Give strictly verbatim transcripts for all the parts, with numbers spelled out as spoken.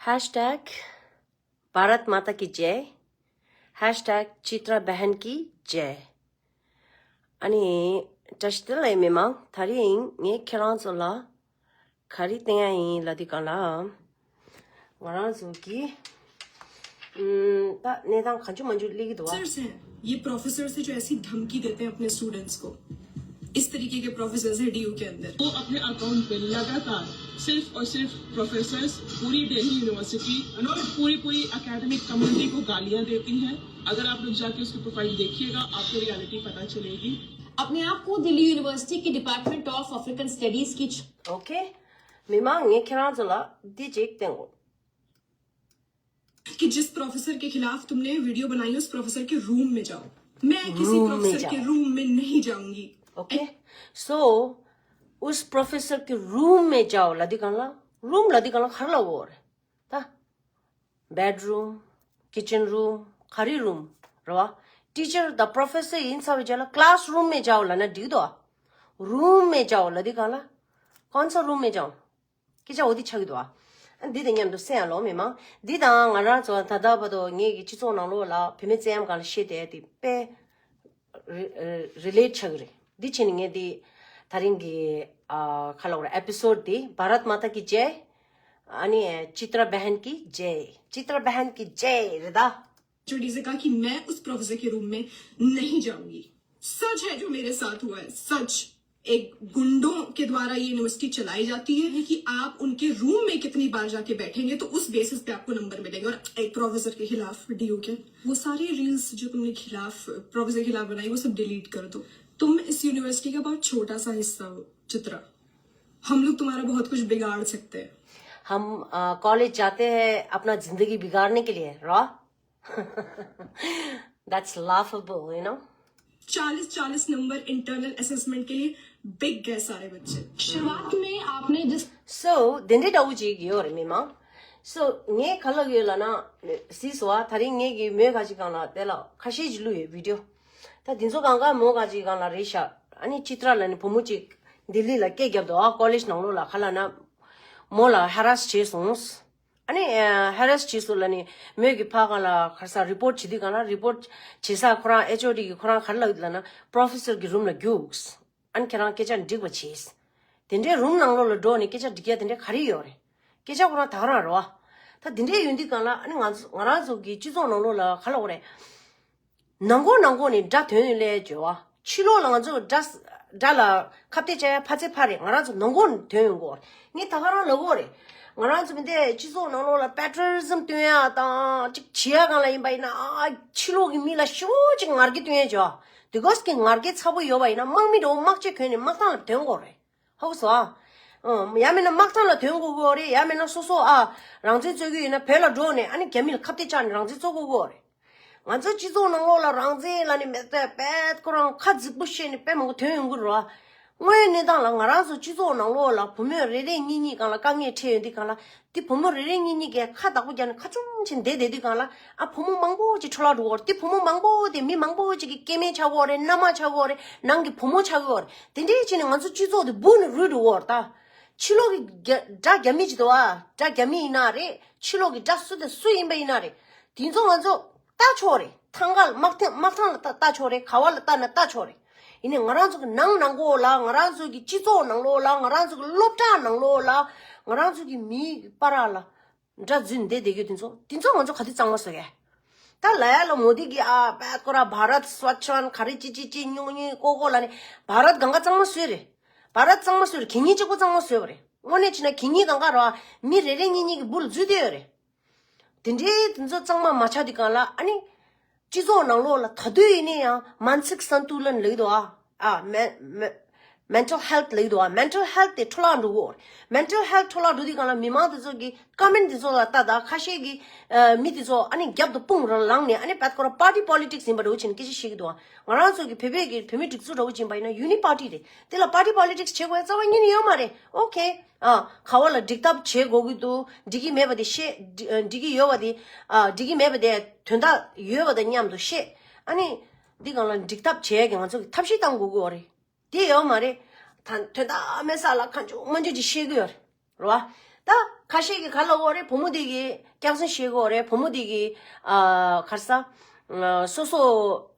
Hashtag Bharat Mata ki Jai, Hashtag Chitra Bahan ki Jai. ཨ་ནི་བཀྲ་ཤིས་བདེ་ལེགས་མི་མང་། དེ་རིང་ངས་ཁྱེད་རང་ཚོ་ལ་ག་རེ་བསྟན་ཡ་ཡིན་ལབ་དུས་སྒང་ལ། ང་རང་ཚོ་གི་ཨམ། ད་གནས་སྟངས་གང་བྱུང་མང་བྱུང་སླེབས་ཀྱི་འདུག་བ། सर से ये प्रोफेसर से जो ऐसी धमकी देते हैं अपने स्टूडेंट्स को, इस तरीके के प्रोफेसर है डीयू के अंदर। वो अपने अकाउंट पे लगातार सिर्फ और सिर्फ प्रोफेसर्स पूरी दिल्ली यूनिवर्सिटी और पूरी पूरी एकेडमिक कम्युनिटी को गालियां देती हैं। अगर आप लोग जाके उसकी प्रोफाइल देखिएगा, आपको रियलिटी पता चलेगी। अपने आप को दिल्ली यूनिवर्सिटी के डिपार्टमेंट ऑफ अफ्रीकन स्टडीज की ཆོག་ཨོ་ཁེ། མི་མང་། ངས་ཁྱེད་རང་ཚོ་ལ་འདི་གཅིག་བསྟན་དགོས། कि जिस प्रोफेसर के खिलाफ तुमने वीडियो बनाई, उस प्रोफेसर के रूम में जाओ। मैं किसी रूम में प्रोफेसर के जाओ। रूम में नहीं जाऊंगी। ओके। So, उस प्रोफेसर के रूम में जाओ ལབ་དུས་སྒང་ལ། རུམ་ལབ་དུས་སྒང་ལ་ག་རེ་ལབ་དགོས་རེད། ད་བེཌ་རུམ། ཀི་ཅན་རུམ། ག་རེ་རུམ་རེད་བ། ཊི་ཅར་དང་པྲོ་ཕེ་སར་ཡིན་ཚར་བའི་རྗེས་ལ་ཀླ་སི་རུམ་མེ་ཇའོ་ལབ་ན་འགྲིག་འདུག་ཨ། རུམ་མེ་ཇའོ་ལབ་དུས་སྒང་ལ། གོན་ས་རུམ་མེ་ཇའོ། སྐད་ཆ་འོ་དེ་ཆགས་ཀྱི་འདུག་ཨ། འདི་དང་མཉམ་དུ་གསན་ཡ་ལོ་མི་མང་། འདི་དང་ང་རང་ཚོ་ད་ལྟ་བར་དུ་ངེད་ཀྱི་སྤྱི་ཚོགས་ནང་ལོགས་ལ་བུད་མེད་བཙན་གཡེམ་སྒང་ལ་བཤད་བསྡད་དེ་དཔེ་རི་རི་ལེཊ་ཆགས་ཀྱི་རེད། འདི་བྱས་ནས་ངས་འདི་ད་རིང་གི་ཨ་ཁ་ལོག་རེད། ཨེ་པི་སོཌ་འདི་བྷ་རད་མ་ཏཱ་ཀི་ཇེ། ཨ་ནི་ཅི་ཏྲ་བྷན་ཀི་ཇེ། ཅི་ཏྲ་བྷན་ཀི་ཇེ་རེད་ད། एचओडी से कहा कि मैं उस प्रोफेसर के रूम में नहीं जाऊंगी। सच है जो मेरे साथ हुआ है, सच। एक गुंडों के द्वारा ये यूनिवर्सिटी चलाई जाती है कि आप उनके रूम में कितनी बार जाके बैठेंगे तो उस बेसिस पे आपको नंबर मिलेंगे। और एक प्रोफेसर के खिलाफ डीयू के वो सारे रील्स जो तुमने खिलाफ प्रोफेसर के खिलाफ बनाई, वो सब डिलीट कर दो। तुम इस यूनिवर्सिटी का बहुत छोटा सा हिस्सा हो चित्रा। हम लोग तुम्हारा बहुत कुछ बिगाड़ सकते हैं। हम कॉलेज जाते हैं अपना जिंदगी बिगाड़ने के लिए, raw. That's laughable, you know. चालीस चालीस नंबर इंटरनल असेसमेंट के लिए बिक गए सारे बच्चे। शुरुआत में आपने जिस So དེ་འདྲའི་འདྲ་བོ་ཅིག་ཡོད་རེད་མི་མང་། So ངས་ག་ལབ་ཡོད་ལབ་ན། སྲིད་སོ་ཨ། ད་རིང་ངས་ཀྱི་མོས་ག་ཅིག་སྒང་ལ་དེ་ལ་ཁ་ཤས་ཅིག་བླུགས་ཡོད་བི་ཌིའོ། ད་དེ་ཚོ་སྒང་ག་མོ་ག་ཅིག་སྒང་ལ་རེད་ཤག་ཨ་ནི་ཅི་ཏྲ་ལབ་ནི་བུ་མོ་ཅིག་ལྡི་ལི་ལ་སྐད་བརྒྱབ་འདུག་ཨ། ཀོ་ལེཇ་ནང་ལོགས་ལ་ག་ལབ་ན། མོ་ལ་ཧ་ར་སི་བྱས་སོང་། ཨ་ནི་ཧ་ར་སི་བྱས་སོང་ལབ་ནི་མོས་ཀྱི་ཕ་གང་ལ་ག་རེ་ཟ་རི་པོར་ཊི་བྱེད་དུས་སྒང་ལ་རི་པོར་ཊི་བྱེད་ས་ཁོ་རང་ཨེཆ་ཨོ་ཌི་གི་ཁོ་རང་ག་རེ་ལབ་ཡོད་ལབ་ན་པྲོ་ཕེ་སར་གི་རུམ་ལ་རྒྱུགས། ཨ་ནི་ཁྱེད་རང་སྐད་ཆ་འགྲིག་པ་བྱས། དེ་འདྲའི་རུམ་ནང་ལོགས་ལ་འགྲོ་ནས་སྐད་ཆ་འགྲིག་ཡ་དེ་འདྲའི་ག་རེ་ཡོད་རེད། སྐད་ཆ་ཁོ་རང་ད་ག་རང་རེད་བ། ད་དེ་འདྲའི་ཡོད་དུས་སྒང་ལ་ཨ་ནི་ང་ཚོ་ང་རང་ཚོ་གི་སྤྱི་ཚོགས་ནང་ལོགས་ལ་ག་ལབ་དགོས་རེད། ནང་སྒོ་ནང་སྒོ་ནས་དགྲ་ཐོན་ཡོང་ལས་བྱོས་བ། ཕྱི་ལོགས་ལ་ང་ཚོ་དགྲ་དགྲ་ལ་ཁ་གཏད་བཅག་ཡ་ཕ་ཚེ་ཕ་རེད། ང་རང་ཚོ་ནང་སྒོ་ནས་ཐོན་ཡོང་གོ། ངས་ད་ག་རང་ལབ་གོ་རེད། ང་རང་ཚོ་མི་འདས་སྤྱི་ཚོགས་ནང་ལོགས་ལ་པེ་ཊི་རི་ཡ་ཟམ་སྟོན་ཡ་དང་ཅིག་བྱེད་ཡ་སྒང་ལ་ཡིན་པ་ཡིན་ན། ཨ་ཕྱི་ལོགས་ཀྱི་མི་ལ་ཞེ་པོ་ཅིག་ངར་སྐད་སྟོན་ཡ་བྱོས་བ། དེ་གོས་ཀྱི་ངར་སྐད་ཚ་པོ་ཡོད་པ་ཡིན་ན་དམག་མི་འདྲ་བོ་དམག་ཆས་གོན་ནས་དམག་ཐང་ལ་ཐོན་གོ་རེད། ཧ་གོ་སོང་ཨ། ཨང་། ཡང་མིན་ན་དམག་ཐང་ལ་ཐོན་དགོས་ཀྱི་ཡོད་རེད། ཡང་མིན་ན་སོ་སོ་ཨ་རང་བཙན་རྩོད་ཀྱི་ཡོད་ན་བོད་ལ་འགྲོ་ནས་ཨ་ནི་རྒྱ་མི་ལ་ཁ་གཏད་བཅག་ནས་རང་བཙན་རྩོད་དགོས་ཀྱི་ཡོད་རེད། ང་ཚོ་སྤྱི་ཚོགས་ནང་ལོགས་ལ་རང་བཙན་ལབ་ནས་མེད་པའི་དཔེ་ཁོ་རང་ཁ་རྫིག་པོ་བཤད་ནས་དཔེ་མང་པོ་ཐོན་ཡོང་གི་རེད་བ། དངོས་ཡོད་གནས་སྟངས་ལ་ང་རང་ཚོ་སྤྱི་ཚོགས་ནང་ལོགས་ལ་བུ་མོ་རེ་རེ་གཉིས་གཉིས་སྒང་ལ་དཀའ་ངལ་འཕྲད་ཡོང་དུས་སྒང་ལ། དེ་བུ་མོ་རེ་རེ་གཉིས་གཉིས་ཀས་ཁ་བདག་པོ་རྒྱག་ནས་ཁ་བཙུམ་བྱས་བསྡད་བསྡད་དུས་སྒང་ལ། ཨ་བུ་མོ་མང་པོ་ཅིག་འཕྲོ་བརླག་འགྲོ་གི་ཡོད་རེད། དེ་བུ་མོ་མང་པོ་དེ་མི་མང་པོ་ཅིག་གི་སྐྱེ་དམན་ཆགས་ཀྱི་ཡོད་རེད། ནང་གི་བུ་མོ་ཆགས་ཀྱི་ཡོད་རེད། དེ་འདྲའི་བྱས་ནས་ང་ཚོ་སྤྱི་ཚོགས་དེ་སྦུག་ནས་རུལ་འགྲོ་གི་ཡོད་རེད་ད། ཕྱི་ལོགས་ཀྱི་རྒྱ་དགྲ་རྒྱ་མི་ཅིག་འདུག་ཨ། དགྲ་རྒྱ་མི་ཡིན་ན་རེད། ཕྱི་ལོགས་ཀྱི་དགྲ་སུ་དང་སུ་ཡིན་པ་ཡིན་ན་རེད། དེ་ཚོ་ང་ཚོ་ལྟ་ཆོག་རེད། ཐང་ག་ལ་དམག་ཐང་དམག་ཐང་ལ་ལྟ་ལྟ་ཆོག་རེད། ག་བ་ལ་ལྟ་ན་ལྟ་ཆོག་རེད། ཡིན་ནའི་ང་རང་ཚོ་གི་ནང་ནང་ཁུལ་ལ། ང་རང་ཚོ་གི་སྤྱི་ཚོགས་ནང་ལོགས་ལ། ང་རང་ཚོ་གི་སློབ་གྲྭ་ནང་ལོགས་ལ། ང་རང་ཚོ་གི་མིའི་བར་ལ་དགྲ་འཛུལ་བསྡད་བསྡད་རྒྱུ་དེ་ཚོ་དེ་ཚོ་ང་ཚོ་ག་དུས་གཙང་མ་བཟོ་གས། ད་ལ་ཡ་ལ་མོ་དི་གི་ཨ་པད་ཀོ་ར་བྷ་རད་སྭ་ཆན་ག་རེ་ཅི་ཅི་ཅི་ཉུང་ཉུང་ཀོ་ཀོ་ལ་ནི་བྷ་རད་གང་ག་གཙང་མ་བཟོས་རེད། བྷ་རད་གཙང་མ་བཟོས་རེད། གད་སྙིགས་གཅིག་པོ་གཙང་མ་བཟོས་པ་རེད། དངོས་གནས་བྱས་ན་གད་སྙིགས་གང་ག་ར་མི་རེ་རེ་གཉིས་གཉིས་ཀྱི་སྦུག་ལ་འཛུལ་བསྡད་ཡོད་རེད། དེ་འདྲའི་དེ་ཚོ་གཙང་མ་མ་ཆགས་དུས་སྒང་ལ། ཨ་ནི་སྤྱི་ཚོགས་ནང་ལོགས་ལ་ད་དུང་ཡིན་ན་ཡང་མན་སིག་སན་ཏུ་ལན་ལབ་ཀྱི་འདུག་ཨ། ཨ་མེ་མེ་མེན་ཊལ་ཧེལ་ཐི་ལབ་ཀྱི་འདུག་ཨ། མེན་ཊལ་ཧེལ་ཐི་དེ་འཕྲོ་བརླག་འགྲོ་གི་ཡོད་རེད། མེན་ཊལ་ཧེལ་ཐི་འཕྲོ་བརླག་འགྲོ་དུས་སྒང་ལ་མི་མང་དེ་ཚོ་གི་ཀོ་མེན་ཊི་དེ་ཚོ་ལ་ལྟ་ད། ཁ་ཤས་ཀྱི་ཨ་མི་དེ་ཚོ་ཨ་ནི་རྒྱབ་ཏུ་དཔུང་ར་ལངས་ནས། ཨ་ནི་བད་ཀོ་ར་པར་ཊི་པོ་ལི་ཊིག་སི་ཡིན་པ་འདྲ་བོ་བྱས་ནས་སྐད་ཆ་བཤད་ཀྱི་འདུག་ཨ། ང་རང་ཚོ་གི་བོད་པའི་གི་བོད་མི་སྒྲིག་འཛུགས་འདྲ་བོ་ཅིག་ཡིན་པ་ཡིན་ན་ཡུ་ནི་པར་ཊི་རེད། དེ་ལ་པར་ཊི་པོ་ལི་ཊིག་སི་བྱེད་དགོས་ཡ་རྩ་བ་ཉིད་ནས་ཡོད་མ་རེད། ཨོ་ཁེ། ཨ་ག་བ་ལ་འགྲིག་ཐབས་བྱེད་དགོས་ཀྱི་འདུག་འགྲིག་གི་མེད་པ་དེ་བཤད། འགྲིག་འགྲིག་གི་ཡོད་པ་དེ། ཨ་འགྲིག་གི་མེད་པ་དེ་དོན་དག་ཡོད་པ་དང་མཉམ་དུ་བཤད། ཨ་ནི་འདི་སྒང་ལ་འགྲིག་ཐབས་བྱེད་ཡ་གི་ང་ཚོ་གི་ཐབས་ཤེས་བཏང་དགོས་ཀྱི་ཡོད་རེད། དེ་ཡོད་མ་རེད། ད་དོན་དག་མེད་ས་ལ་གང་བྱུང་མང་བྱུང་ཅིག་བཤད་ཀྱི་ཡོད་རེད། རེད་བ། ད་ ཁ་ཤས་ཀྱིས་ག་ལབ་ཀྱི་ཡོད་རེད། བུ་མོ་དེ་གིས་སྐྱག་རྫུན་བཤད་ཀྱི་ཡོད་རེད། བུ་མོ་དེ་གིས་ཨ་ག་རེ་ཟ། ཨ་སོ་སོ་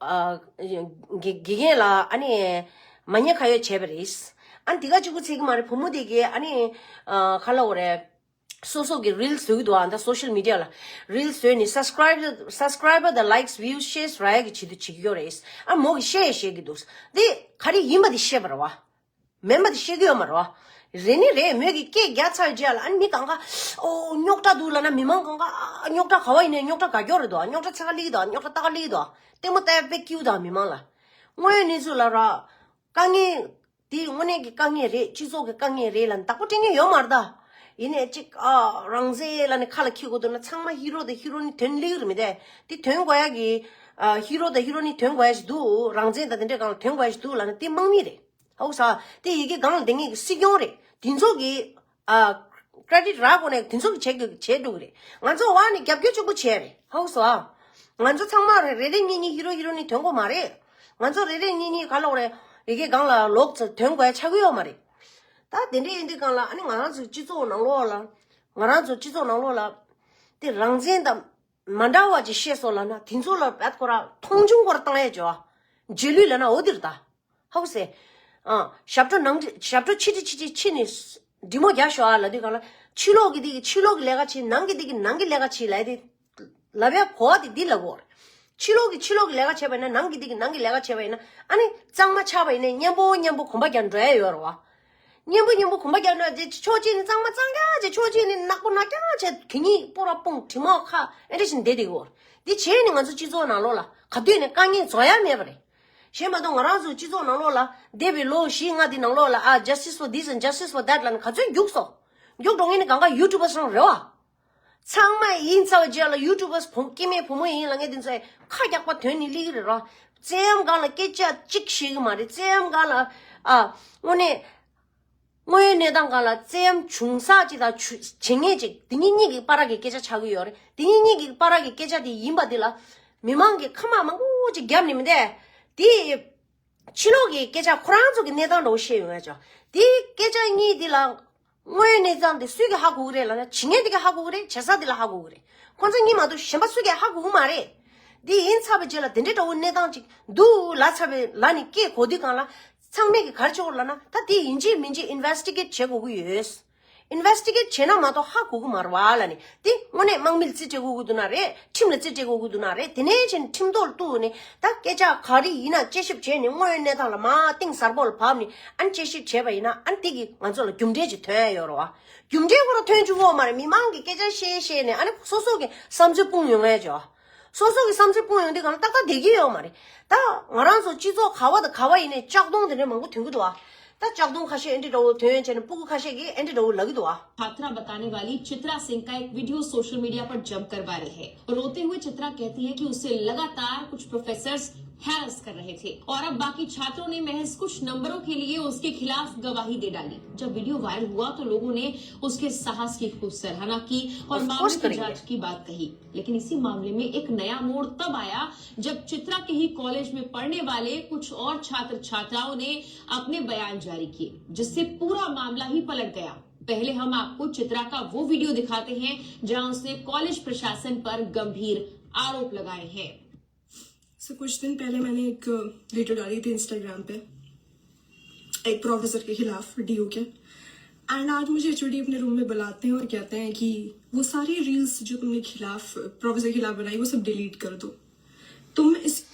ཨ་དགེ་དགེ་རྒན་ལ་ཨ་ནི་མ་ཉེས་ཁ་གཡོགས་བྱས་པ་རེད། ཨ་ནི་དེ་ག་གཅིག་པུ་ཚད་ཀྱི་མ་རེད། བུ་མོ་དེ་གིས་ཨ་ནི་ཨ་ག་ལབ་ཀྱི་ཡོད་རེད། སོ་སོ་གི་རིལ་བཟོ་གི་འདུག་ཨ་ད་སོ་ཤལ་མི་ཌི་ཡ་ལ་རིལ་བཟོས་ནས་སབ་སི་ཀ་རའིབ་སབ་སི་ཀ་རའི་བར་དང་ལའིཀ་སི་བིའུ་སི་ཤེར་སི་རག་ཡག་གི་ཆེད་དུ་བྱེད་ཀྱི་ཡོད་རེད། ཨ་མོ་གིས་བཤད་བཤད་ཀྱི་འདུག་དེ་ག་རེ་ཡིན་པ་དེ་བཤད་པ་རེད་བ། མེད་པ་དེ་བཤད་ཀྱི་ཡོད་མ་རེད་བ། རེད་ནི་རེད། མོས་གི་སྐད་རྒྱག་ཚར་རྗེས་ལ་ཨ་ནི་མི་གང་ག་ཨོ་རྙོག་དྲ་འདུག་ལབ་ན། མི་མང་གང་ག་ཨ་རྙོག་དྲ་ག་བ་ཡིན་ནའི་རྙོག་དྲ་ག་ཀྱོག་རེད་འདུག་རྙོག་དྲ་ཚ་ག་སླེབས་ཀྱི་འདུག་རྙོག་དྲ་ཏག་ག་སླེབས་ཀྱི་འདུག་ལྟད་མོ་ལྟ་ཡག་དཔེ་སྐྱིད་པོ་འདུག་མི་མང་ལ། དངོས་ཡོད་གནས་ཚུལ་ལ་ར་དཀའ་ངལ། དེ་དངོས་གནས་ཀྱི་དཀའ་ངལ་རེད། སྤྱི་ཚོགས་ཀྱི་དཀའ་ངལ་རེད་ལབ་ནས་བདག་པོ་སྤྲད་མཁན་ཡོད་མ་རེད་ད། ཡིན་ནའི་ཅིག་ཨ་རང་བཙན་ལབ་ནས་ཁ་ལ་འཁྱེར་དགོས་འདུག་ན། ཚང་མ་ཧི་རོ་དང་ཧི་རོ་ནི་དོན་སླེབས་ཀྱི་རེད་མི་འདུག་དེ་དོན་དགོས་ཡག་གི་ཨ་ཧི་རོ་དང་ཧི་རོ་ནི་དོན་དགོས་ཡག་ཞིག་འདུག་རང་བཙན་དང་དེ་འདྲའི་སྒང་ལ་དོན་དགོས་ཡག་ཞིག་འདུག་ལབ་ན་དེ་དམག་མི་རེད། ཧའུ་ས། དེ་ཡི་གེ་སྒང་ལ་བསྡད་མཁན་གྱི་སྲིད་སྐྱོང་རེད། དེ་ཚོ་གི་ཨ་ཀེ་རེ་ཌིཊ་རག་དགོས་ནས་དེ་ཚོ་གི་བྱེད་དགོས་བྱེད་འགྲོ་གི་རེད། ང་ཚོ་བ་ནི་རྒྱབ་སྐྱོར་གཅིག་པུ་བྱས་རེད། ཧའུ་ས། ང་ཚོ་ཚང་མ་རེ་རེ་རེ་གཉིས་གཉིས་ཧི་རོ་ཧི་རོ་ནི་དོན་དགོས་མ་རེད། ང་ཚོ་རེ་རེ་གཉིས་གཉིས་ག་ལབ་དགོས་རེད། ཡི་གེ་སྒང་ལ་ལོག་ཚར་དོན་དགོས་ཡག་ཆགས་ཀྱི་ཡོད་མ་རེད། ད་དེ་འདྲ་ཡིན་དུས་སྒང་ལ་ཨ་ནི་ང་རང་ཚོའི་སྤྱི་ཚོགས་ནང་ལོགས་ལ། ང་རང་ཚོ་སྤྱི་ཚོགས་ནང་ལོགས་ལ་དེ་རང་བཙན་དང་མ་འདྲ་བ་ཅིག་བཤད་སོང་ལབ་ན། དེ་ཚོ་ལ་བད་ཁོ་ར་མཐོང་ཆུང་ཁོ་ར་བཏང་ཡག་བྱོས་ཨ། རྗེས་ལུས་ལབ་ན་འོ་དེ་རེད་ད། ཧའུ་སེ། ཨ། ཞབས་བྲོ་ནང་ཞབས་བྲོ་ཆི་ཆི་ཆི་ཆི་ཆི་ནི་འགྲིག་མོ་རྒྱག་ཤོག་ཨ་ལབ་དུས་སྒང་ལ། ཕྱི་ལོགས་ཀྱི་དེ་གི་ཕྱི་ལོགས་ཀྱི་ལས་ཀ་བྱེད། ནང་གི་དེ་གི་ནང་གི་ལས་ཀ་བྱེད་ལབ་དེ། ལབ་ཡག་གོ་བ་དེ་འདི་ལབ་དགོས་རེད། ཕྱི་ལོགས་ཀྱི་ཕྱི་ལོགས་ཀྱི་ལས་ཀ་བྱས་པ་ཡིན་ན། ནང་གི་དེ་གི་ནང་གི་ལས་ཀ་བྱས་པ་ཡིན་ན། ཨ་ནི་གཙང་མ་ཆགས་པ་ཡིན་ནའི་མཉམ་པོ་མཉམ་པོ་གོམ་པ་རྒྱག་འགྲོ་ཡག་ཡོད་རེད་བ། མཉམ་པོ་མཉམ་པོ་གོམ་པ་རྒྱག་འགྲོ་ཡག་དེ། ཕྱོགས་གཅིག་ནས་གཙང་མ་གཙང་རྐྱང་བྱས། ཕྱོགས་གཅིག་ནས་ནག་པོ་ནག་རྐྱང་བྱས། གད་སྙིགས་སྤོ་ར་སྤུངས། དྲི་མ་ཁ་ཨེ་འདྲ་བྱས་ནས་བསྡད་བསྡད་ཡོད་རེད། དེ་བྱས་ནས་ང་ཚོ་སྤྱི་ཚོགས་ནང་ལོགས་ལ་ག་དུས་ནས་དཀའ་ངལ་རྫོགས་ཡག་མེད་པ་རེད། གཞན་མ་གཏོགས་ང་རང་ཚོ་སྤྱི་ཚོགས་ནང་ལོགས་ལ་འདས་པའི་ལོ་བཞི་ལྔ་དེ་ནང་ལོགས་ལ་ཨ་justice for this and justice for that ལབ་ནས་ག་ཚོད་རྒྱུགས་སོང་། རྒྱུགས་འགྲོ་མཁན་ནི་གང་ག་ཡུ་ཊུ་བར་རང་རེད་བ། ཚང་མ་ཡིན་ཚར་བའི་རྗེས་ལ་ཡུ་ཊུ་བར་བུ་སྐྱེ་དམན་བུ་མོ་ཡིན་ལབ་མཁན་དེ་ཚོས་ཁ་རྒྱག་པ་དོན་ནི་སླེབས་ཀྱི་རེད་ར། བཙན་གཡེམ་སྒང་ལ་སྐད་ཆ་གཅིག་བཤད་ཀྱི་མ་རེད། བཙན་གཡེམ་སྒང་ལ་ཨ་དངོས་གནས། དངོས་ཡོད་གནས་སྟངས་སྒང་ལ་བཙན་གཡེམ་བྱུང་ས་ཅིག་དང་བྱུ་བྱེད་མཁན་ཅིག་དེ་གཉིས་གཉིས་ཀྱི་བར་གྱི་སྐད་ཆ་ཆགས་ཀྱི་ཡོད་རེད། དེ་གཉིས་གཉིས་ཀྱི་བར་གྱི་སྐད་ཆ་དེ་ཡིན་པ་དེ་ལ་མི་མང་གིས་ཁ་དམག་མང་པོ་ཅིག་བརྒྱབ་ནས་མི་འདས། དེ་ཕྱི་ལོགས་ཀྱི་སྐད་ཆ་ཁོ་རང་ཚོ་གི་གནས་སྟངས་འདྲ་བོ་བཤད་ཡོང་ཡག་ཅོ། དེ་སྐད་ཆ་གཉིས་དེ་ལ་དངོས་ཡོད་གནས་སྟངས་དེ་སུས་ཀྱིས་ཧ་གོ་གི་རེད་ལབ་ན། བྱེད་མཁན་དེ་གིས་ཧ་གོ་གི་རེད། བྱེད་ས་དེ་ལ་ཧ་གོ་གི་རེད། ཁོང་ཚོ་གཉིས་མ་གཏོགས་གཞན་པ་སུས་ཀྱིས་ཧ་གོ་གི་མ་རེད། འདི་ཡིན་ཚར་བའི་རྗེས་ལ་དེ་འདྲའི་འདྲ་བོ་གནས་སྟངས་ཅིག་འདུག་ལབ་ཚར་བའི་ལ་ནི་སྐད་གོ་དུས་སྒང་ལ། ཚང་མས་ཀྱིས་ག་རེ་བྱེད་དགོས་ལབ་ན། ད་དེ་ཡིན་གཅིག་མིན་གཅིག་ཨིན་ཝེ་སི་ཊི་གེཊ་བྱེད་དགོས་ཀྱི་ཡོད། ཨིན་ཝེ་སི་ཊི་གེཊ་བྱས་ན་མ་གཏོགས་ཧ་གོ་གི་མ་རེད་བ་ལབ་ནས། དེ་དངོས་གནས་དམག་མིར་རྩིས་སྤྲད་དགོས་ཀྱི་འདུག་ན་རེད། ཁྲིམས་ལ་རྩིས་སྤྲད་དགོས་ཀྱི་འདུག་ན་རེད། དེ་ནས་ཕྱིན་ཁྲིམས་ཐོག་ལ་གཏུགས་ནས། ད་སྐད་ཆ་ག་རེ་ཡིན་ན་དཔྱད་ཞིབ་བྱས་ནས། དངོས་ཡོད་གནས་སྟངས་ལ་མར་གཏིང་ཟབ་པོ་ལ་བབས་ནས་ཨ་ནི་དཔྱད་ཞིབ་བྱས་པ་ཡིན་ན། ཨ་ནི་དེ་གིས་ང་ཚོ་ལ་རྒྱུ་འབྲས་ཅིག་ཐོན་ཡ་ཡོད་རེད་བ། རྒྱུ་འབྲས་ཁོ་རང་ཐོན་བཅུག་གི་ཡོད་མ་རེད། མི་མང་གིས་སྐད་ཆ་བཤད་བཤད་ནས་ཨ་ནི་སོ་སོ་གི་བསམ་ཚུལ་སྤུངས་ཡོང་ཡ་ཅོ། སོ་སོ་གི་བསམ་ཚུལ་སྤུངས་ཡོང་དུས་སྒང་ལ་ཏག་ཏག་བསྡད་ཀྱི་ཡོད་མ་རེད། ད་ང་རང་ཚོ་སྤྱི་ཚོགས་ག་བ་དང་ག་བ་ཡིན་ནའི་ལྕགས་གདོང་དེ་འདྲ་མང་པོ་ཐོན་གྱི་འདུག་ཨ། ད་ལྕགས་གདོང་ཁ་ཤས་ཨེ་འདྲ་འདྲ་བོ་ཐོན་བྱས་ནས། སྤུ་གུ་ཁ་ཤས་ཀྱིས་ཨེ་འདྲ་འདྲ་བོ་ལབ་ཀྱི་འདུག་ཨ། छात्रा बताने वाली चित्रा सिंह का एक वीडियो सोशल मीडिया पर जमकर वायरल है। रोते हुए चित्रा कहती है कि उसे लगातार कुछ प्रोफेसर्स हैरेस कर रहे थे और अब बाकी छात्रों ने महज कुछ नंबरों के लिए उसके खिलाफ गवाही दे डाली। जब वीडियो वायरल हुआ तो लोगों ने उसके साहस की खूब सराहना की और मामले की जांच की बात कही। लेकिन इसी मामले में एक नया मोड़ तब आया जब चित्रा के ही कॉलेज में पढ़ने वाले कुछ और छात्र छात्राओं ने अपने बयान जारी किए, जिससे पूरा मामला ही पलट गया। पहले हम आपको चित्रा का वो वीडियो दिखाते हैं, जहां उसने कॉलेज प्रशासन पर गंभीर आरोप लगाए हैं। सो कुछ दिन पहले मैंने एक वीडियो डाली थी इंस्टाग्राम पे, एक प्रोफेसर के खिलाफ, डीयू के। एंड आज मुझे एचओडी अपने रूम में बुलाते हैं और कहते हैं कि वो सारी रील्स जो तुमने खिलाफ, प्रोफेसर के खिलाफ बनाई, वो सब डिलीट कर दो। तुम इस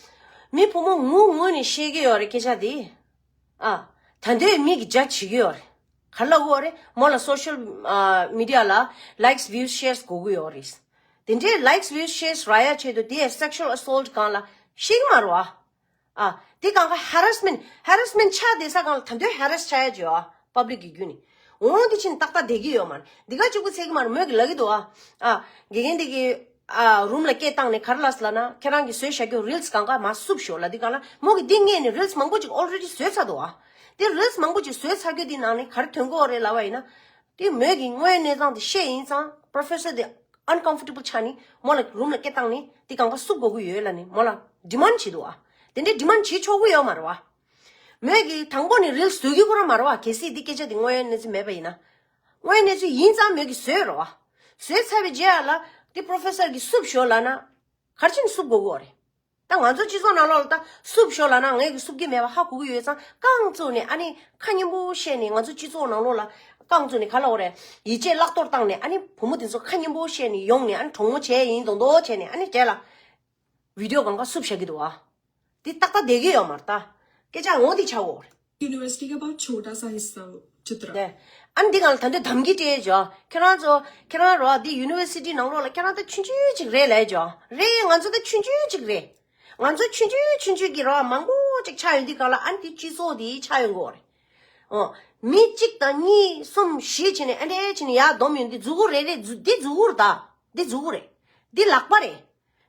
མི་བུ་མོ་ངུ་ངུ་ནས་བཤད་ཀྱི་ཡོད་རེད་སྐད་ཆ་འདི། ཨ། ད་འདོད་མི་གི་རྒྱ་བྱེད་ཀྱི་ཡོད་རེད། ག་རེ་ལབ་ཀྱི་ཡོད་རེད། མོ་ལ་སོ་ཤལ་མི་ཌི་ཡ་ལ་ལའིཀ་སི་བིའུ་སི་ཤེར་སི་དགོས་ཀྱི་ཡོད་རེད། དེ་འདྲའི་ལའིཀ་སི་བིའུ་སི་ཤེར་སི་རག་ཡ་ཆེད་དུ་དེ་སེག་ཤུལ་ཨ་སོལ་ཊི་སྒང་ལ་བཤད་ཀྱི་མ་རེད་བ། ཨ། དེ་སྒང་ག་ཧེ་རེ་སི་མེན་ཊི་ཧེ་རེ་སི་མེན་ཊི་ཆགས་བསྡད་ས་སྒང་ལ་ད་འདོད་ཧེ་རེ་སི་ཆགས་ཡ་ཅིག་ཡོད་ཨ། པབ་ལིག་གི་བརྒྱུད་ནས། འོང་དེ་ཕྱིན་ཏག་ཏག་བསྡད་ཀྱི་ཡོད་མ་རེད། འདི་ག་གཅིག་པུ་ཚད་ཀྱི་མ་རེད། མོས་ཀྱིས་ལབ་ཀྱི་འདུག་ཨ། ཨ། དགེ་རྒན་དེ་གིས་ཨ་རུམ་ལ་སྐད་བཏང་ནས་ག་རེ་ལབ་སོང་ལབ་ན། ཁྱེད་རང་གིས་བཟོས་བཞག་རྒྱུ་རིལ་སི་སྒང་ག་མར་བསུབས་ཤོག་ལབ་དུས་སྒང་ལ། མོ་གིས་འདི་སྔོན་ནས་རིལ་སི་མང་པོ་ཅིག་ཨོལ་རེ་ཌི་བཟོས་ཚར་འདུག་ཨ། དེ་རིལ་སི་མང་པོ་ཅིག་བཟོས་ཚར་རྒྱུ་དེ་ནང་ནས་ག་རེ་ཐོན་གྱི་ཡོད་རེད་ལབ་པ་ཡིན་ན། དེ་མོས་ཀྱིས་དངོས་ཡོད་གནས་སྟངས་དེ་བཤད་ཡིན་ཙང་པྲོ་ཕེ་སར་དེ་ཨན་ཀམ་ཕོར་ཊེ་བལ་ཆགས་ནས་མོ་ལ་རུམ་ལ་སྐད་བཏང་ནས་དེ་སྒང་ག་བསུབ་དགོས་ཀྱི་ཡོད་ལབ་ནས་མོ་ལ་ཌི་མན་ཌི་བྱས་འདུག་ཨ། དེ་འདྲའི་ཌི་མན་ཌི་བྱེད་ཆོག་གི་ཡོད་མ་རེད་བ། མོས་ཀྱིས་དང་པོ་ནས་རིལ་སི་བཟོ་གི་ཁོ་རང་མ་རེད་བ། གལ་སྲིད་འདི་སྐད་ཆ་དེ་དངོས་ཡོད་གནས་ཚུལ་མེད་པ་ཡིན་ན། དངོས་གནས་ཚུལ་ཡིན་ཙང་མོས་ཀྱི་བཟོས་རོ། བཟོས་ཚར་བའི་རྗེས་ལ་དེ་པྲོ་ཕེ་སར་གྱིས་བསུབ་ཤོག་ལབ་ན། ག་རེ་བྱས་ནས་བསུབ་དགོས་ཀྱི་ཡོད་རེད། ད་ང་ཚོ་སྤྱི་ཚོགས་ནང་ལོགས་ལ་ད་བསུབ་ཤོག་ལབ་ན་ངས་ཀྱི་བསུབ་ཀྱི་མེད་པ་ཧ་གོ་གི་ཡོད་ཙང་། རྐང་བཙུགས་ནས་ཨ་ནི་ཁ་སྙན་པོ་བཤད་ནས། ང་ཚོ་སྤྱི་ཚོགས་ནང་ལོགས་ལ་རྐང་བཙུགས་ནས་ག་ལབ་དགོས་རེད། ཡིད་ཆེས་བརླག་གཏོར་བཏང་ནས། ཨ་ནི་བུ་མོ་དེ་ཚོ་ཁ་སྙན་པོ་བཤད་ནས་ཡོང་ནས། ཨ་ནི་གྲོགས་མོ་བྱས་ཡིན་མདོག་མདོག་བྱས་ནས། ཨ་ནི་རྗེས་ལ་བི་ཌི་ཡོ་སྒང་ག་བསུབ་བཞག་གི་འདུག་ཨ། འདི་ཏག་ཏག་བསྡད་ཀྱི་ཡོད་མ་རེད་ད། སྐད་ཆ་ངོ་འདི་ཆགས་ཡོད་རེད། यूनिवर्सिटी का बहुत छोटा सा हिस्सा चित्रा। ཨ་ནི་འདི་སྒང་ལ་ད་འདོད་དམ་གྱི་སྤྲད་ཅོག་ཁྱེད་རང་ཚོ། ཁྱེད་རང་རོ། འདི་ཡུ་ནི་ཝར་སི་ཊི་ནང་ལོགས་ལ་ཁྱེད་རང་ད་ཆུང་ཆུང་ཅིག་རེད་ལབ་ཅོག་རེད། ང་ཚོ་ད་ཆུང་ཆུང་ཅིག་རེད། ང་ཚོ་ཆུང་ཆུང་ཆུང་ཆུང་གི་རོ། མང་པོ་ཅིག་ཆགས་ཡོང་དུས་སྒང་ལ། ཨ་ནི་འདི་སྤྱི་ཚོགས་འདི་ཆགས་ཡོང་གི་ཡོད་རེད། ཨོ། མི་གཅིག་དང་གཉིས་གསུམ་བཞི་བྱས་ནས། ཨ་འདྲས་བྱས་ནས་ཡར་བསྡོམས་ཡོང་དུས་མཛུ་གུ་རེ་རེ། མཛུ། འདི་མཛུ་གུ་རེད་ད། འདི་མཛུ་གུ་རེད། འདི་ལག་པ་རེད།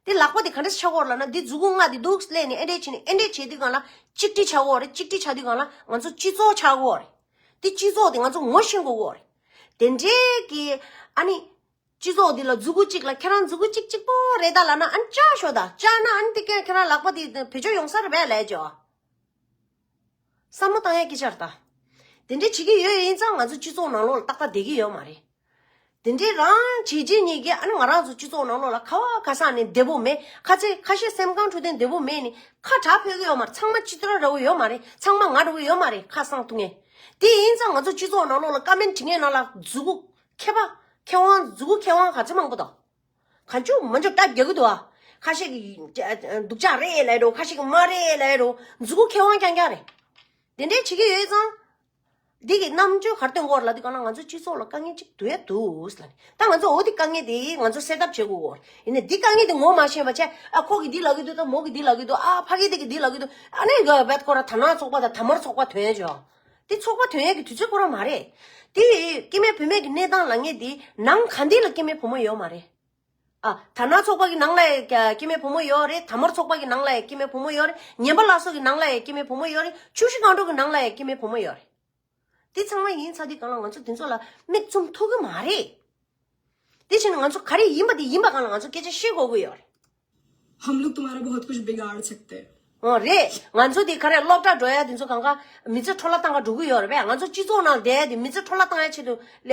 དེ་ལག་པ་དེ་ག་འདྲས་ཆགས་ཀྱི་ཡོད་རེད་ལབ་ན། དེ་མཛུ་གུ་ལྔ་དེ་འདུག་སེ་ལེན་ནས་ཨེ་འདྲས་བྱས་ནས། ཨེ་འདྲས་བྱེད་དུས་སྒང་ལ་གཅིག་སྒྲིལ་ཆགས་ཀྱི་ཡོད་རེད། གཅིག་སྒྲིལ་ཆགས་དུས་སྒང་ལ་ང་ཚོ་སྤྱི་ཚོགས་ཆགས་ཀྱི་ཡོད་རེད། དེ་སྤྱི་ཚོགས་དེ་ང་ཚོ་ངོ་ཤེས་དགོས་ཀྱི་ཡོད་རེད། དེ་འདྲས་ཀྱི་ཨ་ནི་སྤྱི་ཚོགས་འདི་ལ་མཛུ་གུ་གཅིག་ལ། ཁྱེད་རང་མཛུ་གུ་གཅིག་གཅིག་པོ་རེད་ད་ལབ་ན། ཨ་ནི་བཅག་ཤོག་ད། བཅག་ན་ཨ་ནི་དེ་ཁྱེད་རང་ལག་པ་དེ་བེད་སྤྱོད་ཡོང་ས་རེད་པས་ལབ་ཅོག་བསམ་བློ་བཏང་ཡ་སྐད་ཆ་རེད་ད། དེ་འདྲས་བྱེད་ཀྱི་ཡོད་ཡིན་ཙང་ང་ཚོ་སྤྱི་ཚོགས་ནང་ལོགས་ལ་ཏག་ཏག་བསྡད་ཀྱི་ཡོད་མ་རེད། དེ་འདྲའི་རང་བྱས་རྗེས་གཉིས་ཀྱིས་ཨ་ནི་ང་རང་ཚོ་སྤྱི་ཚོགས་ནང་ལོགས་ལ་ག་བ་ག་ས་ནས་བདེ་པོ་མེད། ཁ་ཚེ་ཁ་ཤས་སེམས་ཁམས་འཕྲོད་བསྟེན་བདེ་པོ་མེད་ནི་ཁ་གྲག་ཕོད་ཀྱི་ཡོད་མ་རེད། ཚང་མ་སྤྱི་བཏང་འདྲ་བོ་ཡོད་མ་རེད། ཚང་མ་ང་འདྲ་བོ་ཡོད་མ་རེད། ཁ་གསང་ཐུག་མཁན། དེ་ཡིན་ཙང་ང་ཚོ་སྤྱི་ཚོགས་ནང་ལོགས་ལ་ཀ་མེན་བྲིས་མཁན་ནང་ལ་མཛུ་གུ་མཁས་པ་མཁས་དབང་། མཛུ་གུ་མཁས་དབང་ག་ཚོད་མང་པོ་འདུག་གང་བྱུང་མང་བྱུང་སྐྲ་རྒྱག་གི་འདུག་ཨ། ཁ་ཤས་ཀྱིས་སྡུག་ཅག་རེད་ལབ་འགྲོ། ཁ་ཤས་ཀྱིས་མ་རེད་ལབ་འགྲོ། མཛུ་གུ་མཁས་དབང་རྐྱང་རྐྱང་རེད། དེ་འདྲས་བྱེད་ཀྱི་ཡོད་ཙང་། འདི་གི་རྣམ་དཔྱོད་ག་རེ་སྟོན་དགོས་རེད་ལབ་དུས་སྒང་ལ། ང་ཚོ་སྤྱི་ཚོགས་ལ་དཀའ་ངལ་ཅིག་འདུག་ཡ་འདུག་ལབ་ནས། ད་ང་ཚོ་འོ་དེ་དཀའ་ངལ་དེ་ང་ཚོ་སེལ་ཐབས་བྱེད་དགོས་ཀྱི་ཡོད་རེད། ཡིན་ནའི་འདི་དཀའ་ངལ་དེ་ངོ་མ་ཤེས་པ་བྱས། ཨ། ཁོ་གིས་འདི་ལབ་ཀྱི་འདུག་ད་མོ་གིས་འདི་ལབ་ཀྱི་འདུག་ཨ། ཕ་གི་དེ་གིས་འདི་ལབ་ཀྱི་འདུག་ཨ་ནི་ག་བད་ཁོ་ར་དར་ནག་ཚོགས་པ་དང་དར་དམར་ཚོགས་པ་ཐོན་ཡ་ཅོག་དེ་ཚོགས་པ་ཐོན་ཡ་གི་དུས་ཚོད་ཁོ་རང་མ་རེད། དེ་སྐྱེ་དམན་བུད་མེད་ཀྱི་གནས་སྟངས་ལབ་མཁན་དེ་ནང་ག་འདི་ལ་སྐྱེ་དམན་བུ་མོ་ཡོད་མ་རེད། ཨ། དར་ནག་ཚོགས་པ་གི་ནང་ལ་ཡང་སྐྱེ་དམན་བུ་མོ་ཡོད་རེད། དར་དམར་ཚོགས་པ་གི་ནང་ལ་ཡང་སྐྱེ་དམན་བུ་མོ་ཡོད་རེད། ངན་པ་ལགས་སོ་གི་ནང་ལ་ཡང་སྐྱེ་དམན་བུ་མོ་ཡོད་རེད། ཆུ་བཞི་སྒང་དྲུག་གི་ནང་ལ་ཡང་སྐྱེ་དམན་བུ་མོ་ཡོད་རེད། དེ་ཚང་མ་ཡིན་ཚར་དུས་སྒང་ལ་ང་ཚོ་དེ་ཚོ་ལ་མིག་བཙུམ་ཐུབ་ཀྱི་མ་རེད། དེ་བཞིན་ང་ཚོ་ག་རེ་ཡིན་པ་དེ་ཡིན་པ་སྒང་ལ་ང་ཚོ་སྐད་ཆ་བཤད་དགོས་ཀྱི་ཡོད་རེད། हम लोग तुम्हारा बहुत कुछ बिगाड़ सकते हैं। ཨོ་རེད། ང་ཚོ་དེ་ག་རེ་སློབ་གྲྭ་འགྲོ་ཡ་དེ་ཚོ་གང་ག་མི་ཚེ་འཕྲོ་བརླག་བཏང་ག་འགྲོ་གི་ཡོད་རེད་པས། ང་ཚོ་སྤྱི་ཚོགས་ནང་བསྡད་ཡ་དེ་མི་ཚེ་འཕྲོ་བརླག་བཏང་ཡ་ཆེད་དུ་ལ་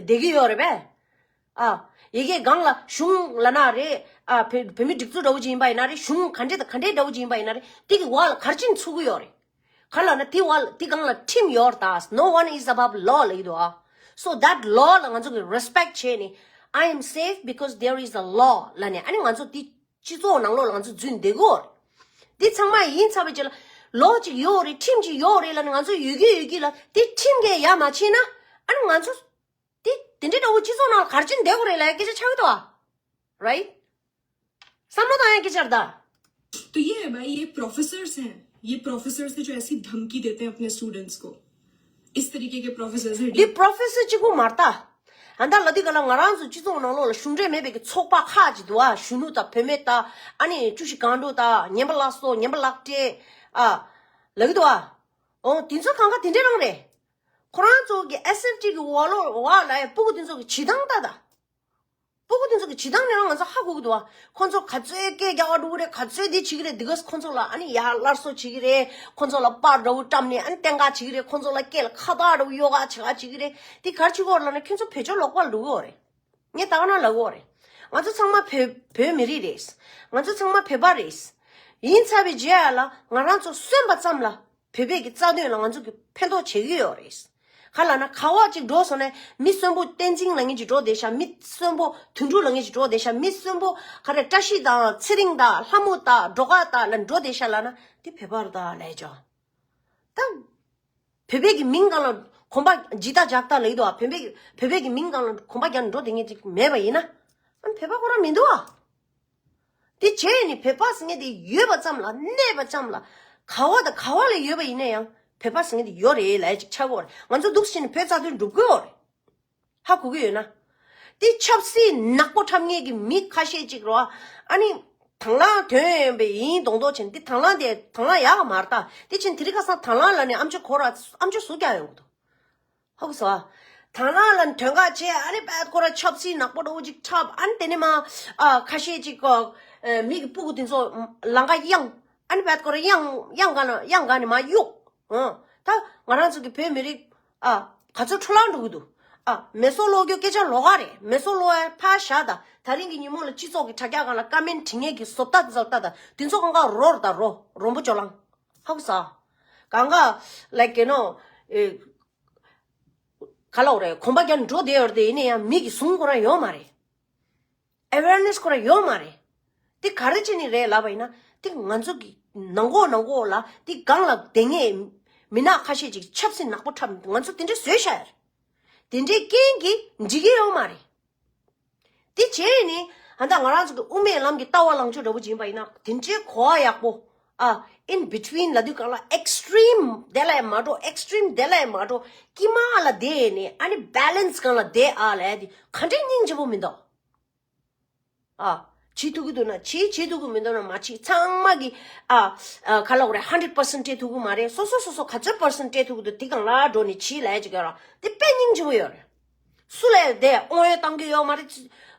བསྡད་ཀྱི་ཡོད་རེད་པས། ཨ། ཡ་གི་སྒང་ལ་གཞུང་ལབ་ན་རེད། ཨ། བོད་བོད་མི་སྒྲིག་འཛུགས་འདྲ་བོ་ཅིག་ཡིན་པ་ཡིན་ན་རེད། གཞུང་ག་འདྲས་དང་ག་འདྲས་འདྲ་བོ་ཅིག་ཡིན་པ་ཡིན་ན་རེད། དེ་གི་འོག་ལ་ག་རེ་བྱས་ནས་ཚུད་ཀྱི་ཡོད་རེད། ག་རེ་ལབ་ན་དེ་འོག་དེ་སྒང་ལ་ཁྲིམས་ཡོད་རེད་ད། No one is above law ལབ་ཀྱི་འདུག་ཨ། So that law ལ་ང་ཚོ་གི་རེ་སི་པེག་བྱས་ནས། I am safe because there is a law ལབ་ནས། ཨ་ནི་ང་ཚོ་དེ་སྤྱི་ཚོགས་ནང་ལོགས་ལ་ང་ཚོ་འཛུལ་བསྡད་ཀྱི་ཡོད་རེད། དེ་ཚང་མ་ཡིན་ཚར་བའི་རྗེས་ལ་ལོ་གཅིག་ཡོད་རེད། ཁྲིམས་གཅིག་ཡོད་རེད་ལབ་ནས་ང་ཚོ་ཡོད་ཀྱི་ཡོད་ཀྱི་ལ་དེ་ཁྲིམས་ཀྱིས་ཡ་མ་བྱས་ན། ཨ་ནི་ང་ཚོ་དེ་དེ་འདྲའི་འདྲ་བོ་སྤྱི་ཚོགས་ནང་ལ་ག་རེ་བྱས་ནས་བསྡད་དགོས་རེད་ལབ་ཡ་སྐད་ཆ་ཆགས་ཀྱི་འདུག་ཨ། རའིཊ། བསམ་བློ་བཏང་ཡ་སྐད་ཆ་རེད་ད། तो ये है भाई, ये प्रोफेसर्स हैं, ये प्रोफेसर्स हैं जो ऐसी धमकी देते हैं अपने स्टूडेंट्स को। इस तरीके के प्रोफेसर्स हैं। འདི་པྲོ་ཕེ་སར་གཅིག་པུ་མ་རེད་ད། ཨ། ད་ལབ་དུས་སྒང་ལ་ང་རང་ཚོ་སྤྱི་ཚོགས་ནང་ལོགས་ལ་གཞུང་འབྲེལ་མེད་པའི་གི་ཚོགས་པ་ཁག་ཅིག་འདུག་ཨ། གཞོན་ནུ་དང་བུད་མེད་དང་། ཨ་ནི་ཆུ་བཞི་སྒང་དྲུག་དང་། ངན་པ་ལགས་སོ། ངན་པ་ལགས་སྤྲད། ཨ། ལབ་ཀྱི་འདུག་ཨ། འོ་དེ་ཚོ་གང་ག་དེ་འདྲ་རང་རེད། ཁོ་རང་ཚོ་གི་ཨེས་ཨེཕ་ཊི་གི་འོག་ལོགས་འོག་ལ་ཡ་སྤུ་གུ་དེ་ཚོ་གི་བྱེད་སྟངས་ལྟ་ད། སྤུ་གུ་དེ་ཚོ་གི་བྱེད་སྟངས་ནི་རང་ང་ཚོ་ཧ་གོ་གི་འདུག་ཨ། ཁོ་ཚོ་ག་ཚོད་སྐད་རྒྱག་ག་འགྲོ་གི་རེད། ག་ཚོད་འདི་བྱེད་ཀྱི་རེད། འདི་ག་ཁོ་ཚོ་ལ་ཨ་ནི་ཡར་སླར་གསོ་བྱེད་ཀྱི་རེད། ཁོ་ཚོ་ལ་པར་འདྲ་བོ་བཀྲམ་ནས་ཨ་ནི་བསྟན་ག་བྱེད་ཀྱི་རེད། ཁོ་ཚོ་ལ་སྐེ་ལ་ཁ་བཏགས་འདྲ་བོ་གཡོག་ག་བྱེད་ག་བྱེད་ཀྱི་རེད། དེ་ག་རེ་བྱེད་ཀྱི་ཡོད་རེད་ལབ་ན། ཁྱོད་ཚོ་བེད་སྤྱོད་ལོག་པ་ལ་འགྲོ་གི་ཡོད་རེད། ངས་ད་ག་ནང་ལབ་ཀྱི་ཡོད་རེད། ང་ཚོ་ཚང་མ་བོད་བོད་མི་རིགས་རེད། ང་ཚོ་ཚང་མ་བོད་པ་རེད། ཡིན་ཚར་བའི་རྗེས་ལ་ང་རང་ཚོ་གསོན་པ་ཙམ་ལ་བོད་པའི་གི་རྩ་དོན་ལ་ང་ཚོ་གི་ཕན་ཐོགས་བྱེད་ཀྱི་ཡོད་རེད། ག་ལབ་ན་ག་བ་ཅིག་འགྲོ་སོང་ནས་མི་གསོན་པོ་བསྟན་འཛིན་ལབ་མཁན་ཅིག་འགྲོ་བསྡད་ཤག་མི་གསོན་པོ་དོན་གྲུབ་ལབ་མཁན་ཅིག་འགྲོ་བསྡད་ཤག་མི་གསོན་པོ་ག་རེ་བཀྲ་ཤིས་དང་ཚེ་རིང་དང་ལྷ་མོ་དང་སྒྲོལ་དཀར་དང་ལབ་འགྲོ་བསྡད་ཤག་ལབ་ན་དེ་བོད་པ་རེད་ད་ལབ་ཅོག་ད་བོད་པའི་གི་མིང་སྒང་ལ་གོམ་པ་འཇིག་ད་ཇག་ད་ལབ་ཀྱི་འདུག་ཨ། བོད་པའི་གི་བོད་པའི་གི་མིང་སྒང་ལ་གོམ་པ་རྒྱག་ནས་འགྲོ་བསྡད་མཁན་ཅིག་མེད་པ་ཡིན་ན། ཨ་ནི་བོད་པ་ཁོ་རང་མི་འདུག་ཨ། དེ་བྱས་ནས་བོད་པ་ཟེར་མཁན་དེ་ཡོད་པ་ཙམ་ལ། གནས་པ་ཙམ་ལ། ག་བ་དང་ག་བ་ལ་ཡོད་པ་ཡིན་ན་ཡང་བོད་པ་ཟེར་མཁན་དེ་ཡོད་རེད་ལབ་ཡ་ཅིག་ཆགས་ཀྱི་ཡོད་རེད། ང་ཚོ་འདུག་སེ་བྱས་ནས་བོད་རྩ་དོན་སྒྲུབ་ཀྱི་ཡོད་རེད། ཧ་གོ་གི་ཡོད་ན། དེ་ཆབ་སྲིད་ནག་པོ་འཁྲབ་མཁན་གྱི་མི་ཁ་ཤས་ཅིག་རོ། ཨ་ནི་དང་བླངས་ཐོན་ཡོང་པའི་ཡིན་མདོག་མདོག་བྱས་ནས། དེ་དང་བླངས་དེ་དང་བླངས་ཡག་ག་མ་རེད་ད། དེ་བྱས་ནས་དེ་རིང་ཁ་སང་དང་བླངས་ལབ་ནས་ཨམ་ཅོག་ཁོ་ར་ཨམ་ཅོག་ཟུག་རྒྱག་ཡོང་གི་འདུག་ཧ་གོ་སོང་ཨ། དང་བླངས་ལ་དོན་དག་བྱས། ཨ་ནི་བད་ཁོ་ར་ཆབ་སྲིད་ནག་པོ་འདྲ་བོ་ཅིག་འཁྲབ། ཨ་ནི་དེ་ནས་མ། ཨ། ཁ་ཤས་ཅིག་གོ། ཨ། མི་གི་སྤུ་གུ་དེ་ཚོ་ལམ་ཁ་གཡང་། ཨ་ནི་བད་ཁོ་ར་གཡང་གཡང་ག་ན་གཡང་ག་ནས་མ་གཡུག་ཨ། ད་ང་རང་ཚོ་གི་བོད་མི་རིགས། ཨ། ག་ཚོད་འཕྲོ་བརླག་འགྲོ་གི་འདུག་ཨ། མེ་སོར་སློག་རྒྱུ་སྐད་ཆ་ལོགས་ཀ་རེད། མེ་སོར་སློག་ཡ་ཕར་བཞག་དང་། ད་རིང་གི་ཉིན་མོ་ལ་སྤྱི་ཚོགས་ཀྱི་དྲ་རྒྱ་སྒང་ལ་ཀ་མེན་བྲིས་མཁན་གྱི་བཟོ་ལྟ་བཟོ་ལྟ་དང་དེ་ཚོ་སྒང་ག་རོ་རུ་དང་རོ་རོན་པོ་ཅོ་ལང་། ཧ་གོ་ས། གང་ག་like you know ཨེ། ག་ལབ་དགོས་རེད། གོམ་པ་རྒྱག་འགྲོ་བསྡད་ཡོད་རེད་དེ། ཡིན་ན་ཡང་མི་གི་ཟུང་ཁོ་རང་ཡོད་མ་རེད། ཨེ་ཝེར་ནེ་སི་ཁོ་རང་ཡོད་མ་རེད། དེ་ག་རེ་བྱས་ནས་རེད་ལབ་པ་ཡིན་ན། དེ་ང་ཚོ་གི་ནང་ལྐོག་ནང་ལྐོག་ལ་དེ་སྒང་ལ་བསྡད་མཁན་མི་ནག་ཁ་ཤས་ཅིག་ཆབ་སྲིད་ནག་པོ་འཁྲབ། ང་ཚོ་དེ་འདྲས་བཟོས་བཞག་ཡོད་རེད། དེ་འདྲའི་རྐྱེན་གྱིས་འགྲིག་གི་ཡོད་མ་རེད། དེ་བྱས་ནས་ཨ་ད་ང་རང་ཚོ་གི་དབུ་མའི་ལམ་གྱི་ལྟ་བ་ལངས་ཕྱོགས་འདྲ་པོ་ཅིག་ཡིན་པ་ཡིན་ན། དེ་འདྲའི་གོ་བ་ཡག་པོ། ཨ། in between ལབ་དུས་སྒང་ལ་ཨེག་སི་ཊི་རིམ་དེ་ལ་ཡང་མ་འགྲོ། ཨེག་སི་ཊི་རིམ་དེ་ལ་ཡང་མ་འགྲོ། དཀྱིལ་མ་ལ་བསྡད་ནས་ཨ་ནི་བྷེ་ལེན་སི་སྒང་ལ་བསྡད་ཨ་ལབ་ཡ་དེ་ག་འདྲའི་སྙིང་རྗེ་པོ་མི་འདུག་ཨ། བྱེད་ཐུབ་ཀྱི་འདུག་ན་བྱེད། བྱེད་ཐུབ་ཀྱི་མི་འདུག་ན་མ་བྱེད། ཚང་མ་གི་ཨ། ཨ། ག་ལབ་དགོས་རེད། ཧན་ཌེ་རེཌ་པར་སེན་ཊི་སྤྲད་ཐུབ་ཀྱི་མ་རེད། སོ་སོ་སོ་སོ་ག་ཚོད་པར་སེན་ཊི་སྤྲད་ཐུབ་ཀྱི་འདུག་དེ་སྒང་ལ་འགྲོ་ནས་བྱེད་ལབ་ཡ་ཅིག་ཡོད་ར། དེ་དཔེ་སྙིང་རྗེ་པོ་ཡོད་རེད། སུ་ལ་དེ་དབང་ཡོད་བཏང་གི་ཡོད་མ་རེད།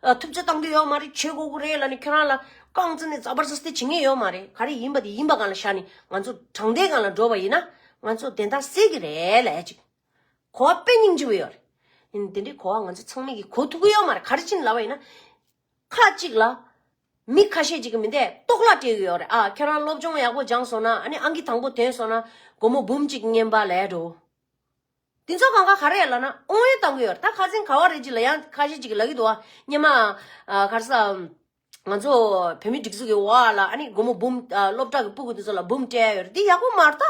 ཨ། ཐུབ་ཚོད་བཏང་གི་ཡོད་མ་རེད། བྱེད་དགོས་ཀྱི་རེད་ལབ་ནས་ཁྱོད་རང་ལ་རྐང་བཙུགས་ནས་ཛ་བར་ཛ་སྟི་བྱེད་མཁན་ཡོད་མ་རེད། ག་རེ་ཡིན་པ་དེ་ཡིན་པ་སྒང་ལ་བཞག་ནས་ང་ཚོ་དྲང་བདེན་སྒང་ལ་འགྲོ་བ་ཡིན་ན་ང་ཚོ་བདེན་མཐའ་གསལ་གྱི་རེད་ལབ་ཡ་ཅིག་གོ་བ་དཔེ་སྙིང་རྗེ་པོ་ཡོད་རེད། ཡིན་དེ་འདྲའི་གོ་བ་ང་ཚོ་ཚང་མས་ཀྱིས་གོ་ཐུབ་ཀྱི་ཡོད་མ་རེད། ག་རེ་བྱས་ནས་ལབ་པ་ཡིན་ན། ཁ་ཅིག་ལ་མི་ཁ་ཤས་ཅིག་གིས་མི་འདས་ལྟོགས་ལ་སྤྲད་ཀྱི་ཡོད་རེད། ཨ། ཁྱེད་རང་སློབ་སྦྱོང་ཡག་པོ་སྦྱངས་སོང་ན། ཨ་ནི་ཨང་ཀི་དང་པོ་ཐོན་སོང་ན་སྒོར་མོ་འབུམ་གཅིག་རྔན་པ་ལབ་འགྲོ། དེ་ཚོ་སྒང་ག་ག་རེ་ལབ་ན་དབང་ཡོད་བཏང་གི་ཡོད་རེད། ད་ཁ་སང་ག་བ་རེད་ཅིག་ལ་ཡང་ཁ་ཤས་ཅིག་གིས་ལབ་ཀྱི་འདུག་ཨ། སྔོན་མ། ཨ། ག་རེ་ཟ། ང་ཚོ་བོད་མི་སྒྲིག་འཛུགས་ཀྱི་འོག་ལ་ཨ་ནི་སྒོར་མོ་འབུམ། ཨ། སློབ་གྲྭ་གི་སྤུ་གུ་དེ་ཚོ་ལ་འབུམ་སྤྲད་ཡ་ཡོད་རེད། འདི་ཡག་པོ་མ་རེད་ད།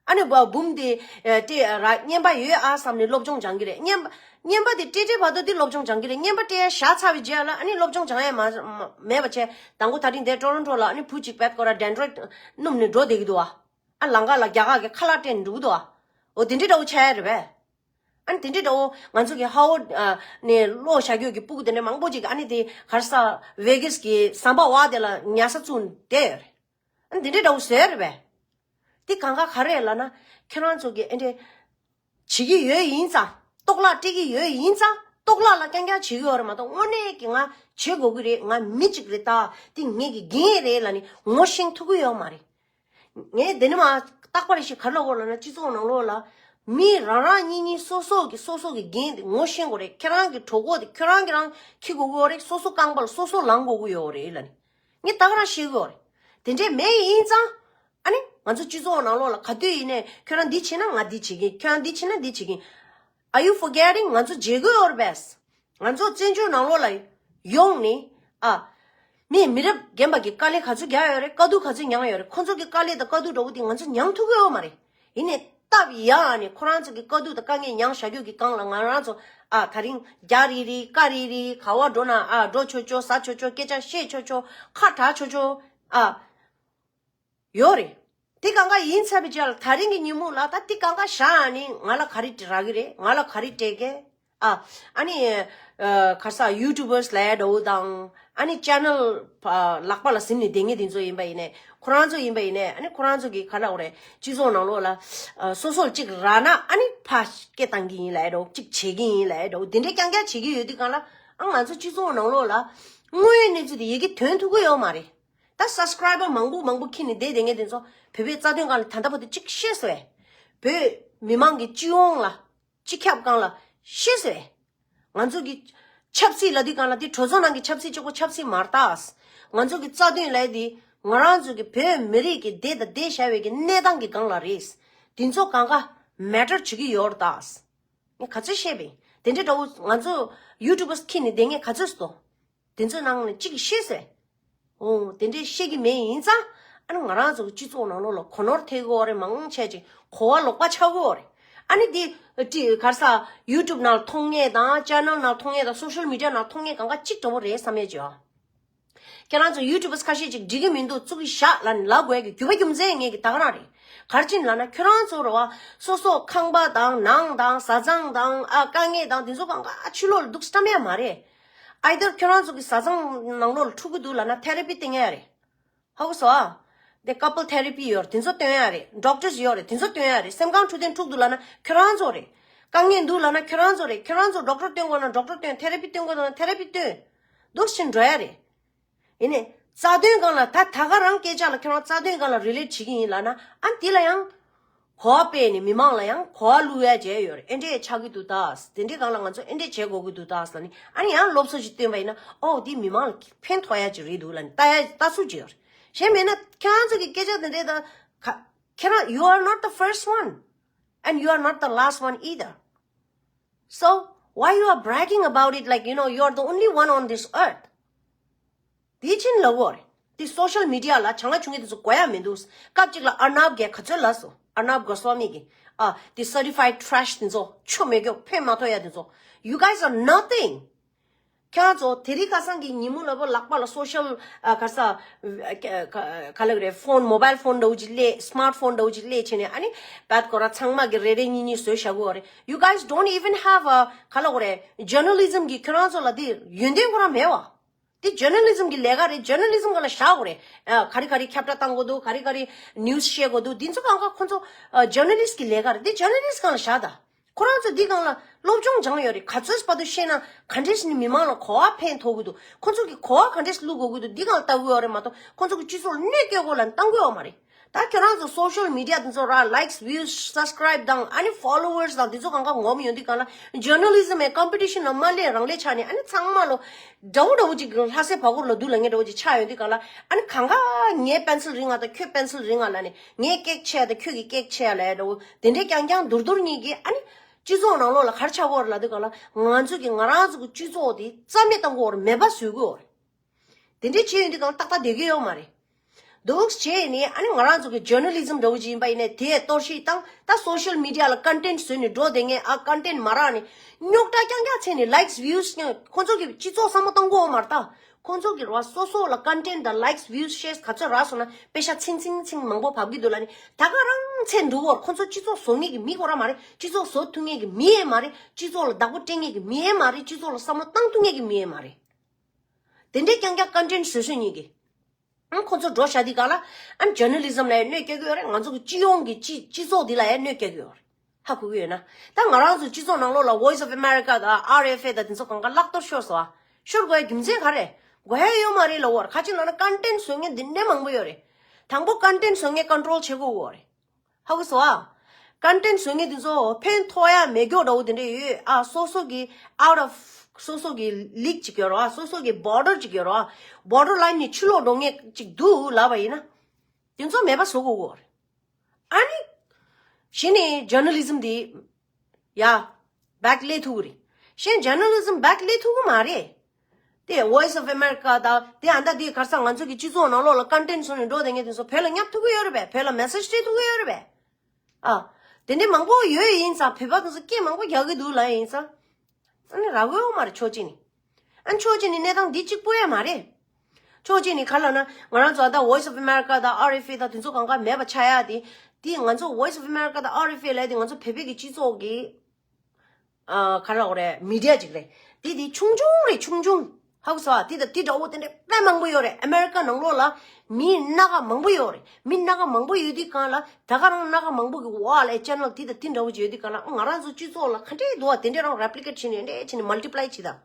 ཨ་ནི་བ་འབུམ་དེ་ཨ་སྤྲད་ར་རྔན་པ་ཡོད་ཨ་བསམ་ནས་སློབ་སྦྱོང་སྦྱང་གི་རེད། རྔན་པ་རྔན་པ་དེ་སྤྲད་སྤྲད་བར་དུ་དེ་སློབ་སྦྱོང་སྦྱང་གི་རེད། རྔན་པ་སྤྲད་ཡ་བཞག་ཚར་བའི་རྗེས་ལ་ཨ་ནི་སློབ་སྦྱོང་སྦྱང་ཡ་མ་མ་མེད་པ་བྱས། དང་པོ་ད་རིང་འདིར་ཊོ་རོན་ཊོ་ལ་ཨ་ནི་བུ་གཅིག་པད་སྐོར་ར་ཌེན་ཌྲོ་ཡིཌ་སྣུམ་ནས་འགྲོ་བསྡད་ཀྱི་འདུག་ཨ། ཨ། ལམ་ཁ་ལ་རྒྱ་གར་གྱི་ཁ་ལག་སྤྲད་ནས་འགྲོ་གི་འདུག་ཨ། འོ་དེ་འདྲའི་འདྲ་བོ་ཆགས་ཡ་རེད་པས། ཨ་ནི་དེ་འདྲའི་འདྲ་བོ་ང་ཚོ་གི་ཧ་ཝར་ཌི་ནས་ལོག་བཞག་རྒྱུ་གི་སྤུ་གུ་དེ་འདྲ་མང་པོ་ཅིག་ཨ་ནི་དེ་ག་རེ་ཟ། ཝེ་གྷ་སི་གི་ཟམ་པ་བ་དེ་ལ་ཉལ་ས་བཙུགས་བསྡད་ཡོད་རེད། ཨ་ནི་དེ་འདྲའི་འདྲ་བོ་བཟོས་རེད་པས། དེ་གང་ག་ག་རེ་ལབ་ན། ཁྱེད་རང་ཚོ་གི་ཨེ་འདྲའི་བྱེད་ཀྱི་ཡོད་ཡིན་ཙང་། ལྟོགས་ལག་སྤྲད་ཀྱི་ཡོད་ཡིན་ཙང་། ལྟོགས་ལག་ལ་རྐྱང་རྐྱང་བྱེད་ཀྱི་ཡོད་རེད་མ་གཏོགས། དངོས་གནས་ཀྱི་ང་བྱེད་དགོས་ཀྱི་རེད། ང་མི་གཅིག་རེད་ད། དེ་ངེད་ཀྱི་འགན་རེད་ལབ་ནས་ངོ་ཤེས་ཐུབ་ཀྱི་ཡོད་མ་རེད། ངས་དེ་ནི་མ་རྟག་པར་ཞིག་ག་རེ་ལབ་དགོས་ལབ་ན། སྤྱི་ཚོགས་ནང་ལོགས་ལ་མི་རང་རང་གཉིས་གཉིས་སོ་སོ་གི་སོ་སོ་གི་འགན་དེ་ངོ་ཤེས་དགོས་རེད། ཁྱེད་རང་གི་གྲོད་ཁོག་དེ་ཁྱེད་རང་གིས་རང་འཁྱེར་དགོས་ཀྱི་ཡོད་རེད། སོ་སོ་རྐང་པ་ལ་སོ་སོ་ལངས་དགོས་ཀྱི་ཡོད་རེད་ལབ་ནས་ངས་ད་ག་རང་ཤེས་ཀྱི་ཡོད་རེད། དེ་འདྲས་མེད་ཡིན་ཙང་། ཨ་ནི་ང་ཚོ་སྤྱི་ཚོགས་ནང་ལོགས་ལ་ག་དུས་ཡིན་ནའི་ཁྱོད་རང་འདི་བྱས་ན་ང་འདི་བྱེད་ཀྱིན། ཁྱོད་རང་འདི་བྱས་ན་འདི་བྱེད་ཀྱིན། Are you forgetting? ང་ཚོ་བརྗེད་དགོས་ཡོད་རེད་པས། ང་ཚོ་བཙན་བྱོལ་ནང་ལོགས་ལ་ཡོང་ནས། ཨ། མི་མི་རབས་རྒན་པ་གི་དཀའ་ལས་ག་ཚོད་རྒྱག་ཡོད་རེད། དཀའ་སྡུག་ག་ཚོད་མྱངས་ཡོད་རེད། ཁོ་ཚོ་གི་དཀའ་ལས་དང་དཀའ་སྡུག་འདྲ་བོ་དེ་ང་ཚོ་མྱངས་ཐུབ་ཀྱི་ཡོད་མ་རེད། ཡིན་ནའི་སྟབས་ཡག་ནས་ཁོ་རང་ཚོ་གི་དཀའ་སྡུག་དང་དཀའ་ངལ་མྱངས་བཞག་རྒྱུ་གི་སྒང་ལ་ང་རང་ཚོ། ཨ། ད་རིང་རྒྱག་རེ་རེ། དཀའ་རེ་རེ། ག་བ་འགྲོ་ན། ཨ། འགྲོ་ཆོག་ཆོག། ཟ་ཆོག་ཆོག། སྐད་ཆ་བཤད་ཆོག་ཆོག། ཁ་གྲག་ཆོག་ཆོག། ཨ། ཡོད་རེད། དེ་གང་ག་ཡིན་ཚར་བའི་རྗེས་ལ་ད་རིང་གི་ཉིན་མོ་ལ་ད་དེ་གང་ག་བཞག་ནས་ང་ལ་ག་རེ་རག་གི་རེད། ང་ལ་ག་རེ་སྤྲད་གི། ཨ། ཨ་ནི། ཨ། ག་རེ་ཟ། ཡུ་ཊུབ་བར་སི་ལབ་ཡ་འདྲ་བོ་དང་། ཨ་ནི་ཅེ་ནལ་ལག་པ་ལ་ཟིན་ནས་བསྡད་མཁན་དེ་ཚོ་ཡིན་པ་ཡིན་ནའི། ཁོ་རང་ཚོ་ཡིན་པ་ཡིན་ནའི། ཨ་ནི་ཁོ་རང་ཚོ་གི་ག་རེ་ལབ་དགོས་རེད། སྤྱི་ཚོགས་ནང་ལོགས་ལ། ཨ། སོ་སོར་གཅིག་རག་ན་ཨ་ནི་ཕར་སྐད་བཏང་གི་ཡིན་ལབ་ཡ་འདྲ་བོ། གཅིག་བྱེད་ཀྱི་ཡིན་ལབ་ཡ་འདྲ་བོ། དེ་འདྲའི་རྐྱང་རྐྱང་བྱེད་ཀྱི་ཡོད་དུས་སྒང་ལ། ཨ། ང་ཚོ་སྤྱི་ཚོགས་ནང་ལོགས་ལ་དངོས་ཡོད་གནས་ཚུལ་དེ་ཡི་གེ་ཐོན་ཐུབ་ཀྱི་ཡོད་མ་རེད། ད་སབ་སི་ཀ་རའི་བར་མང་པོ་མང་པོ་ཁྱེར་ནས་བསྡད་བསྡད་མཁན་དེ་ཚོ་བོད་པའི་རྩ་དོན་སྒང་ལ་ད་ལྟ་བར་དུ་གཅིག་ཤེས་སོང་བས། བོད་མི་མང་གི་སྤྱི་ཡོངས་ལ། སྤྱི་ཁྱབ་སྒང་ལ་ཤེས་སོང་བས། ང་ཚོ་གི་ཆབ་སྲིད་ལབ་དུས་སྒང་ལ་དེ་གྲོས་ཚོགས་ནང་གི་ཆབ་སྲིད་གཅིག་པོ་ཆབ་སྲིད་མ་རེད་ད། ང་ཚོ་གི་རྩ་དོན་ལབ་དེ་ང་རང་ཚོ་གི་བོད་མི་རིགས་ཀྱི་བསྡད་དང་བསྡད་བཞག་པའི་གི་གནས་སྟངས་ཀྱི་སྒང་ལ་རེད། དེ་ཚོ་གང་ག་མེ་ཊར་བྱེད་ཀྱི་ཡོད་རེད་ད། ངས་ག་ཚོད་བཤད་པ་ཡིན། དེ་འདྲའི་འདྲ་བོ་ང་ཚོ་ཡུ་ཊུབ་བར་སི་ཁྱེར་ནས་བསྡད་མཁན་ག་ཚོད་སོང་། དེ་ཚོའི་ནང་ནས་གཅིག་གིས་ཤེས་སོང་། འོ། དེ་འདྲའི་ཤེས་ཀྱི་མེད་ཡིན་ཙང་། ཨ་ནི་ང་རང་ཚོ་གི་སྤྱི་ཚོགས་ནང་ལོགས་ལ་གོ་ནོར་ཐེབས་ཀྱི་ཡོད་རེད། མང་ཆེ་ཅིག་གོ་བ་ལོག་པ་ཆགས་ཀྱི་ཡོད་རེད། ཨ་ནི་དེ་ཅི་ག་རེ་ཟ། ཡུ་ཊུབ་ནང་མཐོང་མཁན་དང་ཅེ་ནལ་ནང་མཐོང་མཁན་དང་སོ་ཤལ་མི་ཌི་ཡ་ནང་མཐོང་མཁན་གང་ག་གཅིག་འདྲ་བོ་རེད་བསམ་ཡས་ཅིག་ཡོད། ཁྱེད་རང་ཚོ་ཡུ་ཊུབ་བར་སི་ཁ་ཤས་ཅིག་འགྲིག་གི་མི་འདུག་བཙུགས་ཤག་ལབ་ནས་ལབ་དགོས་ཀྱི་རྒྱུ་མཚན་ངེད་ཀྱི་ད་ག་རང་རེད། ག་རེ་བྱས་ནས་ལབ་ན་ཁྱོད་རང་ཚོ་རེད་བ། སོ་སོ་ཁང་པ་དང་ནང་དང་བཟའ་ཚང་དང་། ཨ། དཀའ་ངལ་དང་དེ་ཚོ་གང་ག་ཕྱི་ལོགས་ལ་འདུག་སེ་བཀྲམ་ཡ་མ་རེད། ཨའི་དར་ཁྱོད་རང་ཚོ་གི་བཟའ་ཚང་ནང་ལོགས་ལ་འཁྲུག་གི་འདུག་ལབ་ན་ཐེ་ར་པི་སྟོན་ཡ་རེད། ཧ་གོ་སོང་ཨ། དེ་ཀ་པལ་ཐེ་ར་པི་ཡོད་རེད། དེ་ཚོ་སྟོན་ཡ་རེད། ཌོག་ཊར་ཡོད་རེད། དེ་ཚོ་སྟོན་ཡ་རེད། སེམས་ཁམས་འཕྲོད་བསྟེན་འཁྲུག་འདུག་ལབ་ན་ཁྱོད་རང་ཚོ་རེད། དཀའ་ངལ་འདུག་ལབ་ན་ཁྱོད་རང་ཚོ་རེད། ཁྱོད་རང་ཚོ་ཌོག་ཊར་སྟོན་དགོས་ན་ཌོག་ཊར་སྟོན། ཐེ་ར་པི་སྟོན་དགོས་ན་ཐེ་ར་པི་སྟོན། འདུག་སེ་འགྲོ་ཡ་རེད། ཡིན་ནའི། རྩ་དོན་སྒང་ལ་ད་ད་ག་རང་སྐད་ཆ་ལ་ཁྱོད་རང་རྩ་དོན་སྒང་ལ་རི་ལེ་ཊི་བྱེད་ཀྱི་ཡིན་ལབ་ན། ཨ། འདི་ལ་ཡང་ གོ་བ་སྤེལ་ནས་མི་མང་ལ་ཡང་གོ་བ་བླུག་ཡ་བྱས་ཡོད་རེད། ཨེ་འདྲས་ཆགས་ཀྱི་འདུག་ད། དེ་འདྲས་སྒང་ལ་ང་ཚོ་ཨེ་འདྲས་བྱེད་དགོས་ཀྱི་འདུག་ད་ཟེར་ནས། ཨ་ནི་ཡང་སློབ་གསོ་ཞིག་བཏོན་པ་ཡིན་ན། ཨོ་འདི་མི་མང་ལ་ཕན་ཐོགས་ཡ་ཅིག་རེད་འདུག་ལབ་ནས་ལྟ་ཡ་ལྟ་ཚུལ་ཅིག་ཡོད་རེད། གཞན་མེད་ན་ཁྱེད་རང་ཚོ་གི་སྐད་ཆ་དེ་འདྲས་ད་ཁ་ཁྱེད་རང་you are not the first one and you are not the last one either. So why you are bragging about it like, you know, you are the only one on this earth? དེ་ཕྱིན་ལ་བོར། དེ་social media ལ་བྱང་ལ་བྱུང་གི་དེ་ཚོ་གོ་ཡ་མི་འདུག་སྐབས་གཅིག་ལ་ཨར་ནབ་གས་ག་ཚོད་ལབ་སོང་། ཨར་ནབ་གོ་སྭ་མི་གི། ཨ་དེ་certified trash དེ་ཚོ་ཆོ་མེད་གྱོ་ཕན་མ་ཐོགས་ཡ་དེ་ཚོ། You guys are nothing. ཁྱེད་རང་ཚོ་དེ་རིང་ཁ་སང་གི་ཉིན་མོ་ལ་བོ་ལག་པ་ལ་social ཨ་ག་ས་ག་ལ་རེད། phone, mobile phone འདྲ་བོ་ཅིག་སླེབས། smart phone འདྲ་བོ་ཅིག་སླེབས་བྱས་ནས། ཨ་ནི་བད་ཁོ་ར་ཚང་མ་གི་རེ་རེ་གཉིས་གཉིས་བཟོས་བཞག་གི་ཡོད་རེད། You guys don't even have a ག་ལ་རེད། journalism གི་ཁྱེད་རང་ཚོ་ལ་དེ་ཡོན་ཏན་ཁོ་རང་མེད་བ། དེ་journalism གི་ལས་ཀ་རེད། journalism ག་ལ་བཞག་དགོས་རེད། ཨ་ག་རེ་ག་རེ་ཁྱབ་བསྒྲགས་བཏང་དགོས་འདུག་ག་རེ་ག་རེ་news བཤད་དགོས་འདུག་འདི་ཚོ་གང་ག་ཁོ་ཚོ་ཨ་journalist གི་ལས་ཀ་རེད། དེ་journalist གང་ལ་བཞག་ད། ཁོ་རང་ཚོ་འདི་སྒང་ལ་སློབ་སྦྱོང་སྦྱངས་ཡོད་རེད། ག་ཚོད་བར་དུ་ཤེས་ན་ག་འདྲས་ནི་མི་མང་ལ་གོ་བ་ཕན་ཐོགས་ཀྱི་འདུག་ཁོ་ཚོ་གི་གོ་བ་ག་འདྲས་བླུག་དགོས་ཀྱི་འདུག་འདི་སྒང་ལ་ལྟ་དགོས་ཡོད་རེད་མ་གཏོགས། ཁོ་ཚོ་གི་སྤྱི་ཚོགས་ལ་གནོད་སྐྱེལ་དགོས་ལ་བཏང་དགོས་ཡོད་མ་རེད། ད་ཁྱོད་རང་ཚོ་social media དེ་ཚོ་ར་likes, views, subscribe དང་ཨ་ནི་followers དང་དེ་ཚོ་གང་ག་ངོམ་ཡོང་དུས་སྒང་ལ་journalism ཨེ་competition ལ་མ་སླེབས་རང་སླེབས་ཆགས་ནས། ཨ་ནི་ཚང་མ་ལོ་འདྲ་བོ་འདྲ་བོ་ཅིག་ལྷ་སའི་བར་སྐོར་ལ་འདུག་ལ་ངས་འདྲ་བོ་ཅིག་ཆགས་ཡོང་དུས་སྒང་ལ། ཨ་ནི་གང་ག་ངའི་pencil རིང་ང་དང་ཁྱོད་pencil རིང་ང་ལ་ནི། ངའི་ཀེག་ཆེ་ཡ་དང་ཁྱོད་ཀྱི་ཀེག་ཆེ་ཡ་ལ་ཡ་འདྲ་བོ་དེ་འདྲའི་རྐྱང་རྐྱང་འདུར་འདུར་གཉིས་ཀྱིས། ཨ་ནི་སྤྱི་ཚོགས་ནང་ལོགས་ལ་ག་རེ་ཆགས་ཀྱི་ཡོད་རེད་ལབ་དུས་སྒང་ལ། ང་ཚོ་གི་ང་རང་ཚོ་གི་སྤྱི་ཚོགས་དེ་རྩ་མེད་བཏང་གི་ཡོད་རེད། མེད་པ་བཟོ་གི་ཡོད་རེད། དེ་འདྲའི་བྱས་ཡོང་དུས་སྒང་ཏག་ཏག་བསྡད་ཀྱི་ཡོད་མ་རེད། འདུག་བྱས་ནས་ཨ་ནི་ང་རང་ཚོ་གི་journalism འདྲ་བོ་ཅིག་ཡིན་པ་ཡིན་ནའི་དེ་གཏོར་བཤིག་བཏང་། ད་social media ལ་content བཟོས་ནས་འགྲོ་བསྡད་མཁན། ཨ་content མ་རག་ནས་རྙོག་དྲ་རྐྱང་རྐྱང་བྱས་ནས་likes, views ཀྱང་ཁོང་ཚོ་གི་སྤྱི་ཚོགས་བསམ་བློ་བཏང་གི་ཡོད་མ་རེད་ད། ཁོང་ཚོ་གི་ར་སོ་སོ་ལ་content དང་likes, views, shares ག་ཚོད་རག་སོང་ན་པེ་ཤ་ཚིང་ཚིང་ཚིང་མང་པོ་བབས་ཀྱི་འདུག་ལབ་ནས། ད་ག་རང་ཚེ་འདུག་གོ། ཁོང་ཚོ་སྤྱི་ཚོགས་བཟོ་མཁན་གྱི་མི་ཁོ་རང་མ་རེད། སྤྱི་ཚོགས་བཟོ་ཐུབ་མཁན་གྱི་མི་ཡང་མ་རེད། སྤྱི་ཚོགས་ལ་བདག་པོ་སྤྲད་མཁན་གྱི་མི་ཡང་མ་རེད། སྤྱི་ཚོགས་ལ་བསམ་བློ་བཏང་ཐུབ་མཁན་གྱི་མི་ཡང་མ་རེད། དེ་འདྲའི་རྐྱང་རྐྱང་content བཟོ་བཟོ་གཉིས་ཀྱིས། ཨང་ཁོ་ཚོ་འགྲོ་བཞག་དུས་སྒང་ལ། ཨ་journalism ལ་ཡང་གནོད་སྐྱེལ་གྱི་ཡོད་རེད། ང་ཚོ་གི་སྤྱི་ཡོངས་ཀྱི་སྤྱི་སྤྱི་ཚོགས་འདི་ལ་ཡང་གནོད་སྐྱེལ་གྱི་ཡོད་རེད། ཧ་གོ་གི་ཡོད་ན། ད་ང་རང་ཚོ་སྤྱི་ཚོགས་ནང་ལོགས་ལ་Voice of America དང་R F A དང་དེ་ཚོ་གང་ག་བརླག་གཏོར་ཤོར་སོང་ཨ། ཤོར་དགོས་ཡ་རྒྱུ་མཚན་ག་རེ། དགོས་ཡ་ཡོད་མ་རེད་ལབ་ཡོད་རེད། ག་ཅི་ལབ་ན་content བཟོ་མཁན་འདི་འདྲའི་མང་པོ་ཡོད་རེད། དང་པོ་content བཟོ་མཁན་control བྱེད་དགོས་ཡོད་རེད། ཧ་གོ་སོང་ཨ། content བཟོ་མཁན་དེ་ཚོ་ཕན་ཐོགས་ཡ་མེད་མཁན་འདྲ་བོ་དེ་འདྲ་ཡོད་ཨ། སོ་སོ་གི་out of སོ་སོ་གི་league ཅིག་ཡོད་རེད་བ། སོ་སོ་གི་border ཅིག་ཡོད་རེད་བ། border line ནས་ཕྱི་ལོགས་འགྲོ་མཁན་ཅིག་འདུག་ལབ་པ་ཡིན་ན། དེ་ཚོ་མེད་པ་བཟོ་དགོས་ཀྱི་ཡོད་རེད། ཨ་ནི། གཞི་ནས་journalism དེ། ཡ། back སླེབས་ཐུབ་ཀྱི་རེད། གཞན་journalism back སླེབས་ཐུབ་ཀྱི་མ་རེད། དེ་Voice of America དང་དེ་ཨ་ད་དེ་ག་རེ་ཟེར། ང་ཚོ་གི་སྤྱི་ཚོགས་ནང་ལོགས་ལ་content བཟོས་ནས་འགྲོ་བསྡད་མཁན་དེ་ཚོ་བོད་ལ་བསྙབ་ཐུབ་ཀྱི་ཡོད་རེད་པས། བོད་ལ་message སྤྲད་ཐུབ་ཀྱི་ཡོད་རེད་པས། ཨ། དེ་འདྲའི་མང་པོ་ཡོད་ཡིན་ཙང་། བོད་པ་དེ་ཚོ་སྐད་མང་པོ་རྒྱག་གི་འདུག་ལབ་ཡིན་ཙང་། ཨ་ནི་རག་གི་ཡོད་མ་རེད་ཕྱོགས་གཅིག་ནས། ཨ་ནི་ཕྱོགས་གཅིག་ནས་གནས་སྟངས་འདི་གཅིག་པོ་ཡང་མ་རེད། ཕྱོགས་གཅིག་ནས་ག་རེ་ལབ་ན། ང་རང་ཚོ་ད་Voice of America དང་R F A དང་དེ་ཚོ་གང་ག་མེད་པ་ཆགས་ཡ་དེ། དེ་ང་ཚོ་Voice of America དང་R F A ལབ་ཡ་དེ་ང་ཚོ་བོད་པའི་གི་སྤྱི་ཚོགས་ཀྱི། ཨ་ག་རེ་ལབ་དགོས་རེད། media ཅིག་རེད། དེ་དེ་ཆུང་ཆུང་རེད། ཆུང་ཆུང་། ཧ་གོ་སོང་ཨ། དེ་དང་དེ་འདྲ་བོ་དེ་འདྲ་དཔེ་མང་པོ་ཡོད་རེད། ཨ་མེ་རི་ཀ་ནང་ལོགས་ལ་མི་སྣ་ཁ་མང་པོ་ཡོད་རེད། མི་སྣ་ཁ་མང་པོ་ཡོད་དུས་སྒང་ལ། ད་ག་རང་སྣ་ཁ་མང་པོ་གི་འོག་ལ་channel དེ་དང་དེ་འདྲ་བོ་ཅིག་ཡོད་དུས་སྒང་ལ། ང་རང་ཚོ་སྤྱི་ཚོགས་ལ་ག་འདྲས་འདུག་ཨ། དེ་འདྲས་རང་replicate བྱས་ནས་འདྲས་བྱས་ནས་multiply བྱེད་དང་།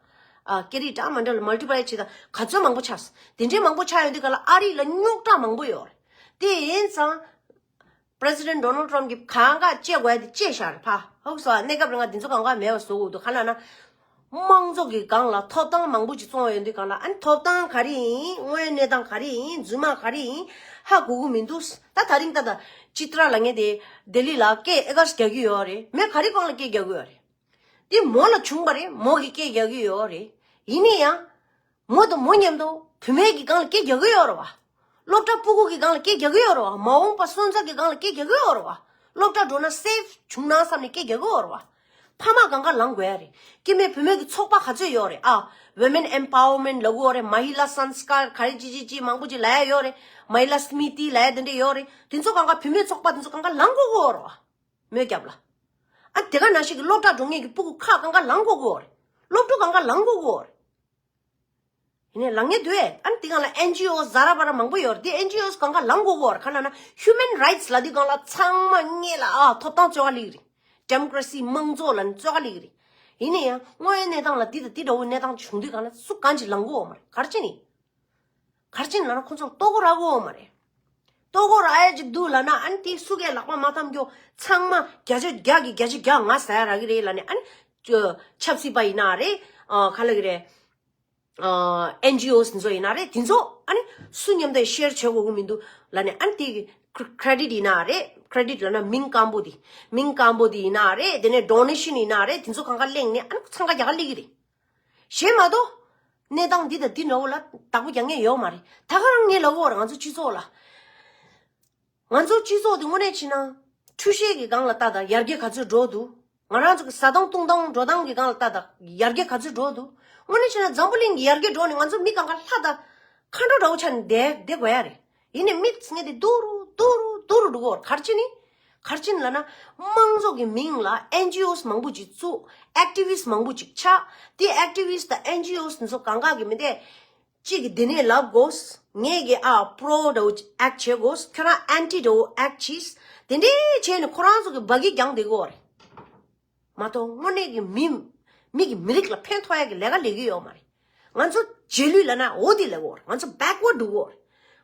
ཨ་སྐད་རིགས་འདྲ་མི་འདྲ་ལ་multiply བྱེད་དང་། ག་ཚོད་མང་པོ་ཆགས། དེ་འདྲས་མང་པོ་ཆགས་ཡོང་དུས་སྒང་ལ་ཨ་རི་ལ་རྙོག་དྲ་མང་པོ་ཡོད་རེད། དེ་ཡིན་ཙང་། President Donald Trump གིས་གང་ག་བཅད་དགོས་ཡ་དེ་བཅད་བཞག་རེད་ཕ། ཧ་གོ་སོང་ཨ། གནས་སྐབས་རིང་ང་འདི་ཚོ་གང་ག་མེད་པ་བཟོ་དགོས་འདུག་ག་ལབ་ན། དམངས་གཙོ་གི་སྒང་ལ་ཐོབ་ཐང་མང་པོ་ཅིག་བཙོང་བ་ཡོང་དུས་སྒང་ལ། ཨ་ནི་ཐོབ་ཐང་ག་རེ་ཡིན། དངོས་ཡོད་གནས་སྟངས་ག་རེ་ཡིན། རྫུན་མ་ག་རེ་ཡིན། ཧ་གོ་གི་མི་འདུག་ད་དེ་རིང་ད་ད་ཅི་ཏྲ་ལབ་མཁན་དེ་ལྡི་ལི་ལ་སྐད་ཨེ་གར་རྒྱག་གི་ཡོད་རེད། མོས་ག་རེ་སྒང་ལ་སྐད་རྒྱག་གི་ཡོད་རེད། དེ་མོ་ལ་བྱུང་བ་རེད། མོ་གིས་སྐད་རྒྱག་གི་ཡོད་རེད། ཡིན་ན་ཡང་། མོ་དང་མོ་མཉམ་དུ་བུད་མེད་ཀྱི་སྒང་ལ་སྐད་རྒྱག་གི་ཡོད་རེད་བ། སློབ་གྲྭ་སྤུ་གུ་གི་སྒང་ལ་སྐད་རྒྱག་གི་ཡོད་རེད་བ། མ་འོངས་པ་སོན་རྩ་གི་སྒང་ལ་སྐད་རྒྱག་གི་ཡོད་རེད་བ། སློབ་གྲྭ་འགྲོ་ན་safe བྱུང་ན་བསམ་ནས་སྐད་རྒྱག་གི་ཡོད་རེད་བ། ཕ་མ་སྒང་ག་ལངས་དགོས་ཡ་རེད། སྐྱེ་དམན་བུད་མེད་ཀྱི་ཚོགས་པ་ག་ཚོད་ཡོད་རེད་ཨ། Women Empowerment ལབ་ཀྱི་ཡོད་རེད། Mahila Sanskar ག་རེ་ཅི་ཅི་ཅི་མང་པོ་ཅིག་ལབ་ཡ་ཡོད་རེད། Mahila Samiti ལབ་ཡ་དེ་འདྲ་ཡོད་རེད། དེ་ཚོ་སྒང་ག་བུད་མེད་ཚོགས་པ་དེ་ཚོ་སྒང་ག་ལངས་དགོས་ཀྱི་ཡོད་རེད་བ། མོའི་རྒྱབ་ལ། ཨ་དེ་ག་ནང་བཞིན་གྱི་སློབ་གྲྭ་འགྲོ་མཁན་གྱི་སྤུ་གུ་ཁག་སྒང་ག་ལངས་དགོས་ཀྱི་ཡོད་རེད། སློབ་ཕྲུག་སྒང་ག་ལངས་དགོས་ཀྱི་ཡོད་རེད། ཡིན་ནའི་ལངས་མཁན་འདུག་ཨེ། ཨ་ནི་དེ་སྒང་ལ་ཨེན་ཇི་ཨོ་ཟ་ར་བ་ར་མང་པོ་ཡོད་རེད། དེ་ཨེན་ཇི་ཨོ་སྒང་ག་ལངས་དགོས་ཀྱི་ཡོད་རེད། ག་ལབ་ན་human rights ལབ་དུས་སྒང་ལ་ཚང་མ་སྔོན་ལ་ཨ་ཐོབ་ཐང་རྩོད་ག་སླེབས་ཀྱི་རེད། democracy དམངས་གཙོ་ལབ་ནས་རྩོད་ག་སླེབས་ཀྱི་རེད། ཡིན་ནའི་ཡང་དངོས་ཡོད་གནས་སྟངས་ལ་འདི་དང་འདི་འདྲ་བོའི་གནས་སྟངས་བྱུང་དུས་སྒང་ལ་སུ་གང་ཅིག་ལངས་ཀྱི་ཡོད་མ་རེད། ག་རེ་བྱས་ནས། ག་རེ་བྱས་ནས་ལབ་ན་ཁོ་ཚོར་ལྟོ་གོས་རག་གི་ཡོད་མ་རེད། ལྟོ་གོས་རག་ཡ་ཅིག་འདུག་ལབ་ན། ཨ་ནི་དེ་སུ་གས་ལག་པ་མ་འཐམ་རྒྱུ། ཚང་མ་བརྒྱ་ཆ་བརྒྱ་གི་བརྒྱ་ཆ་བརྒྱ་ང་ཟ་ཡ་རག་གི་རེད་ལབ་ནས། ཨ་ནི་ཆབ་སྲིད་པ་ཡིན་ན་རེད། ཨ་ག་ལབ་ཀྱི་རེད། ཨ་ཨེན་ཇི་ཨོ་ཚོ་ཡིན་ན་རེད། དེ་ཚོ་ཨ་ནི་སུ་མཉམ་དུ་ཤེར་བྱེད་དགོས་ཀྱི་མི་འདུག་ལབ་ནས། ཨ་ནི་དེ་ཀྲེ་ཀྲེ་ཌིཊ་ཡིན་ན་རེད། ཀྲེ་ཌིཊ་ལབ་ན་མིང་སྐམ་པོ་དེ། མིང་སྐམ་པོ་དེ་ཡིན་ན་རེད། དེ་ནས་ཌོ་ནེ་ཤན་ཡིན་ན་རེད། དེ་ཚོ་གང་ག་གླེང་ནས། ཨ་ནི་འཚང་ཁ་རྒྱག་ག་སླེབས་ཀྱི་རེད། གཞན་མ་གཏོགས་གནས་སྟངས་འདི་དང་འདི་འདྲ་བོ་ལ་བདག་པོ་རྒྱག་མཁན་ཡོད་མ་རེད། ད་ག་རང་ངས་ལབ་ཡོད་རེད། ང་ཚོ་སྤྱི་ཚོགས་ལ། ང་ཚོ་སྤྱི་ཚོགས་འདི་དངོས་གནས་བྱས་ན། འཁྲུལ་བཤད་ཀྱི་སྒང་ལ་ལྟ་དང་། ཡར་རྒྱས་ག་ཚོད་འགྲོ་འདུག་ང་རང་ཚོ་གི་ཟ་སྟངས་འཐུང་སྟངས་འགྲོ་སྟངས་ཀྱི་སྒང་ལ་ལྟ་དང་། ཡར་རྒྱས་ག་ཚོད་འགྲོ་འདུག་དངོས་གནས་བྱས་ན་འཛམ་བུ་གླིང་གི་ཡར་རྒྱས་འགྲོ་ནས། ང་ཚོ་མི་གང་ག་ལྷ་དང་མཁའ་འགྲོ་འདྲ་བོ་ཆགས་ནས་བསྡད་བསྡད་དགོས་ཡ་རེད། ཡིན་ནའི་མི་ངས་དེ་སྡུག་རུ་སྡུག་རུ་སྡུག་རུ་འགྲོ་གི་ཡོད་རེད། ག་རེ་བྱས་ནས། ག་རེ་བྱས་ནས་ལབ་ན། དམངས་གཙོ་གི་མིང་ལ་ཨེན་ཇི་ཨོ་མང་པོ་ཅིག་བཙུགས། ཨེག་ཊི་བི་སི་མང་པོ་ཅིག་ཆགས། དེ་ཨེག་ཊི་བི་སི་དང་ཨེན་ཇི་ཨོ་ཚོ་གང་ག་གི་མི་དེ། གཅིག་གིས་འདི་ནས་ལབ་དགོས། ངས་གི་ཨ་པྲོ་འདྲ་བོ་ཨེག་བྱེད་དགོས། ཁྱོད་རང་ཨན་ཊི་འདྲ་བོ་ཨེག་བྱས། དེ་འདྲས་བྱས་ནས་ཁོ་རང་ཚོ་གི་སྦ་གི་རྒྱང་བསྡད་ཀྱི་ཡོད་རེད། མ་གཏོགས་དངོས་གནས་ཀྱི་མི། མི་གི་མི་རིགས་ལ་ཕན་ཐོགས་ཡ་གི་ལས་ཀ་ལས་ཀྱི་ཡོད་མ་རེད། ང་ཚོ་རྗེས་ལུས་ལབ་ན་འོ་དེ་ལབ་ཀྱི་ཡོད་རེད། ང་ཚོ་བེག་ཝརཌ་འགྲོ་གི་ཡོད་རེད།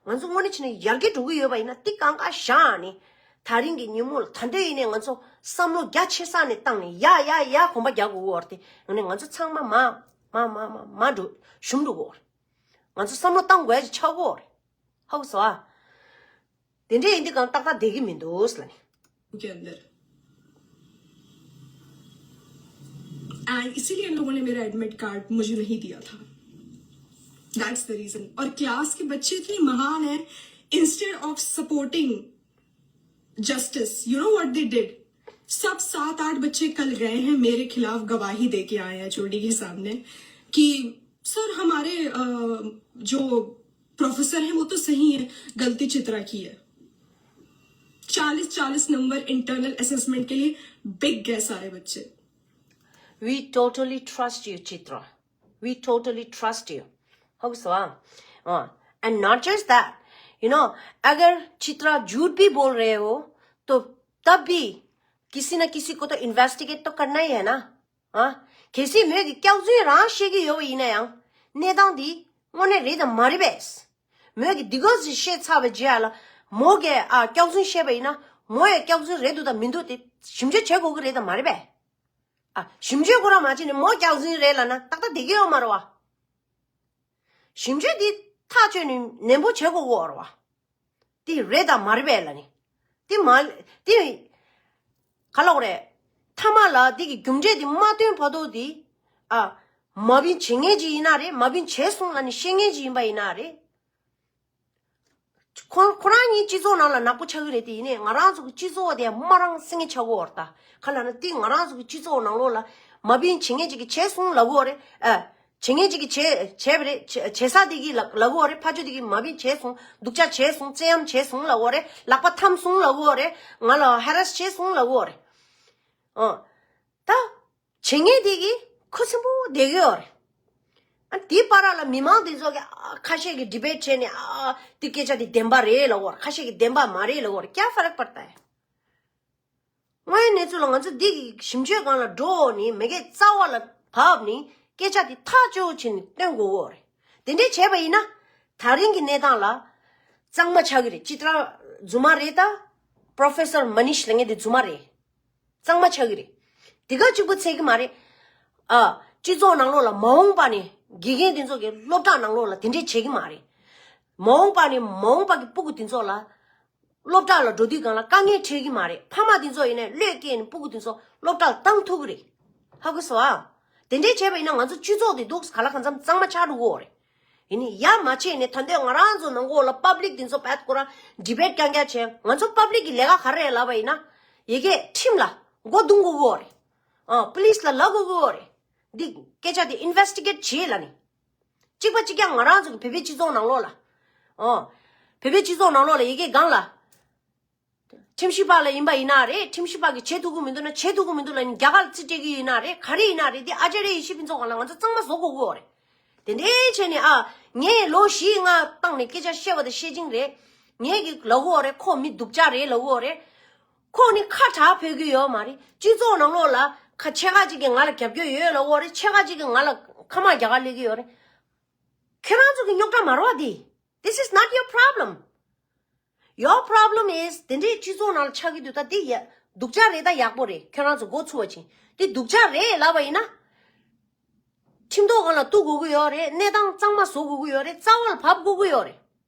ང་ཚོ་དངོས་གནས་བྱས་ན་ཡར་རྒྱས་འགྲོ་གི་ཡོད་པ་ཡིན་ན། དེ་གང་ག་བཞག་ནས། ད་རིང་གི་ཉིན་མོ་ལ་ད་འདོད་ཡིན་ནས་ང་ཚོ་བསམ་བློ་རྒྱ་ཆེ་ས་ནས་བཏང་ནས། ཡ་ཡ་ཡ་གོམ་པ་རྒྱག་དགོས་ཀྱི་ཡོད་རེད། དེ་ཡིན་ནས་ང་ཚོ་ཚང་མ་མ་མ་མ་མ་མ་འགྲོ་ཞུམ་འགྲོ་གི་ཡོད་རེད། ང་ཚོ་བསམ་བློ་བཏང་དགོས་ཡ་ཅིག་ཆགས་ཀྱི་ཡོད་རེད། ཧ་གོ་སོང་ཨ། དེ་འདྲས་ཡིན་དུས་གང་ཏག་ཏག་བསྡད་ཀྱི་མི་འདུག་ལབ་ནས། के अंदर। एंड इसीलिए इन लोगों ने मेरा admit card मुझे नहीं दिया था। That's the reason। और क्लास के बच्चे इतने महान हैं, instead of supporting justice, you know what they did? सब सात आठ बच्चे कल गए हैं, मेरे खिलाफ गवाही दे के आए हैं एचओडी के सामने कि सर, हमारे अ, जो प्रोफेसर हैं वो तो सही है, गलती चित्रा की है। चालीस चालीस नंबर इंटरनल असेसमेंट के लिए बिक गए सारे बच्चे। We totally trust you, Chitra. We totally trust you. ཧ་གོ་སོང་ཨ། ཨ། And not just that, you know, अगर चित्रा झूठ भी बोल रहे हो, तो तब भी किसी न किसी को तो इन्वेस्टिगेट तो करना ही है ना। ཨ། གལ་སྲིད་མོས་ཀྱིས་སྐྱག་རྫུན་རང་བཤད་ཀྱི་ཡོད་པ་ཡིན་ན་ཡང་། གནས་སྟངས་འདི་དངོས་གནས་རེད་དམ་མ་རེད་པས། མོས་ཀྱིས་འདི་ག་ཚོད་བཤད་ཚར་བའི་རྗེས་ལ། མོ་གིས་ཨ་སྐྱག་རྫུན་བཤད་པ་ཡིན་ན། མོ་ཡང་སྐྱག་རྫུན་རེད་འདུག་དང་མི་འདུག་དེ་ཞིབ་འཇུག་བྱེད་དགོས་ཀྱི་རེད་དམ་མ་རེད་པས། ཨ། ཞིབ་འཇུག་ཁོ་རང་མ་བྱས་ནས་མོ་སྐྱག་རྫུན་རེད་ལབ་ན་ཏག་ཏག་བསྡད་ཀྱི་ཡོད་མ་རེད་བ། ཞིབ་འཇུག་འདི་ཐག་གཅོད་ནས་ནན་པོ་བྱེད་དགོས་ཀྱི་ཡོད་རེད་བ། དེ་རེད་དམ་མ་རེད་པས་ལབ་ནས། དེ་མ། དེ་ག་ལབ་དགོས་རེད། མཐའ་མ་ལ་དེ་གི་རྒྱུ་འབྲས་དེ་མ་བཏོན་བར་དུ་དེ། ཨ། མ་བིན་བྱེད་མཁན་ཅིག་ཡིན་ན་རེད། མ་བིན་བྱས་སོང་ལབ་ནས་བཤད་མཁན་ཅིག་ཡིན་པ་ཡིན་ན་རེད། ཁོ་ཁོ་རང་གཉིས་སྤྱི་ཚོགས་ནང་ལ་ནག་པོ་ཆགས་ཀྱི་རེད། དེ་ཡིན་ནའི་ང་རང་ཚོ་གི་སྤྱི་ཚོགས་དེ་དམར་རང་སེང་གེ་ཆགས་ཀྱི་ཡོད་རེད་ད། ག་ལབ་ན་དེ་ང་རང་ཚོ་གི་སྤྱི་ཚོགས་ནང་ལོགས་ལ་མ་བིན་བྱེད་མཁན་ཅིག་གིས་བྱས་སོང་ལབ་ཀྱི་ཡོད་རེད། ཨ། བྱེད་མཁན་ཅིག་གིས་བྱས་བྱས་པ་རེད། བྱེད་བྱེད་ས་དེ་གིས་ལབ་ལབ་ཀྱི་ཡོད་རེད། ཕར་ཕྱོགས་དེ་གིས་མ་བིན་བྱས་སོང་། སྡུག་ཅག་བྱས་སོང་། བཙན་གཡེམ་བྱས་སོང་ལབ་ཀྱི་ཡོད་རེད། ལག་པ་འཐམ་སོང་ལབ་ཀྱི་ཡོད་རེད། ང་ལ་ཧེ་རེ་སི་བྱས་སོང་ལབ་ཀྱི་ཡོད་རེད། ཨ། ད། བྱེད་མཁན་དེ་གིས་ཁུ་སིམ་པོ་བསྡད་ཀྱི་ཡོད་རེད། ཨ། དེའི་བར་ལ་མི་མང་དེ་ཚོ་གིས་ཨ་ཁ་ཤས་ཀྱིས་ཌི་བེཊ་བྱས་ནས། ཨ། དེ་སྐད་ཆ་དེ་བདེན་པ་རེད་ལབ་ཀྱི་ཡོད་རེད། ཁ་ཤས་ཀྱིས་བདེན་པ་མ་རེད་ལབ་ཀྱི་ཡོད་རེད། क्या फर्क पड़ता है། དངོས་ཡོད་གནས་ཚུལ་ལ་ང་ཚོ་འདི་གི་ཞིབ་འཇུག་སྒང་ལ་འགྲོ་ནས་མེ་ཁའི་རྩ་བ་ལ་བབས་ནས་སྐད་ཆ་དེ་ཐག་གཅོད་བྱས་ནས་སྟོན་དགོས་ཀྱི་ཡོད་རེད། དེ་འདྲས་བྱས་པ་ཡིན་ན། ད་རིང་གི་གནས་སྟངས་ལ་གཙང་མ་ཆགས་ཀྱི་རེད། ཅི་ཏྲ་རྫུན་མ་རེད་ད། པྲོ་ཕེ་སར་མ་ནིཤ་ལབ་མཁན་དེ་རྫུན་མ་རེད། གཙང་མ་ཆགས་ཀྱི་རེད། དེ་ག་གཅིག་པོ་ཚད་ཀྱི་མ་རེད། ཨ། སྤྱི་ཚོགས་ནང་ལོགས་ལ་མ་འོངས་པ་ནས་དགེ་རྒན་དེ་ཚོ་གིས་སློབ་གྲྭ་ནང་ལོགས་ལ་དེ་འདྲས་བྱེད་ཀྱི་མ་རེད། མ་འོངས་པ་ནས་མ་འོངས་པ་གི་སྤུ་གུ་དེ་ཚོ་ལ། སློབ་གྲྭ་ལ་འགྲོ་དུས་སྒང་ལ་དཀའ་ངལ་འཕྲད་ཀྱི་མ་རེད། ཕ་མ་དེ་ཚོ་ཡིན་ནའི་བློས་བཀལ་ནས་སྤུ་གུ་དེ་ཚོ་སློབ་གྲྭ་ལ་བཏང་ཐུབ་ཀྱི་རེད། ཧ་གོ་སོང་ཨ། དེ་འདྲས་བྱས་པ་ཡིན་ན་ང་ཚོ་སྤྱི་ཚོགས་དེ་འདུག་ག་ལ་གང་འཚམ་གཙང་མ་ཆགས་འགྲོ་གི་ཡོད་རེད། ཡིན་ནའི་ཡ་མ་བྱས་ནས་ད་ལྟའི་ང་རང་ཚོ་ནང་ལོགས་ལ་པབ་ལིག་དེ་ཚོ་བད་ཁོ་རང་ཌི་བེཊ་རྐྱང་རྐྱང་བྱས། ང་ཚོ་པབ་ལིག་གི་ལས་ཀ་ག་རེ་རེད་ལབ་པ་ཡིན་ན། ཡ་གིས་ཁྲིམས་ལ་མགོ་རྡུང་དགོས་ཀྱི་ཡོད་རེད། ཨ། པུ་ལིས་ལ་ལབ་དགོས་ཀྱི་ཡོད་རེད། འདི་སྐད་ཆ་དེ་ཨིན་ཝེ་སི་ཊི་གེཊ་བྱེད་ལབ་ནས། གཅིག་པ་གཅིག་རྐྱང་ང་རང་ཚོ་གི་བོད་པའི་སྤྱི་ཚོགས་ནང་ལོགས་ལ། ཨོ། བོད་པའི་སྤྱི་ཚོགས་ནང་ལོགས་ལ་ཡ་གིས་སྒང་ལ། ཁྲིམས་ཞིབ་པ་ལ་ཡིན་པ་ཡིན་ན་རེད། ཁྲིམས་ཞིབ་པ་གིས་བྱེད་ཐུབ་ཀྱི་མི་འདུག་ན་བྱེད་ཐུབ་ཀྱི་མི་འདུག་ལབ་ནས་རྒྱ་གར་རྩིས་སྤྲད་ཀྱི་ཡིན་ན་རེད། ག་རེ་ཡིན་ན་རེད། འདི་ཨ་ཅཱརྱ་ཡེ་ཤེས་ཕུན་ཚོགས་སྒང་ལ་ང་ཚོ་གཙང་མ་བཟོ་དགོས་ཀྱི་ཡོད་རེད། དེ་འདྲའི་བྱས་ནས། ཨ། ངས་ལོ་བཞི་ལྔ་བཏང་ནས་སྐད་ཆ་བཤད་པ་དང་བཤད་ཀྱིན་རེད། ངས་གི་ལབ་ཀྱི་ཡོད་རེད། ཁོ་མི་སྡུག་ཅག་རེད་ལབ་ཀྱི་ཡོད་རེད། ཁོ་ནི་ཁ་གྲག་ཕོད་ཀྱི་ཡོད་མ་རེད། སྤྱི་ཚོགས་ནང་ལོགས་ལ་ཁ་ཕྱེད་ཀ་ཅིག་གིས་ང་ལ་རྒྱབ་སྐྱོར་ཡོད་ལབ་ཀྱི་ཡོད་རེད། ཕྱེད་ཀ་ཅིག་གིས་ང་ལ་ཁ་དམག་རྒྱག་ག་སླེབས་ཀྱི་ཡོད་རེད། ཁྱེད་རང་ཚོ་གི་རྙོག་དྲ་མ་རེད་བ་འདི། This is not your problem. Your problem is དེ་འདྲའི་སྤྱི་ཚོགས་ནང་ལ་ཆགས་ཀྱི་འདུག་ད་དེ་ཡ་སྡུག་ཅག་རེད། ད་ཡག་པོ་རེད། ཁྱོད་རང་ཚོ་མགོ་ཚུགས་པ་ཅིང་དེ་སྡུག་ཅག་རེད་ལབ་པ་ཡིན་ན། ཁྲིམས་ཐོག་སྒང་ལ་གཏུག་དགོས་ཀྱི་ཡོད་རེད། གནས་སྟངས་གཙང་མ་བཟོ་དགོས་ཀྱི་ཡོད་རེད། རྩ་བ་ལ་བབས་དགོས་ཀྱི་ཡོད་རེད།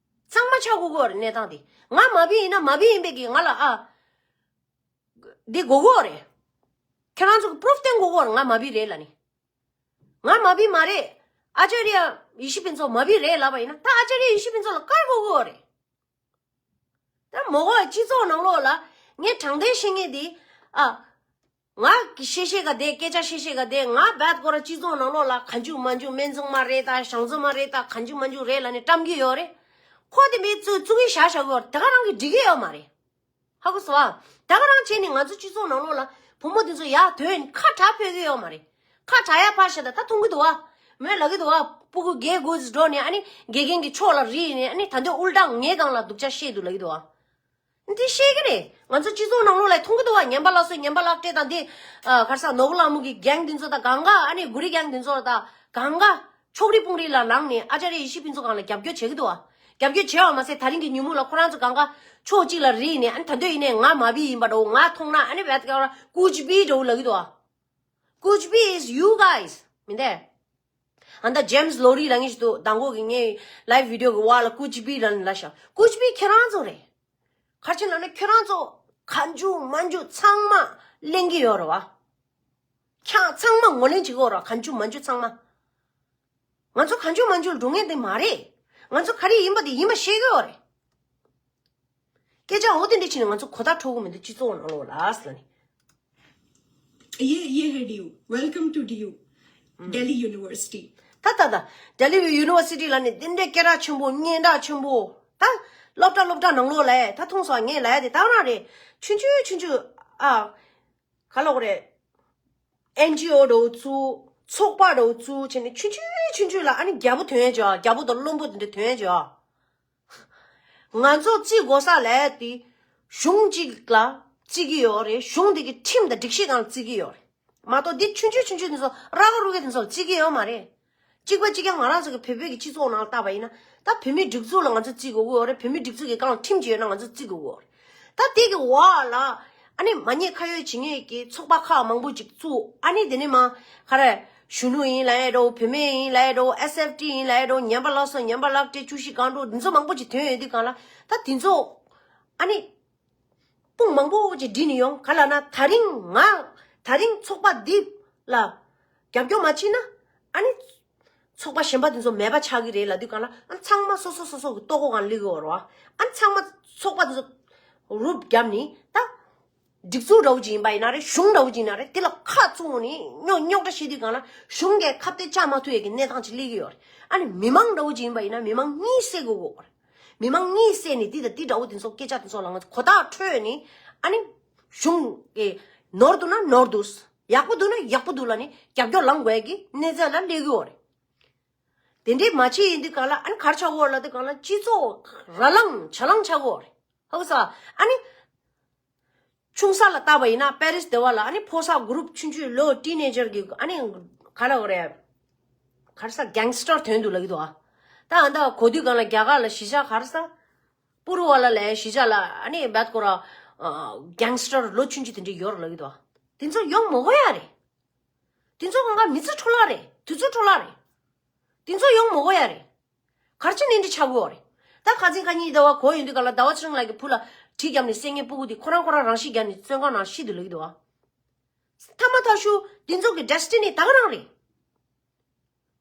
གཙང་མ་ཆགས་དགོས་ཀྱི་ཡོད་རེད། གནས་སྟངས་དེ་ང་མ་བི་ཡིན་ན་མ་བི་ཡིན་པའི་གི་ང་ལ་ཨ། འདི་དགོས་ཀྱི་ཡོད་རེད། ཁྱེད་རང་ཚོ་གི་པུ་རུབ་བསྟན་དགོས་ཀྱི་ཡོད་རེད། ང་མ་བི་རེད་ལབ་ནི། ང་མ་བི་མ་རེད། ཨ་ཅཱརྱ་ཡེ་ཤེས་ཕུན་ཚོགས་མ་བི་རེད་ལབ་པ་ཡིན་ན་ད་ཨ་ཅཱརྱ་ཡེ་ཤེས་ཕུན་ཚོགས་ལ་བཀར་དགོས་ཀྱི་ཡོད་རེད། ད་མོ་གོ་སྤྱི་ཚོགས་ནང་ལོགས་ལ་ངས་དྲང་བདེན་བཤད་མཁན་འདི་ཨ། ང་གི་བཤད་བཤད་ག་དེ་སྐད་ཆ་བཤད་བཤད་ག་དེ་ང་བད་ཀོ་ར་སྤྱི་ཚོགས་ནང་ལོགས་ལ་ག་འཇུ་མ་འཇུ་སྨན་བཙོང་མ་རེད་ད་ཞང་བཙོང་མ་རེད་ད་ག་འཇུ་མ་འཇུ་རེད་ལབ་ནས་བཀྲམ་གྱི་ཡོད་རེད། ཁོ་དེ་མི་བཙུགས་བཙུགས་ཀྱི་བཞག་བཞག་གི་ཡོད་རེད། དེ་ག་རང་གི་འགྲིག་གི་ཡོད་མ་རེད། ཧ་གོ་སོང་ཨ། ད་ག་རང་བྱས་ནས་ང་ཚོ་སྤྱི་ཚོགས་ནང་ལོགས་ལ་བུ་མོ་དེ་ཚོ་ཡར་དོན་ཁ་གྲག་ཕོད་ཀྱི་ཡོད་མ་རེད། ཁ་གྲག་ཡ་ཕར་བཞག་ད་ད་མཐོང་གི་འདུག་ཨ། མོས་ལབ་ཀྱི་འདུག་ཨ། སྤུ་གུ་རྒས་དགུ་ཙམ་འགྲོ་ནས་ཨ་ནི་དགེ་རྒན་གྱི་ཕྱོགས་ལ་རིལ་ནས་ཨ་ནི་ད་འདོད་དབུལ་སྟངས་ངའི་སྒང་ལ་སྡུག་ཅག་བཤད་འདུག་ལབ་ཀྱི་འདུག་ཨ། འདི་བཤད་ཀྱི་རེད། ང་ཚོ་སྤྱི་ཚོགས་ནང་ལོགས་ལ་མཐོང་གི་འདུག་བ། ངན་པ་ལགས་སོ་ངན་པ་ལགས་སྤྲད་དང་འདི་ཨ་ག་རེ་ཟ་ནོར་བུ་ལགས་མོ་གི་གེང་འདི་ཚོ་དང་གང་ག་ཨ་ནི་གུ་རི་གེང་འདི་ཚོ་དང་གང་ག་ཕྱོགས་རིས་དཔུང་རིས་ལ་ལངས་ནས་ཨ་ཅཱརྱ་ཡེ་ཤེས་ཕུན་ཚོགས་སྒང་ལ་རྒྱབ་སྐྱོར་བྱེད་ཀྱི་འདུག་བ། རྒྱབ་སྐྱོར་བྱས་པ་མ་ཟད་ད་རིང་གི་ཉིན་མོ་ལ་ཁོ་རང་ཚོ་གང་ག་ཕྱོགས་གཅིག་ལ་རིལ་ནས་ཨ་ནི་ད་འདོད་ཡིན་ནའི་ང་མ་བི་ཡིན་པ་འདྲ་བོ་ང་མཐོང་ན་ཨ་ནི་བད་ཀ་ར་ཀུ་ཅི་བི་འདྲ་བོ་ལབ་ཀྱི་འདུག་བ། ཀུ་ཅི་བི་is you guys མིན་ཏེ། ཨ་ད་ཇེམ་སི་ལོ་རི་ལབ་མཁན་ཞིག་འདུག་མདང་དགོང་གི་ངའི་ལའིབ་བི་ཌི་ཡོ་གི་བར་ལ་ཀུ་ཅི་བི་ལབ་ནས་ལབ་ཤག་ཀུ་ཅི་བི་ཁྱེད་རང་ཚོ་རེད། ག་རེ་བྱས་ལབ་ན་ཁྱོད་རང་ཚོ་ག་འཇུ་མ་འཇུ་ཚང་མ་གླེང་གི་ཡོད་རེད་བ། ཁྱང་ཚང་མ་ངོས་ལེན་བྱེད་ཀྱི་ཡོད་རེད་བ། ག་འཇུ་མ་འཇུ་ཚང་མ། ང་ཚོ་ག་འཇུ་མ་འཇུ་ལ་འགྲོ་མཁན་དེ་མ་རེད། ང་ཚོ་ག་རེ་ཡིན་པ་དེ་ཡིན་པ་ཤེས་ཀྱི་ཡོད་རེད། སྐད་ཆ་འོ་དེ་འདྲ་བྱས་ནས་ང་ཚོ་གོ་བརྡ་འཕྲོད་ཀྱི་མི་འདུག་སྤྱི་ཚོགས་ནང་ལོགས་ལ་ཟེར་ནས། ये ये है D U. Welcome to D U. Delhi यूनिवर्सिटी। ད་ད་ད། Delhi University ལ་ནི་འདི་འདྲའི་སྐད་གྲགས་ཆེན་པོ་སྙན་གྲགས་ཆེན་པོ། ད་སློབ་གྲྭ་སློབ་གྲྭ་ནང་ལོགས་ལ་ད་མཐོང་སོང་། ངས་ལབ་ཡ་དེ་ད་རང་རེད། ཆུང་ཆུང་ཆུང་ཆུང་ཨ། ག་ལབ་དགོས་རེད། ཨེན་ཇི་ཨོ་འདྲ་བོ་བཙུགས། ཚོགས་པ་འདྲ་བོ་བཙུགས་བྱས་ནས་ཆུང་ཆུང་ཆུང་ཆུང་ལ་ཨ་ནི་རྒྱལ་པོ་ཐོན་ཡ་ཅིག་རྒྱལ་པོ་དང་བློན་པོ་དེ་འདྲ་ཐོན་ཡ་ཅིག་ང་ཚོ་བརྩི་དགོས་ས་ལས་དེ་གཞུང་གཅིག་ལ་བརྩི་གི་ཡོད་རེད། གཞུང་དེ་གི་ཁྲིམས་དང་སྒྲིག་གཞི་སྒང་ལ་བརྩི་གི་ཡོད་རེད་མ་གཏོགས་འདི་ཆུང་ཆུང་ཆུང་ཆུང་དེ་ཚོ་ར་ག་རུ་གེ་དེ་ཚོ་ལ་བརྩི་གི་ཡོད་མ་རེད། གཅིག་པ་གཅིག་རྐྱང་ང་རང་ཚོ་གི་བོད་པའི་གི་སྤྱི་ཚོགས་ནང་ལ་བལྟས་པ་ཡིན་ན་ད་བོད་མིའི་སྒྲིག་འཛུགས་ལ་ང་ཚོ་བརྩི་དགོས་ཀྱི་ཡོད་རེད། བོད་མིའི་སྒྲིག་འཛུགས་ཀྱི་སྒང་ལ་ཁྲིམས་ཅིག་ཡོད་ན་ང་ཚོ་བརྩི་དགོས་ཀྱི་ཡོད་རེད། ད་དེ་གི་འོག་ལ་ཨ་ནི་མ་ཉེས་ཁ་གཡོགས་བྱེད་མཁན་གྱི་ཚོགས་པ་ཁག་མང་པོ་ཅིག་བཙུགས། ཨ་ནི་དེ་ནས་མ་ག་རེ་གཞོན་ནུ་ཡིན་ལབ་ཡ་འདྲ་བོ། བུད་མེད་ཡིན་ལབ་ཡ་འདྲ་བོ། ཨེས་ཨེཕ་ཊི་ཡིན་ལབ་ཡ་འདྲ་བོ། ཉམས་པ་ལགས་སོ་ཉམས་པ་ལགས་ཏེ་བཅུ་བཞི་སྒང་འགྲོ་འདི་ཚོ་མང་པོ་ཅིག་ཐོན་ཡོད་དུས་སྒང་ལ་ད་དེ་ཚོ་ཨ་ནི་དཔུང་མང་པོ་ཅིག་བསྒྲིགས་ནས་ཡོང་ག་ལབ་ན། ད་རིང་ང་ད་རིང་ཚོགས་པ་འདི་ལ་རྒྱབ་སྐྱོར་མ་བྱས་ན་ཨ་ནི། ཚོགས་པ་གཞན་པ་དེ་ཚོ་མེད་པ་ཆགས་ཀྱི་རེད་ལབ་དུས་སྒང་ལ་ཨ་ཚང་མ་སོ་སོ་སོ་སོ་གི་ལྟོ་གོས་སྒང་སླེབས་ཀྱི་ཡོད་རེད་བ། ཨ་ཚང་མ་ཚོགས་པ་དེ་ཚོ་རུབ་བརྒྱབ་ནི་ད་སྒྲིག་འཛུགས་འདྲ་བོ་ཅིག་ཡིན་པ་ཡིན་ན་རེད། གཞུང་འདྲ་བོ་ཅིག་ཡིན་ན་རེད། དེ་ལ་ཁ་བཙུམ་ནི་རྙོག་རྙོག་དྲ་བཤད་དུས་སྒང་ལ་གཞུང་གིས་ཁ་གཏད་བཅག་མ་ཐུབ་ཡས་ཀྱི་གནས་སྟངས་ཅིག་སླེབས་ཀྱི་ཡོད་རེད། ཨ་ནི་མི་མང་འདྲ་བོ་ཅིག་ཡིན་པ་ཡིན་ན་མི་མང་གཉིད་སད་དགོས་ཀྱི་ཡོད་རེད། མི་མང་གཉིད་སད་ནི་འདི་དང་འདི་འདྲ་བོ་དེ་ཚོ་སྐད་ཆ་དེ་ཚོ་ལ་ང་ཚོ་གོ་བརྡ་འཕྲོད་ནི་ཨ་ནི་གཞུང་གིས་ནོར་འདུག་ན་ནོར་འདུག་ཡག་པོ་འདུག་ན་ཡག་པོ་འདུག་ལབ་ནས་རྒྱབ་སྐྱོར་ལངས་དགོས་ཀྱི་གནས་ཚད་ལ་སླེབས་ཀྱི་ཡོད་རེད། དེ་འདྲས་མ་བྱས་ཡིན་དུས་སྒང་ལ་ཨ་ནི་ག་རེ་ཆགས་ཀྱི་ཡོད་རེད་ལབ་དུས་སྒང་ལ་སྤྱི་ཚོགས་ར་ལངས་ཇ་ལངས་ཆགས་ཀྱི་ཡོད་རེད། ཧ་གོ་སོང་ཨ། ཨ་ནི་ཆུང་ས་ལ་བལྟས་པ་ཡིན་ན་པེ་རིས་སྡེ་བ་ལ་ཨ་ནི་ཕོ་གསར་གུ་རུབ་ཆུང་ཆུང་ལོ་ཊིན་ཨེ་ཇར་གྱི་ཨ་ནི་ག་རེ་ལབ་དགོས་རེད། ག་རེ་ཟ་གེང་སི་ཊར་ཐོན་འདུག་ལབ་ཀྱི་འདུག་ཨ། ད་ཨ་ད་གོ་དུས་སྒང་ལ་རྒྱ་གར་ལ་གཞིས་ཆགས་ག་རེ་ཟ། པུ་རུ་བ་ལ་ལས་གཞིས་ཆགས་ལ་ཨ་ནི་བད་ཀོ་ར་གེང་སི་ཊར་ལོ་ཆུང་ཆུང་དེ་འདྲས་ཡོད་རེད་ལབ་ཀྱི་འདུག་ཨ། དེ་ཚོ་ཡོང་མི་དགོས་ཡ་རེད། དེ་ཚོ་གང་ག་མི་ཚེ་འཕྲོ་བརླག་རེད། དུས་ཚོད་འཕྲོ་བརླག་རེད། དེ་ཚོ་ཡོང་མི་དགོས་ཡ་རེད། ག་རེ་བྱས་ནས་འདི་འདྲ་ཆགས་ཀྱི་ཡོད་རེད། ད་ཁ་སང་ཁ་ཉིན་ཟླ་བ་གོ་ཡོང་དུས་སྒང་ལ་ཟླ་བ་ཚེ་རིང་ལགས་ཀྱི་བུ་ལ་གྲི་བརྒྱབ་ནས་བསད་མཁན་སྤུ་གུ་དེ་ཁོ་རང་ཁོ་རང་རང་ཤི་བརྒྱབ་ནས་བཙོན་ཁང་ནང་ཤི་འདུག་ལབ་ཀྱི་འདུག་ཨ། ཐ་མ་ཐག་ཤུ་འདི་ཚོ་གི་ཌེ་སི་ཊི་ནི་ད་ག་རང་རེད།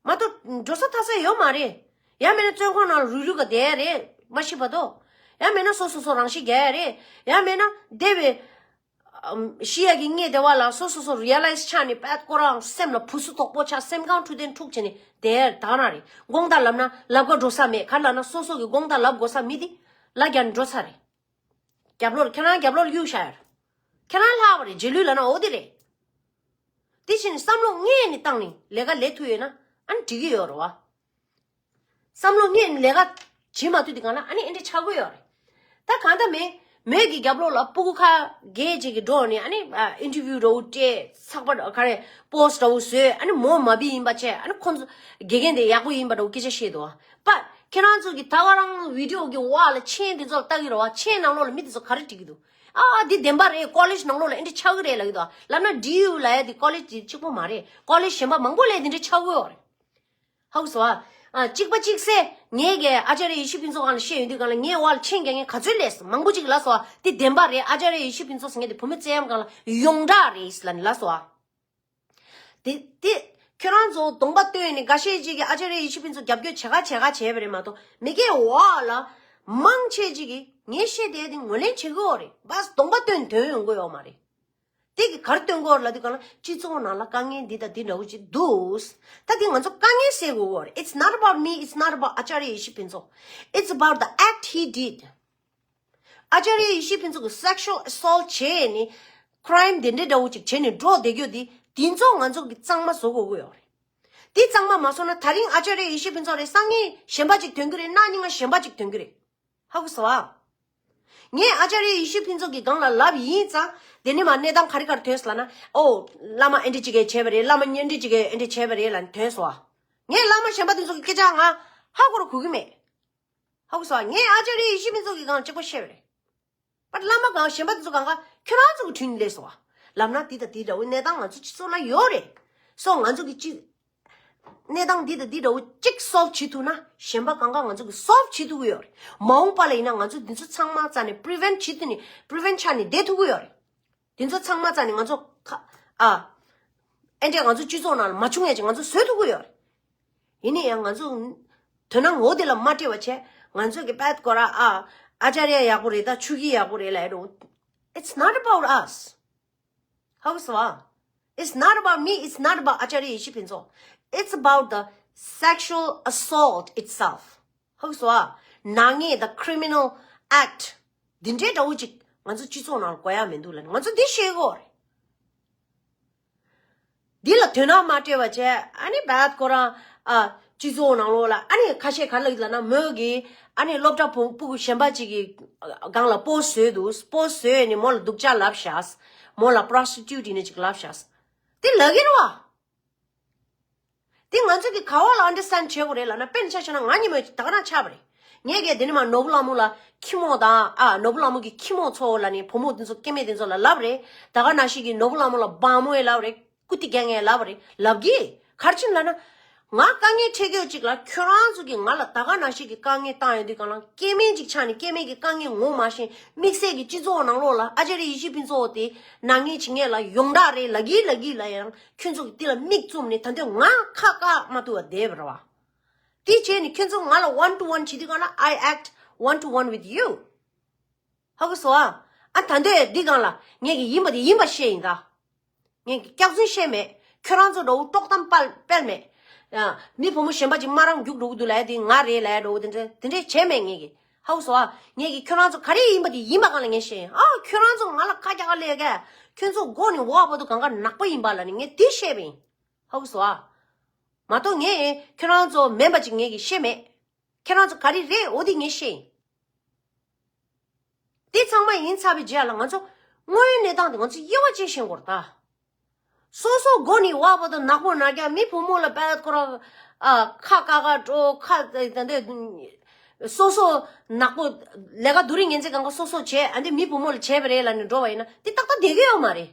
མ་གཏོགས་འགྲོ་ས་ཐར་ས་ཡོད་མ་རེད། ཡང་མིན་ན་བཙོན་ཁང་ནང་རུལ་རུལ་ག་བསྡད་ཡ་རེད། མ་ཤི་བར་དུ། ཡང་མིན་ན་སོ་སོ་སོ་རང་ཤི་རྒྱག་ཡ་རེད། ཡང་མིན་ན་འདས་པའི་ཨམ། ཤི་ཡ་གི་སྔས་དེ་བ་ལ་སོ་སོ་སོ་རི་ཡ་ལའི་ཛི་ཆགས་ནས་པད་ཀོ་རང་སེམས་ལ་བུ་སུ་དོག་པོ་ཆགས། སེམས་ཁམས་འཁྲུག་དེ་འཁྲུག་བྱས་ནས་དེ་ད་ག་རང་རེད། དགོངས་དག་ལབ་ན་ལབ་ག་འགྲོ་ས་མེད། ག་རེ་ལབ་ན་སོ་སོ་གི་དགོངས་དག་ལབ་དགོས་ས་མི་དེ་ལ་རྒྱ་ནས་འགྲོ་ཚར་རེད། རྒྱབ་ལོགས་ལ་ཁྱེད་རང་རྒྱབ་ལོགས་ལ་གཡུག་བཞག་ཡོད་རེད། ཁྱེད་རང་ལྷག་པ་རེད། རྗེས་ལུས་ལབ་ན་འོ་དེ་རེད། དེ་བཞིན་བསམ་བློ་དངོས་ནས་བཏང་ནས་ལས་ཀ་ལས་ཐུབ་ཡོད་ན་ཨ་ནི་འགྲིག་གི་ཡོད་རེད་བ། བསམ་བློ་དངོས་ནས་ལས་ཀ་བྱེད་མ་ཐུབ་དུས་སྒང་ལ་ཨ་ནི་ཨེ་འདྲ་ཆགས་ཀྱི་ཡོད་རེད། ད་གང་ལྟར་མེད་མོས་ཀྱི་རྒྱབ་ལོགས་ལ་སྤུ་གུ་ཁ་གས་ཅིག་གི་འགྲོ་ནས་ཨ་ནི་ཨ་ཨིན་ཊར་བིའུ་འདྲ་བོ་སྤྲད། ཚགས་པར་ག་རེ་པོ་སི་ཊི་འདྲ་བོ་བཟོས། ཨ་ནི་མོ་མ་བི་ཡིན་པ་བྱས། ཨ་ནི་ཁོ་ཚོ་དགེ་རྒན་དེ་ཡག་པོ་ཡིན་པ་འདྲ་བོ་སྐད་ཆ་བཤད་འདུག་བ། པ་ ཁྱེད་རང་ཚོ་གི་ད་ག་རང་བི་ཌི་ཡོ་གི་འོག་ལ་མཆན་དེ་ཚོ་ལ་ལྟ་གི་རེད་བ། མཆན་ནང་ལོགས་ལ་མི་དེ་ཚོ་ག་རེ་བྲིས་ཀྱི་འདུག་ཨ་འདི་བདེན་པ་རེད། ཀོ་ལེཇ་ནང་ལོགས་ལ་ཨེ་འདྲ་ཆགས་ཀྱི་རེད་ལབ་ཀྱི་འདུག་ལབ་ན་ཌི་ཡུ་ལབ་ཡ་དེ་ཀོ་ལེཇ་དེ་གཅིག་པོ་མ་རེད། ཀོ་ལེཇ་གཞན་པ་མང་པོ་ལ་འདི་འདྲ་ཆགས་ཀྱི་ཡོད་རེད། ཧ་གོ་སོང་ཨ། ཨ་གཅིག་པ་གཅིག་སེ་ངས་ཀྱི་ཨ་ཅཱརྱ་ཡེ་ཤེས་ཕུན་ཚོགས་སྒང་ལ་བཤད་ཡོང་དུས་སྒང་ལ་ངའི་འོག་ལ་མཆན་རྒྱག་མཁན་ག་ཚོད་སླེབས་སོང་། མང་པོ་ཅིག་ལབ་སོང་ཨ། དེ་བདེན་པ་རེད། ཨ་ཅཱརྱ་ཡེ་ཤེས་ཕུན་ཚོགས་ཟེར་མཁན་དེ་བུ་མོ་བཙན་གཡེམ་སྒང་ལ་ཡོངས་གྲགས་རེད་ལབ་ནས་ལབ་སོང་ཨ། དེ་དེ་ཁྱོད་རང་ཚོ་གདོང་པ་སྟོན་ནས་འགའ་ཤས་ཅིག་གིས་ཨ་ཅཱརྱ་ཡེ་ཤེས་ཕུན་ཚོགས་རྒྱབ་སྐྱོར་བྱེད་ག་བྱེད་ག་བྱས་པ་རེད་མ་གཏོགས། མི་སྒེར་འོག་ལ་མང་ཆེ་ཅིག་གིས་ངས་བཤད་བསྡད་དེ་ངོས་ལེན་བྱེད་ཀྱི་ཡོད་རེད། བས་གདོང་པ་སྟོན་དོན་ཡོང་གི་ཡོད་མ་རེད། དེ་གི་ག་རེ་སྟོན་གྱི་ཡོད་རེད་ལབ་དུས་སྒང་ལ་སྤྱི་ཚོགས་ནང་ལ་དཀའ་ངལ་འདི་དང་འདི་འདྲ་བོ་ཅིག་འདུག་ད་དེ་ང་ཚོ་དཀའ་ངལ་སེལ་དགོས་ཀྱི་ཡོད་རེད། It's not about me, it's not about ཨ་ཅཱརྱ་ཡེ་ཤེས་ཕུན་ཚོགས། It's about the act he did. ཨ་ཅཱརྱ་ཡེ་ཤེས་ཕུན་ཚོགས་ཀྱི་སེག་ཤུ་ཨལ་སོལ་བྱས་ནས་ཁྲའིམ་དེ་འདྲའི་འདྲ་བོ་ཅིག་བྱས་ནས་འགྲོ་བསྡད་རྒྱུ་དེ་དེ་ཚོ་ང་ཚོ་གི་གཙང་མ་བཟོ་དགོས་ཀྱི་ཡོད་རེད། དེ་གཙང་མ་མ་བཟོ་ན་ད་རིང་ཨ་ཅཱརྱ་ཡེ་ཤེས་ཕུན་ཚོགས་རེད། སང་ཉིན་གཞན་པ་ཅིག་ཐོན་གྱི་རེད། གནངས་ཉིན་ང་གཞན་པ་ཅིག་ཐོན་གྱི་རེད། ཧ་གོ་སོང་ཨ། ངས་ཨ་ཅཱརྱ་ཡེ་ཤེས་ཕུན་ཚོགས་ཀྱི་སྒང་ལ་ལབ་ཡིན་ཙང་། དེ་ནས་མར་གནས་སྟངས་ག་རེ་ག་རེ་ཐོན་སོང་ལབ་ན། ཨོ། བླ་མ་ཨེ་འདྲ་ཅིག་གིས་བྱས་པ་རེད། བླ་མ་གཉེན་འདྲ་ཅིག་གིས་ཨེ་འདྲ་བྱས་པ་རེད་ལབ་ནས་ཐོན་སོང་ཨ། ངས་བླ་མ་གཞན་པ་དེ་ཚོ་གི་སྐད་ཆ་ང་ཧ་གོ་ར་གོ་གི་མེད། ཧ་གོ་སོང་ཨ། ངས་ཨ་ཅཱརྱ་ཡེ་ཤེས་ཕུན་ཚོགས་ཀྱི་སྒང་ལ་གཅིག་པོ་བཤད་པ་རེད། པ་བླ་མ་གང་གཞན་པ་དེ་ཚོ་གང་ག་ཁྱོད་རང་ཚོ་གི་དྲིན་ལས་སོ། ལབ་ན་འདི་དང་འདི་འདྲ་བོ་གནས་སྟངས་ང་ཚོ་སྤྱི་ཚོགས་ལ་ཡོད་རེད། སོ་ང་ཚོ་གི་སྤྱི། གནས་སྟངས་འདི་དང་འདི་འདྲ་བོ་གཅིག་སོལབ་བྱེད་ཐུབ་ན་གཞན་པ་གང་ག་ང་ཚོ་གི་སོལབ་བྱེད་ཐུབ་ཀྱི་ཡོད་རེད། མ་འོངས་པ་ལ་ཡིན་ན་ང་ཚོ་འདི་ཚོ་ཚང་མ་རྩ་ནས་པི་རི་ཝེན་ཊི་བྱེད་ཐུབ་ནས་པི་རི་ཝེན་ཊི་ཆགས་ནས་བསྡད་ཐུབ་ཀྱི་ཡོད་རེད། དེ་ཚོ་ཚང་མ་རྩ་ནས་ང་ཚོ་ཁ་ཨ། ཨེ་འདྲས་ང་ཚོ་སྤྱི་ཚོགས་ནང་ལ་མ་བྱུང་ཡ་ཅིག་ང་ཚོ་བཟོ་ཐུབ་ཀྱི་ཡོད་རེད། ཡིན་ན་ཡང་ང་ཚོ་དོ་སྣང་འོ་དེ་ལ་མ་སྤྲད་པ་བྱས། ང་ཚོ་གི་པད་ཀོ་ར་ཨ། ཨ་ཅཱརྱ་ཡག་པོ་རེད། ད་ཆོས་ཀྱི་ཡག་པོ་རེད་ལབ་ཡ་འགྲོ། It's not about us. ཧ་གོ་སོང་ཨ། It's not about me, it's not about ཨ་ཅཱརྱ་ཡེ་ཤེས་ཕུན་ཚོགས། It's about the sexual assault itself. ཧ་གོ་སོང་ཨ། ནག་ཉེས་དང་criminal act འདི་འདྲའི་འདྲ་བོ་ཅིག་ང་ཚོ་སྤྱི་ཚོགས་ནང་དགོས་ཡ་མི་འདུག་ལབ་ནས་ང་ཚོ་འདི་བཤད་ཀྱི་ཡོད་རེད། འདི་ལ་དོ་སྣང་མ་སྤྲད་པ་བྱས། ཨ་ནི་པད་ཀོ་ར་ཨ། སྤྱི་ཚོགས་ནང་ལོགས་ལ་ཨ་ནི་ཁ་ཤས་ག་རེ་ལབ་ཀྱི་ལབ་ན། མོ་གིས་ཨ་ནི་སློབ་གྲྭ་ཕྲུ་གུ་གཞན་པ་ཅིག་གི་སྒང་ལ་པོ་སི་ཊི་བཟོས་འདུག་པོ་སི་ཊི་བཟོས་ནས་མོ་ལ་སྡུག་ཅག་ལབ་ཤག་མོ་ལ་པོ་རོ་སི་ཊི་ཊིའུཊ་ཡིན་ནི་ཅིག་ལབ་ཤག་དེ་ལབ་ཀྱི་རེད་བ། དེ་ང་ཚོ་གིས་ག་བ་ལ་ཨན་ཌར་སི་ཊེན་ཌི་བྱེད་དགོས་རེད་ལབ་ན། དཔེར་ན་ཆ་བཞག་ན་ང་གཉིས་མོ་ད་ག་རང་ཆགས་པ་རེད། ངས་གས་དེ་ནས་མར་ནོར་བུ་ལྷ་མོ་ལ་ཁྱི་མོ་དང་ཨ། ནོར་བུ་ལྷ་མོ་གི་ཁྱི་མོ་ཚོ་ལབ་ནས་བུ་མོ་དེ་ཚོ་སྐྱེ་དམན་དེ་ཚོ་ལ་ལབ་རེད། ད་ག་ནང་བཞིན་གྱི་ནོར་བུ་ལྷ་མོ་ལ་སྦྲང་མོ་ཡེ་ལབ་རེད། ཀུ་ཏི་རྒྱག་མཁན་ལབ་རེད། ལབ་གི་ག་རེ་བྱས་ནས་ལབ་ན། ང་དཀའ་ངལ་འཕྲད་ཀྱི་ཡོད་ཅིག་ལ་ཁྱོད་རང་ཚོ་གིས་ང་ལ་ད་ག་ནང་བཞིན་གྱི་དཀའ་ངལ་བཏང་ཡོང་དུས་སྒང་ལ་སྐྱེ་དམན་ཅིག་ཆགས་ནས་སྐྱེ་དམན་གྱི་དཀའ་ངལ་ངོ་མ་ཤེས། དམིགས་བསལ་གྱི་སྤྱི་ཚོགས་ནང་ལོགས་ལ་ཨ་ཅཱརྱ་ཡེ་ཤེས་ཕུན་ཚོགས་དེ་ནག་ཉེས་བྱེད་མཁན་ལ་ཡོངས་གྲགས་རེད་ལབ་གི་ལབ་གི་ལབ་ཡང་ཁྱོད་ཚོ་གིས་དེ་ལ་མིག་བཙུམ་ནས་ད་དུང་ང་ཁ་བཀག་མ་ཐུབ་པ་བསྡད་པ་རེད་བ། དེ་བྱས་ནས་ཁྱོད་ཚོ་ང་ལ་ཝན་ཊུ་ཝན་བྱེད་དུས་སྒང་ལ་I act one to one with you. ཧ་གོ་སོང་ཨ། ཨ་ད་འདོད་འདི་སྒང་ལ་ངས་ཀྱི་ཡིན་པ་དེ་ཡིན་པ་བཤད་ཡིན་ད། ངས་ཀྱི་སྐྱག་རྫུན་བཤད་མེད། ཁྱོད་རང་ཚོ་འདྲ་བོ་དཀྲོག་གཏམ་སྤེལ་སྤེལ་མེད། ཡ། མི་བུ་མོ་གཞན་པ་ཅིག་མ་རང་རྒྱུགས་འགྲོ་གི་འདུག་ལབ་ཡ་དེ་ང་རེད་ལབ་ཡ་འདྲ་བོ་དེ་འདྲ་དེ་འདྲས་བྱས་མེད་ངས་ཀྱི། ཧ་གོ་སོང་ཨ། ངས་ཀྱི་ཁྱོད་རང་ཚོ་ག་རེ་ཡིན་པ་དེ་ཡིན་པ་སྒང་ལ་ངས་བཤད་ཡིན། ཨ་ཁྱོད་རང་ཚོ་ང་ལ་ཁ་རྒྱག་ག་ལས་ཀ་ཁྱོད་ཚོ་མགོ་ནས་འོག་བར་དུ་གང་ག་ནག་པོ་ཡིན་པ་ལབ་ནས་ངས་དེ་བཤད་པ་ཡིན། ཧ་གོ་སོང་ཨ། མ་གཏོགས་ངས་ཁྱོད་རང་ཚོ་མིན་པ་ཅིག་ངས་ཀྱི་བཤད་མེད། ཁྱེད་རང་ཚོ་ག་རེ་རེད་འོ་དེ་ངས་ཤེས་ཡིན། དེ་ཚང་མ་ཡིན་ཚར་བའི་རྗེས་ལ་ང་ཚོ་དངོས་ཡོད་གནས་སྟངས་དེ་ང་ཚོ་དབྱེ་བ་ཕྱེ་ཤེས་དགོས་རེད་ད། སོ་སོ་མགོ་ནས་འོག་བར་དུ་ནག་པོ་ནག་རྐྱང་མི་བུ་མོ་ལ་དཔེ་ཁོ་རང་ཨ་ཁ་ཀ་ཀ་སྤྲོ་ཁ་དེ་འདྲ་སོ་སོ་ནག་པོ་ལས་ཀ་སྡུག་རུས་ངན་ཚད་གང་ག་སོ་སོ་བྱས། ཨ་འདི་མི་བུ་མོ་ལ་བྱས་པ་རེད་ལབ་ནས་འགྲོ་བ་ཡིན་ན་དེ་ཏག་ཏག་བསྡད་ཀྱི་ཡོད་མ་རེད།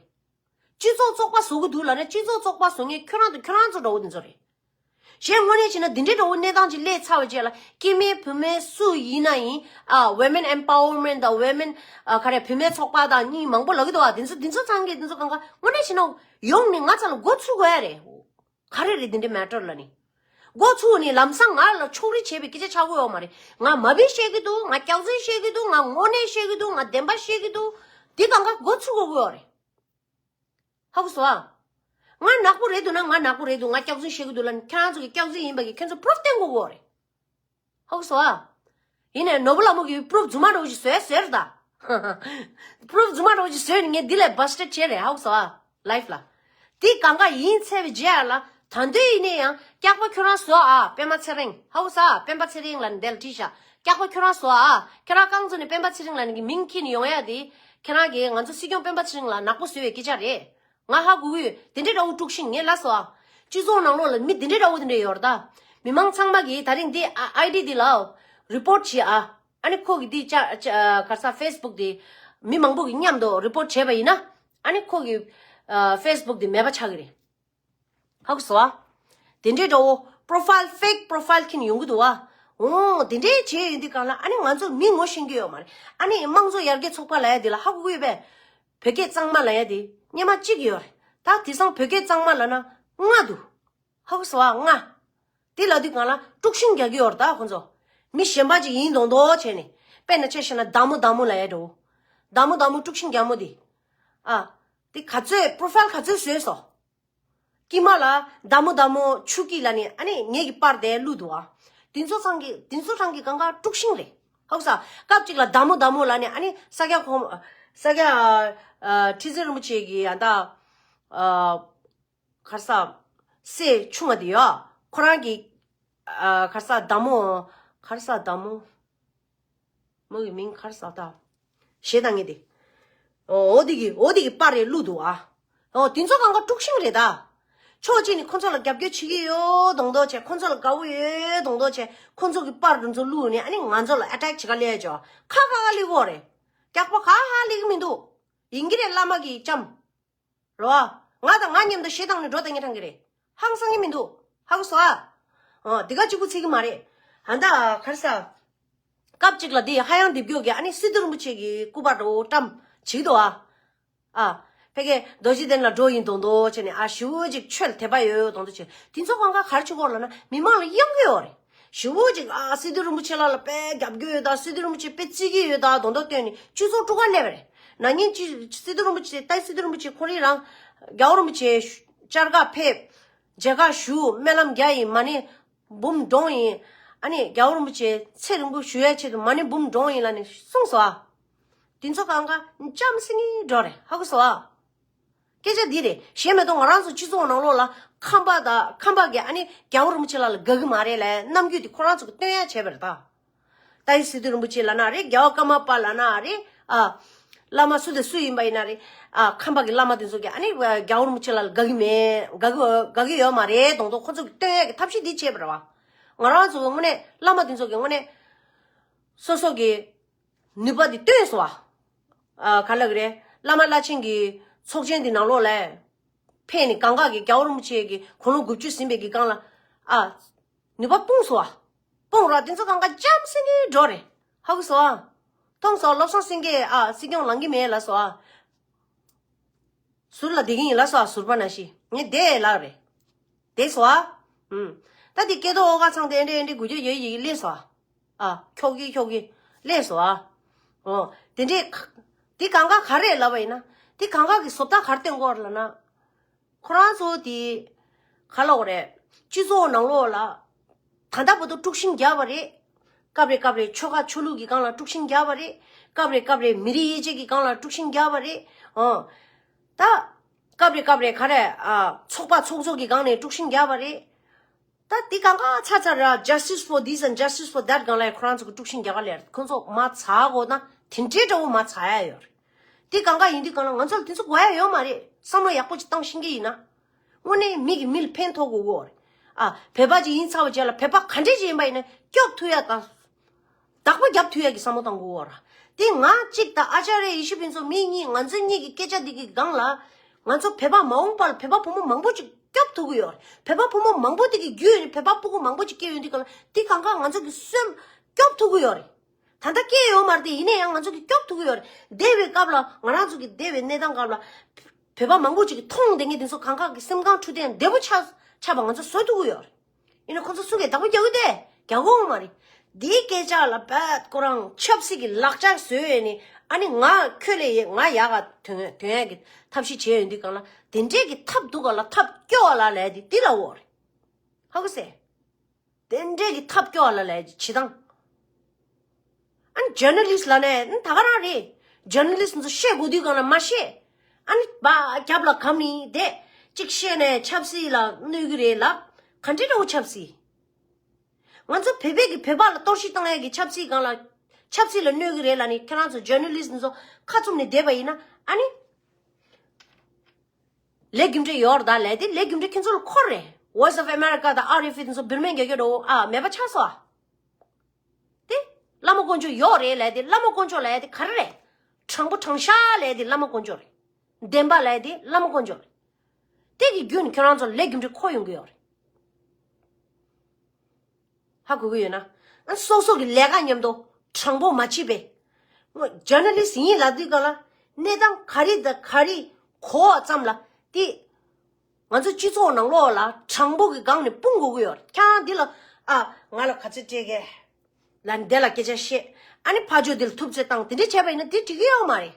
སྤྱི་ཚོགས་བཙོག་པ་བཟོ་གི་འདུག་ལབ་ན་སྤྱི་ཚོགས་བཙོག་པ་བཟོ་མཁན་ཁྱོད་རང་དང་ཁྱོད་རང་ཚོ་འདྲ་བོ་དེ་ཚོ་རེད། གཞན་དངོས་གནས་བྱས་ན་འདི་འདྲའི་འདྲ་བོ་གནས་སྟངས་ཅིག་སླེབས་ཚར་བའི་རྗེས་ལ་སྐྱེ་དམན་བུད་མེད་སུ་ཡིན་ན་ཡིན། ཨ་women empowerment དང་women ཨ་ག་རེ་བུད་མེད་ཚོགས་པ་དང་གཉིས་མང་པོ་ལབ་ཀྱི་འདུག་ཨ། དེ་ཚོ་དེ་ཚོ་ཚང་གི་དེ་ཚོ་གང་ག་དངོས་གནས་བྱས་ན་ཡོང་ནས་ང་ཚོ་ལ་འགོ་ཚུགས་དགོས་ཡ་རེད། ག་རེ་རེད་འདི་འདྲའི་མེ་ཊར་ལ་ནི། འགོ་ཚུགས་ནས་ལམ་སང་ང་ལ་ཕྱོགས་རིས་བྱས་པའི་སྐད་ཆ་ཆགས་ཀྱི་ཡོད་མ་རེད། ང་མ་བི་བཤད་ཀྱི་འདུག་ང་སྐྱག་རྫུན་བཤད་ཀྱི་འདུག་ང་དངོས་གནས་བཤད་ཀྱི་འདུག་ང་བདེན་པ་བཤད་ཀྱི་འདུག་འདི་གང་ག་འགོ་ཚུགས་དགོས་ཀྱི་ཡོད་རེད། ཧ་གོ་སོང་ཨ། ང་ནག་པོ་རེད་འདུག་ན་ང་ནག་པོ་རེད་འདུག་ང་སྐྱག་རྫུན་བཤད་ཀྱི་འདུག་ལབ་ན་ཁྱེད་རང་ཚོ་གི་སྐྱག་རྫུན་ཡིན་པ་གི་ཁྱེད་ཚོ་པུ་རུབ་བསྟན་དགོས་ཀྱི་ཡོད་རེད། ཧ་གོ་སོང་ཨ། ཡིན་ནའི་ནོར་བུ་ལྷ་མོ་གི་པུ་རུབ་རྫུན་མ་འདྲ་བོ་ཞིག་བཟོས་བཟོས་རེད་ད། པུ་རུབ་རྫུན་མ་འདྲ་བོ་ཞིག་བཟོས་ནས་ངས་འདི་ལས་བྷ་སི་ཊེཌ་བྱས་རེད། ཧ་གོ་སོང་ཨ། ལའིཕ་ལ། འདི་གང་ག་ཡིན་ཚར་བའི་རྗེས་ལ་ད་འདོད་ཡིན་ནའི་ཡང་སྐྱག་པ་ཁྱོད་རང་བཟོ་ཨ་པད་མ་ཚེ་རིང་། ཧ་གོ་སོང་ཨ། སྤེན་པ་ཚེ་རིང་ལབ་ནས་འདི་ལ་བྲིས་ཤག་སྐྱག་པ་ཁྱོད་རང་བཟོ་ཨ། ཁྱེད་རང་རྐང་བཙུགས་ནས་སྤེན་པ་ཚེ་རིང་ལབ་ནས་ཀྱི་མིང་འཁྱེར་ནས་ཡོང་ཡ་དེ། ཁྱེད་རང་གིས་ང་ཚོ་སྲིད་སྐྱོང་སྤེན་པ་ཚེ་རིང་ལ་ནག་པོ་བཟོས་པའི་སྐད་ཆ་རེད། ང་ཧ་གོ་གི་ཡོད། དེ་འདྲའི་འདྲ་བོ་དཀྲུག་ཤིང་ངས་ལབ་སོང་ཨ། སྤྱི་ཚོགས་ནང་ལོགས་ལ་མི་དེ་འདྲའི་འདྲ་བོ་དེ་འདྲ་ཡོད་རེད་ད། མི་མང་ཚང་མ་གིས་ད་རིང་འདི་ཨ་ཨའི་ཌི་འདི་ལའོ་རི་པོར་ཊི་བྱེད་ཨ། ཨ་ནི་ཁོ་གི་འདི་ཅ་ཅ་ག་ས་ཕེ་སི་བུག་འདི་མི་མང་པོ་གིས་མཉམ་དུ་རི་པོར་ཊི་བྱས་པ་ཡིན་ན། ཨ་ནི་ཁོ་གི་ཨ་ཕེ་སི་བུག་འདི་མེད་པ་ཆགས་ཀྱི་རེད། ཧ་གོ་སོང་ཨ། དེ་འདྲའི་འདྲ་བོ་པོ་རོ་ཕའིལ་ཕེག་པོ་རོ་ཕའིལ་ཁྱེར་ནས་ཡོང་གི་འདུག་ཨ། འོ་དེ་འདྲའི་བྱས་ཡོང་དུས་གང་ལ་ཨ་ནི་ང་ཚོ་མི་ངོ་ཤེས་ཀྱི་ཡོད་མ་རེད། ཨ་ནི་དམངས་གཙོ་ཡར་རྒྱས་ཚོགས་པ་ལབ་ཡ་དེ་ལ་ཧ་གོ་གི་ཡོད་པས། བོད་སྐད་གཙང་མ་ལབ་ཡ་དེ་སྔོན་མ་གཅིག་ཡོད་རེད། ད་དེང་སང་བོད་སྐད་གཙང་མ་ལབ་ན་ལྔ་འདུག་ཧ་གོ་སོང་ཨ། ལྔ། དེ་ལབ་དུས་གང་ལ་དཀྲུག་ཤིང་རྒྱག་གི་ཡོད་རེད་ད་ཁོ་ཚོ། མི་གཞན་པ་ཅིག་ཡིན་མདོག་མདོག་བྱས་ནས། དཔེར་ན་ཆ་བཞག་ན་བདག་མོ་བདག་མོ་ལབ་ཡ་འདྲ་བོ། བདག་མོ་བདག་མོ་དཀྲུག་ཤིང་རྒྱག་མོ་དེ། ཨ། དེ་ག་ཚོད་པོ་རོ་ཕའིལ་ག་ཚོད་བཟོས་སོང་། དཀྱིལ་མ་ལ་བདག་མོ་བདག་མོ་ཆུ་སྐྱིད་ལབ་ནས་ཨ་ནི་ངེད་ཀྱི་པར་དེ་བླུགས་འདུག་ཨ། དེ་ཚོ་ཚང་གི་དེ་ཚོ་ཚང་གི་གང་ག་དཀྲུག་ཤིང་རེད། ཧ་གོ་ས། སྐབས་གཅིག་ལ་བདག་མོ་བདག་མོ་ལབ་ནས་ཨ་ནི་ས་སྐྱ་གོང་ས་སྐྱ་ཨ་ཁྲི་ཟུར་རིན་པོ་ཆེ་གི་ཡ་ད་ཨ་ག་རེ་ཟ། སྲས་ཆུང་བ་དེ་ཡོ། ཁོ་རང་གི་ཨ་ག་རེ་ཟ་བདག་མོ། ག་རེ་ཟ་བདག་མོ། མོ་གི་མིང་ག་རེ་ཟ་ད། གཞས་བཏང་མཁན་དེ། འོ་འོ་དེ་གི་འོ་དེ་གི་པར་རེ་བླུགས་འདུག་ཨ། འོ་དེ་ཚོ་གང་ག་དཀྲུག་ཤིང་རེད་ད། ཕྱོགས་གཅིག་ནས་ཁོ་ཚོ་ལ་རྒྱབ་སྐྱོར་བྱེད་ཀྱི་ཡོད་མདོག་མདོག་བྱས། ཁོ་ཚོ་ལ་དགའ་བོ་ཡོད་མདོག་མདོག་བྱས། ཁོ་ཚོ་གི་པར་དེ་ཚོ་བླུགས་ནས་ཨ་ནི་ང་ཚོ་ལ་ཨ་ཊེག་བྱེད་ག་སླེབས་ཡ་ཅོ། ཁ་ཁ་ཁ་སླེབས་ཀྱི་ཡོད་རེད། སྐྱག་པ་ཁ་ཁ་སླེབས་ཀྱི་མི་འདུག་ཡིན་གྱི་རེད། བླ་མ་གི་ལྕམ། རོ། ང་དང་ང་མཉམ་དུ་གཞས་བཏང་ནས་འགྲོ་བསྡད་མཁན་ཐང་གི་རེད། ཧང་སང་གི་མི་འདུག་ཧ་གོ་སོང་ཨ། འོ་འདི་ག་གཅིག་པུ་ཚིག་གི་མ་རེད། ཨ་ད་ག་རེ་ཟ། སྐབས་གཅིག་ལ་འདི་ཧ་ཡང་སྡེབ་སྐྱོ་གི་ཨ་ནི་སི་ཏུ་རིན་པོ་ཆེ་གི་སྐུ་པར་འདྲ་བོ་བཀྲམ་བྱེད་ཀྱི་འདུག་ཨ། ཨ། ཕ་གི་རྡོ་རྗེ་གདན་ལ་འགྲོ་ཡིན་མདོག་མདོག་བྱས་ནས་ཨ་ཞེ་པོ་ཅིག་ཆོས་ལ་དད་པ་ཡོད་མདོག་མདོག་བྱས། དེ་ཚོ་གང་ག་ག་རེ་བྱེད་ཀྱི་ཡོད་ལབ་ན་མི་མང་ལ་གཡང་གི་ཡོད་རེད། ཞེ་པོ་ཅིག་ཨ་སི་ཏུ་རིན་པོ་ཆེ་ལགས་ལ་དཔེ་རྒྱབ་སྐྱོར་ཡོད་ད། སི་ཏུ་རིན་པོ་ཆེ་དཔེ་བརྩི་གི་ཡོད་ད་མདོག་མདོག་བཏོན་ནས་སྤྱི་ཚོགས་དཀྲུག་ག་སླེབས་པ་རེད། ན་ནིང་ཅི་སི་ཏུ་རིན་པོ་ཆེ་ཏའི་སི་ཏུ་རིན་པོ་ཆེ་ཁོ་རང་རྒྱལ་བ་རིན་པོ་ཆེ་བཅར་ག་ཕེབས། མཇལ་ཁ་ཞུ། སྨོན་ལམ་རྒྱག་ཡིན། མ་ཎི་འབུམ་སྒྲོན་ཡིན། ཨ་ནི་རྒྱལ་བ་རིན་པོ་ཆེ་ཚེ་རིང་པོ་ཞུ་ཡའི་ཆེད་དུ་མ་ཎི་འབུམ་སྒྲོན་ཡིན་ལབ་ནས་གསུངས་སོང་ཨ། དེ་ཚོ་གང་ག་ལྕམ་སྲིད་ནི་འགྲོ་རེད། ཧ་གོ་སོང་ཨ། སྐད་ཆ་འདི་རེད། གཞན་མ་གཏོགས་ང་རང་ཚོ་སྤྱི་ཚོགས་ནང་ལོགས་ལ་ཁམས་པ་དང་ཁམས་པ་གིས་ཨ་ནི་རྒྱལ་བ་རིན་པོ་ཆེ་ལགས་ལ་དགའ་གི་མ་རེད་ལབ་རྣམ་འགྱུར་དེ་ཁོ་རང་ཚོ་གིས་སྟོན་ཡ་བྱས་པ་རེད་ད། ཏཱའི་སི་ཏུ་རིན་པོ་ཆེ་ལབ་ན་རེད། རྒྱལ་བ་ཀརྨ་པ་ལབ་ན་རེད། ཨ། བླ་མ་སུ་དང་སུ་ཡིན་པ་ཡིན་ན་རེད། ཨ། ཁམས་པ་གི་བླ་མ་དེ་ཚོ་གིས་ཨ་ནི་རྒྱལ་བ་རིན་པོ་ཆེ་ལགས་ལ་དགའ་གི་མེད། དགའ་གི་དགའ་གི་ཡོད་མ་རེད་མདོག་མདོག་ཁོ་ཚོ་གིས་སྟོན་ཡ་གི་ཐབས་ཤེས་འདི་བྱས་པ་རེད་བ། ང་རང་ཚོ་གི་དངོས་གནས་བླ་མ་དེ་ཚོ་གིས་དངོས་གནས་སོ་སོ་གི་ནུས་པ་འདི་སྟོན་སོང་བ། ཨ། ག་ལབ་གི་རེད། བླ་མ་བླ་ཆེན་གྱི་ཚོགས་ཆེན་འདི་ནང་ལོགས་ལ་ཕེབས་ནས་གང་ག་གི་རྒྱལ་བ་རིན་པོ་ཆེ་གི་དགུང་ལོ་དགུ་བཅུ་ཟིན་པའི་གི་སྒང་ལ། ཨ། ནུས་པ་སྤུངས་སོང་བ། སྤུངས་ར་དེ་ཚོ་གང་ག་ལྕམ་སྲིད་ནི་འགྲོ་རེད། ཧ་གོ་སོང་ཨ། མཐོང་སོང་། བློ་བཟང་སེང་གེ་ཨ་སྲིད་སྐྱོང་ལངས་གི་མེད་ལབ་སོང་ཨ། ཟུར་ལ་བསྡད་ཀྱི་ཡིན་ལབ་སོང་ཨ། ཟུར་པ་ནང་བཞིན་ངས་བསྡད་ལབ་རེད། བསྡད་སོང་ཨ། ཨུམ། ད་དེ་སྐལ་རྡོར་ཨོ་དཀར་ཚང་དེ་འདྲས་འདྲས་དགུ་བརྒྱ་ཡོད་ཡིག་སླེབས་སོང་ཨ། ཨ། ཁྱོག་གི་ཁྱོག་གི་སླེབས་སོང་ཨ། འོ། དེ་འདྲས་ཁ་དེ་གང་ག་ག་རེ་ལབ་པ་ཡིན་ན། དེ་གང་ག་གི་བཟོ་ལྟ་ག་རེ་སྟོན་གྱི་ཡོད་རེད་ལབ་ན། ཁོ་རང་ཚོ་དེ་ག་ལབ་དགོས་རེད། སྤྱི་ཚོགས་ནང་ལོགས་ལ་ད་ལྟ་བར་དུ་དཀྲུག་ཤིང་བརྒྱབ་པ་རེད། སྐབས་རེ་སྐབས་རེ་ཆོལ་ཁ་ཆོས་ལུགས་ཀྱི་སྒང་ལ་དཀྲུག་ཤིང་བརྒྱབ་པ་རེད། སྐབས་རེ་སྐབས་རེ་མི་རིགས་དབྱེ་འབྱེད་ཀྱི་སྒང་ལ་དཀྲུག་ཤིང་བརྒྱབ་པ་རེད། ཨོ། ད་སྐབས་རེ་སྐབས་རེ་ག་རེ། ཨ། ཚོགས་པ་ཚོགས་གཙོ་གི་སྒང་ནས་དཀྲུག་ཤིང་བརྒྱབ་པ་རེད། ད་འདི་གང་ག་ཚར་ཚར་ར། Justice for this and justice for that སྒང་ལ་ཁོ་རང་ཚོ་གི་དཀྲུག་ཤིང་རྒྱག་ག་ལེར་ཁོ་ཚོ་མ་ཚར་གོ་ན་དེ་འདྲའི་འདྲ་བོ་མ་ཚར་ཡ་ཡོད་རེད། འདི་གང་ག་ཡིན་དུས་གང་ལ་ང་ཚོ་ལ་དེ་ཚོ་དགོས་ཡ་ཡོད་མ་རེད། བསམ་བློ་ཡག་པོ་ཅིག་བཏང་ཤེས་ཀྱི་ཡིན་ན། དངོས་གནས་མི་གི་མི་ལ་ཕན་ཐོགས་དགོས་གོ་རེད། ཨ། བོད་པ་ཅིག་ཡིན་ཚར་བ་རྗེས་ལ་བོད་པ་ག་འདྲས་ཅིག་ཡིན་པ་ཡིན་ན་སྐྱོབ་ཐུབ་ཡ་དང་། བདག་པོ་རྒྱབ་ཐུབ་ཡ་གི་བསམ་བློ་བཏང་དགོས་ར། དེ་ང་གཅིག་དང་ཨ་ཅཱརྱ་ཡེ་ཤེས་ཕུན་ཚོགས་མི་གཉིས། ང་ཚོ་གཉིས་ཀྱི་སྐད་ཆ་འདི་གི་སྒང་ལ། ང་ཚོ་བོད་པ་མ་འོངས་པ་ལ་བོད་པ་བུ་མོ་མང་པོ་ཅིག་སྐྱོབ་ཐུབ་ཀྱི་ཡོད་རེད། བོད་པ་བུ་མོ་མང་པོ་དེ་གི་རྒྱུད་ནས་བོད་པ་སྤུ་གུ་མང་པོ་ཅིག་སྐྱེ་ཡོང་དུས་སྒང་ལ་འདི་གང་ག་ང་ཚོ་གི་སེམས་སྐྱོབ་ཐུབ་ཀྱི་ཡོད་རེད། ད་ལྟ་སྐྱེས་ཡོད་མ་རེད་དེ། ཡིན་ན་ཡང་ང་ཚོ་གི་སྐྱོབ་ཐུབ་ཀྱི་ཡོད་རེད། འདས་པའི་སྐབས་ལ་ང་རང་ཚོ་གི་འདས་པའི་གནས་སྟངས་སྐབས་ལ། བོད་པ་མང་པོ་ཅིག་གིས་མཐོང་བསྡད་མཁན་དེ་ཚོ་གང་ག་གི་སེམས་ཁམས་འཕྲོད་བསྟེན་བདེ་པོ་ཆགས་ཆགས་པ་ང་ཚོ་བཟོ་ཐུབ་ཀྱི་ཡོད་རེད། ཡིན་ན་ཁོ་ཚོ་སུ་གིས་བདག་པོ་རྒྱག་གི་དེ་རྒྱག་གི་ཡོད་མ་རེད། འདིའི་སྐད་ཆ་ལ་བད་ཁོ་རང་ཆབ་སྲིད་ཀྱི་ལག་ཆ་བཟོས་ནས། ཨ་ནི་ང་ཁྱོད་ལས་ང་ཡག་ག་ཐོན་ཐོན་ཡག་གི་ཐབས་ཤེས་བྱས་ཡོང་དུས་སྒང་ལ། དེ་འདྲས་ཀྱི་ཐབས་འདུག་ག་ལ། ཐབས་སྐྱོ་བ་ལ་ལས་དེ་འདི་ལ་འོ་རེད། ཧ་གོ་སོང་། དེ་འདྲས་ཀྱི་ཐབས་སྐྱོ་བ་ལ་ལས་བྱེད་སྟངས། ཨ་ནི་ཇར་ནལ་ལིསྟ་ལབ་ནས་ཨ་ནི་ད་ག་རང་རེད། ཇར་ནལ་ལིསྟ་ཚོ་བཤད་དགོས་དུས་སྒང་ལ་མ་བཤད། ཨ་ནི་བ་རྒྱབ་ལ་གམ་ནས་བསྡད། གཅིག་བཤད་ནས་ཆབ་སྲིད་ལ་གནོད་ཀྱི་རེད་ལབ། ག་འདྲ་འདྲ་བོ་ཆབ་སྲིད། ང་ཚོ་བོད་པའི་གི་བོད་པ་ལ་གཏོར་བཤིག་བཏང་ཡས་ཀྱི་ཆབ་སྲིད་སྒང་ལ། ཆབ་སྲིད་ལ་གནོད་ཀྱི་རེད་ལབ་ནས་ཁྱེད་རང་ཚོ་ཇར་ནལ་ལིསྟ་ཚོ་ཁ་བཙུམ་ནས་བསྡད་པ་ཡིན་ན། ཨ་ནི། ལས་རྒྱུ་འབྲས་ཡོད་རེད་ད། ལས་དེ་ལས་རྒྱུ་འབྲས་ཁྱེད་ཚོ་ལ་འཁོར་རེད། Voice of America དང་ཨར་ཨེཕ་ཨེ་དེ་ཚོ་བིར་མེན་རྒྱག་རྒྱུ་འགྲོ་ཨ་མེད་པ་ཆགས་སོ་ཨ། དེ་བླ་མ་དཀོན་མཆོག་ཡོད་རེད་ལབ་དེ་བླ་མ་དཀོན་མཆོག་ལབ་དེ་ག་རེ་རེད། དྲང་པོ་དྲང་བཞག་ལབ་དེ་བླ་མ་དཀོན་མཆོག་རེད། བདེན་པ་ལབ་དེ་བླ་མ་དཀོན་མཆོག་རེད། དེ་གི་རྒྱུན་ཁྱོད་རང་ཚོ་ལས་རྒྱུ་འབྲས་འཁོར་ཡོང་གི་ཡོད་རེད། ཧ་གོ་གི་ཡོད་ན། ཨ་སོ་སོ་གི་ལས་ཀ་མཉམ་དུ་དྲང་པོ་མ་བྱེད་པས། ཇར་ན་ལི་སི་ཡིན་ལབ་དུས་ག་ལ་གནས་སྟངས་ག་རེ་དང་ག་རེ་གོ་བ་ཙམ་ལ་དེ། ང་ཚོ་སྤྱི་ཚོགས་ནང་ལོགས་ལ་དྲང་པོ་གི་སྒང་ནས་སྤུངས་དགོས་ཀྱི་ཡོད་རེད། ཁྱེད་རང་འདི་ལ་ཨ་ང་ལ་ག་ཚོད་སྤྲད་གས་ལ་འདི་ལ་སྐད་ཆ་བཤད་ཨ་ནི་ཕ་ཇོ་འདི་ལ་ཐུབ་ཚོད་བཏང་དེ་འདྲ་བྱས་པ་ཡིན་ན་དེ་འགྲིག་གི་ཡོད་མ་རེད།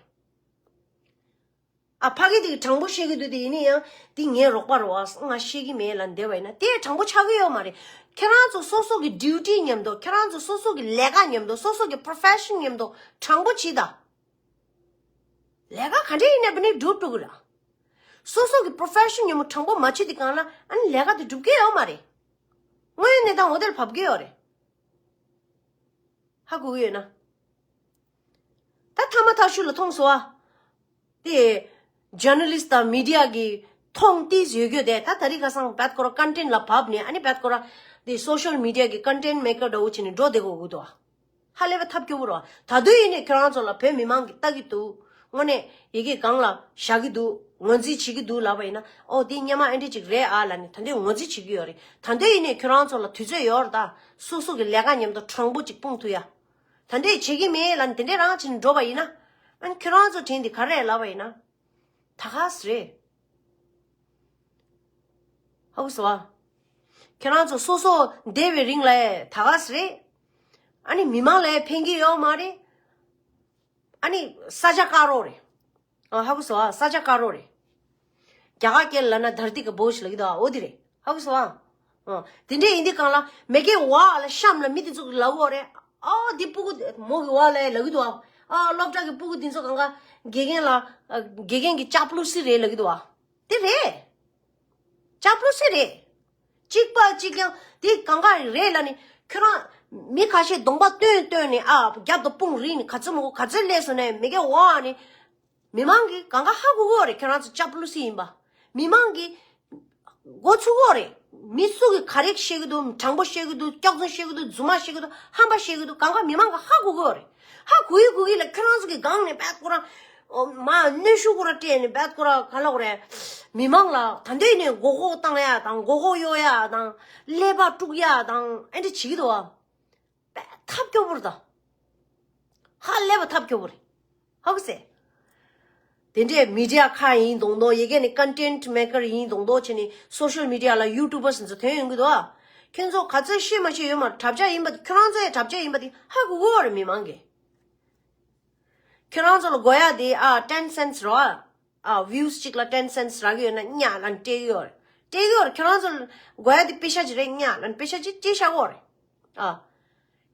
ཨ་ཕ་གི་དེ་གི་དྲང་པོ་བཤད་གི་འདུག་དེ་ཡིན་ན་ཡང་དེ་ངའི་རོགས་པ་རེད་བ་ང་བཤད་གི་མེད་ལ་འདི་བ་ཡིན་ན་དེ་དྲང་པོ་ཆགས་གི་ཡོད་མ་རེད། ཁྱེད་རང་ཚོ་སོ་སོ་གི་ཌིའུ་ཊི་མཉམ་དུ་ཁྱེད་རང་ཚོ་སོ་སོ་གི་ལས་ཀ་མཉམ་དུ་སོ་སོ་གི་པྲོ་ཕེ་ཤན་མཉམ་དུ་དྲང་པོ་བྱེད་ད། ལས་ཀ་ག་འདྲ་ཡིན་ན་བི་ནི་སྒྲུབ་འགྲོ་གི་ར། སོ་སོ་གི་པྲོ་ཕེ་ཤན་ཉིན་མོ་དྲང་པོ་མ་བྱེད་དེ་གང་ལ་ཨ་ནི་ལས་ཀ་དེ་སྒྲུབ་ཀྱི་ཡོད་མ་རེད། དངོས་ཡོད་གནས་སྟངས་འོ་དེར་བབས་ཀྱི་ཡོད་རེད། ཧ་གོ་གི་ཡོད་ན། ད་ཐ་མ་ཐག་ཤུ་ལ་མཐོང་སོ་ཨ། དེ་ཇར་ན་ལི་སི་དང་མི་ཌི་ཡ་གི་མཐོང་ཏིས་ཡོད་རྒྱུ་དེ་ད་ད་རིང་ཁ་སང་བད་ཀོ་ར་ཀོན་ཊེན་ལ་བབས་ནས་ཨ་ནི་བད་ཀོ་ར་དེ་སོ་ཤལ་མི་ཌི་ཡ་གི་ཀོན་ཊེན་མེ་ཀར་འདྲ་བོ་བྱས་ནས་འགྲོ་བསྡད་དགོས་ཀྱི་འདུག་ཨ། ཧ་ལས་པ་ཐབས་སྐྱོ་པོ་རེད། ད་དུང་ཡིན་ནའི་ཁྱོད་རང་ཚོ་ལ་བོད་མི་མང་གིས་ལྟ་གི་འདུག་དངོས་གནས་ཡི་གེ་སྒང་ལ་བཞག་གི་འདུག་ངོས་འཛིན་བྱེད་ཀྱི་འདུག་ལབ་པ་ཡིན་ན་ཨོ་འདི་སྔོན་མ་ཨེ་འདྲ་ཅིག་རེད་ཨ་ལབ་ནས་ད་དུང་ངོས་འཛིན་བྱེད་ཀྱི་ཡོད་རེད། ད་དུང་ཡིན་ནའི་ཁྱོད་རང་ཚོ་ལ་དུས་ཚོད་ཡོད་རེད་ད། སོ་སོ་གི་ལས་ཀ་མཉམ་དུ་དྲང་པོ་ཅིག་སྤུངས་ཐུབ་ཡ། ད་འདྲས་བྱེད་ཀྱི་མེད་ལབ་ནས་དེ་འདྲས་རང་བྱས་ནས་འགྲོ་བ་ཡིན་ན། ཨ་ནི་ཁྱོད་རང་ཚོ་དྲན་དེ་ག་རེ་ལབ་པ་ཡིན་ན། ད་ག་སེ་རེད། ཧ་གོ་སོང་ཨ། ཁྱེད་རང་ཚོ་སོ་སོ་བསྡད་པའི་རིང་ལ་ད་ག་སེ་རེད། ཨ་ནི་མི་མང་ལ་ཕན་གྱི་ཡོད་མ་རེད། ཨ་ནི་ས་ཆ་དཀར་རོ་རེད། ཨ་ཧ་གོ་སོང་ཨ། ས་ཆ་དཀར་རོ་རེད། རྒྱ་གར་སྐད་ལ་ན་དྷར་ཏི་ཀ་བོཇ་ལབ་ཀྱི་འདུག་ཨ། འོ་དེ་རེད། ཧ་གོ་སོང་ཨ། ཨ་དེ་འདྲས་ཡིན་དུས་གང་ལ་མེ་ཀའི་བ་ལ་གཤམ་ལ་མི་དེ་ཚོ་གི་ལབ་ཡོད་རེད། ཨ་འདི་སྤུ་གུ་མོ་གི་བ་ལ་ལབ་ཀྱི་འདུག་ཨ། ཨ་སློབ་གྲྭ་གི་སྤུ་གུ་དེ་ཚོ་གང་ག་དགེ་རྒན་ལ་ཨ་དགེ་རྒན་གི་ལྕགས་པོ་ལུ་སི་རེད་ལབ་ཀྱི་འདུག་ཨ། དེ་རེད། ལྕགས་པོ་ལུ་སི་རེད། གཅིག་པ་གཅིག་རྐྱང་དེ་གང་ག་རེད་ལབ་ནས་ཁྱོད་རང་མི་ཁ་ཤས་གདོང་པ་སྟོན་སྟོན་ནས་ཨ་རྒྱབ་ཏུ་དཔུང་རིང་ནས་ག་ཚོད་མོ་ག་ཚོད་སླེབས་སོང་ནས་མེ་ཀའི་བ་ནས། མི་མང་གིས་གང་ག་ཧ་གོ་གི་ཡོད་རེད། ཁྱོད་རང་ཚོ་ལྕགས་པོ་ལུ་སི་ཡིན་པ། མི་མང་གིས་མགོ་ཚོས་ཀྱི་ཡོད་རེད། མི་སུ་གིས་ག་རེ་བཤད་ཀྱི་འདུག་དྲང་པོ་བཤད་ཀྱི་འདུག་སྐྱག་རྫུན་བཤད་ཀྱི་འདུག་རྫུན་མ་བཤད་ཀྱི་འདུག་ཧམ་པ་བཤད་ཀྱི་འདུག་གང་ག་མི་མང་གིས་ཧ་གོ་གི་ཡོད་རེད། ཧ་གོ་ཡི་གོ་གི་ལ་ཁྱོད་རང་ཚོ་གི་སྒང་ནས་བད་ཁོ་རང་ཨོ་མ་གནོན་ཤུགས་ཁོ་རང་སྤྲད་ནས་བད་ཁོ་རང་ག་ལབ་དགོས་རེད། མི་མང་ལ་ད་འདོད་ནས་མགོ་སྐོར་བཏང་ཡ་དང་མགོ་སྐོར་གཡོག་ཡ་དང་ཀླད་པ་དཀྲུག་ཡ་དང་ཨེ་འདྲ་བྱེད་ཀྱི་འདུག་ཨ། ཐབས་སྐྱོ་པོ་རེད་ད། ཧ་ལས་པ་ཐབས་སྐྱོ་པོ་རེད། ཧ་གོ་སོང་། དེ་འདྲས་མི་ཌི་ཡ་ཁག་ཡིན་མདོག་མདོག་ཡ་གི་ནི་ཀོན་ཊེན་མེ་ཀར་ཡིན་མདོག་མདོག་བྱས་ནས་སོ་ཤལ་མི་ཌི་ཡ་ལ་ཡུ་ཊུབ་པར་ཚོ་ཐོན་ཡོང་གི་འདུག་ཨ། ཁྱོད་ཚོ་ག་ཚོད་ཤེས་མ་ཤེས་ཡོད་མ་རེད། དྲ་རྒྱ་ཡིན་པ་དེ་ཁྱོད་རང་ཚོ་ཡ་དྲ་རྒྱ་ཡིན་པ་དེ་ཧ་གོ་གི་ཡོད་རེད་མི་མང་གིས། ཁྱོད་རང་ཚོ་ལ་དགོས་ཡ་དེ་ཨ་ཊེན་སེན་སི་རོ་ཨ། ཨ་བིའུ་སི་གཅིག་ལ་ཊེན་སེན་སི་རག་གི་ཡོད་ན་ཉག་ལབ་ནས་སྤྲད་ཀྱི་ཡོད་རེད། སྤྲད་ཀྱི་ཡོད་རེད། ཁྱོད་རང་ཚོ་དགོས་ཡ་དེ་པེ་ཤ་ཅིག་རེད་ཉག་ལབ་ནས་པེ་ཤ་ཅིག་སྤྲད་བཞག་གི་ཡོད་རེད། ཨ།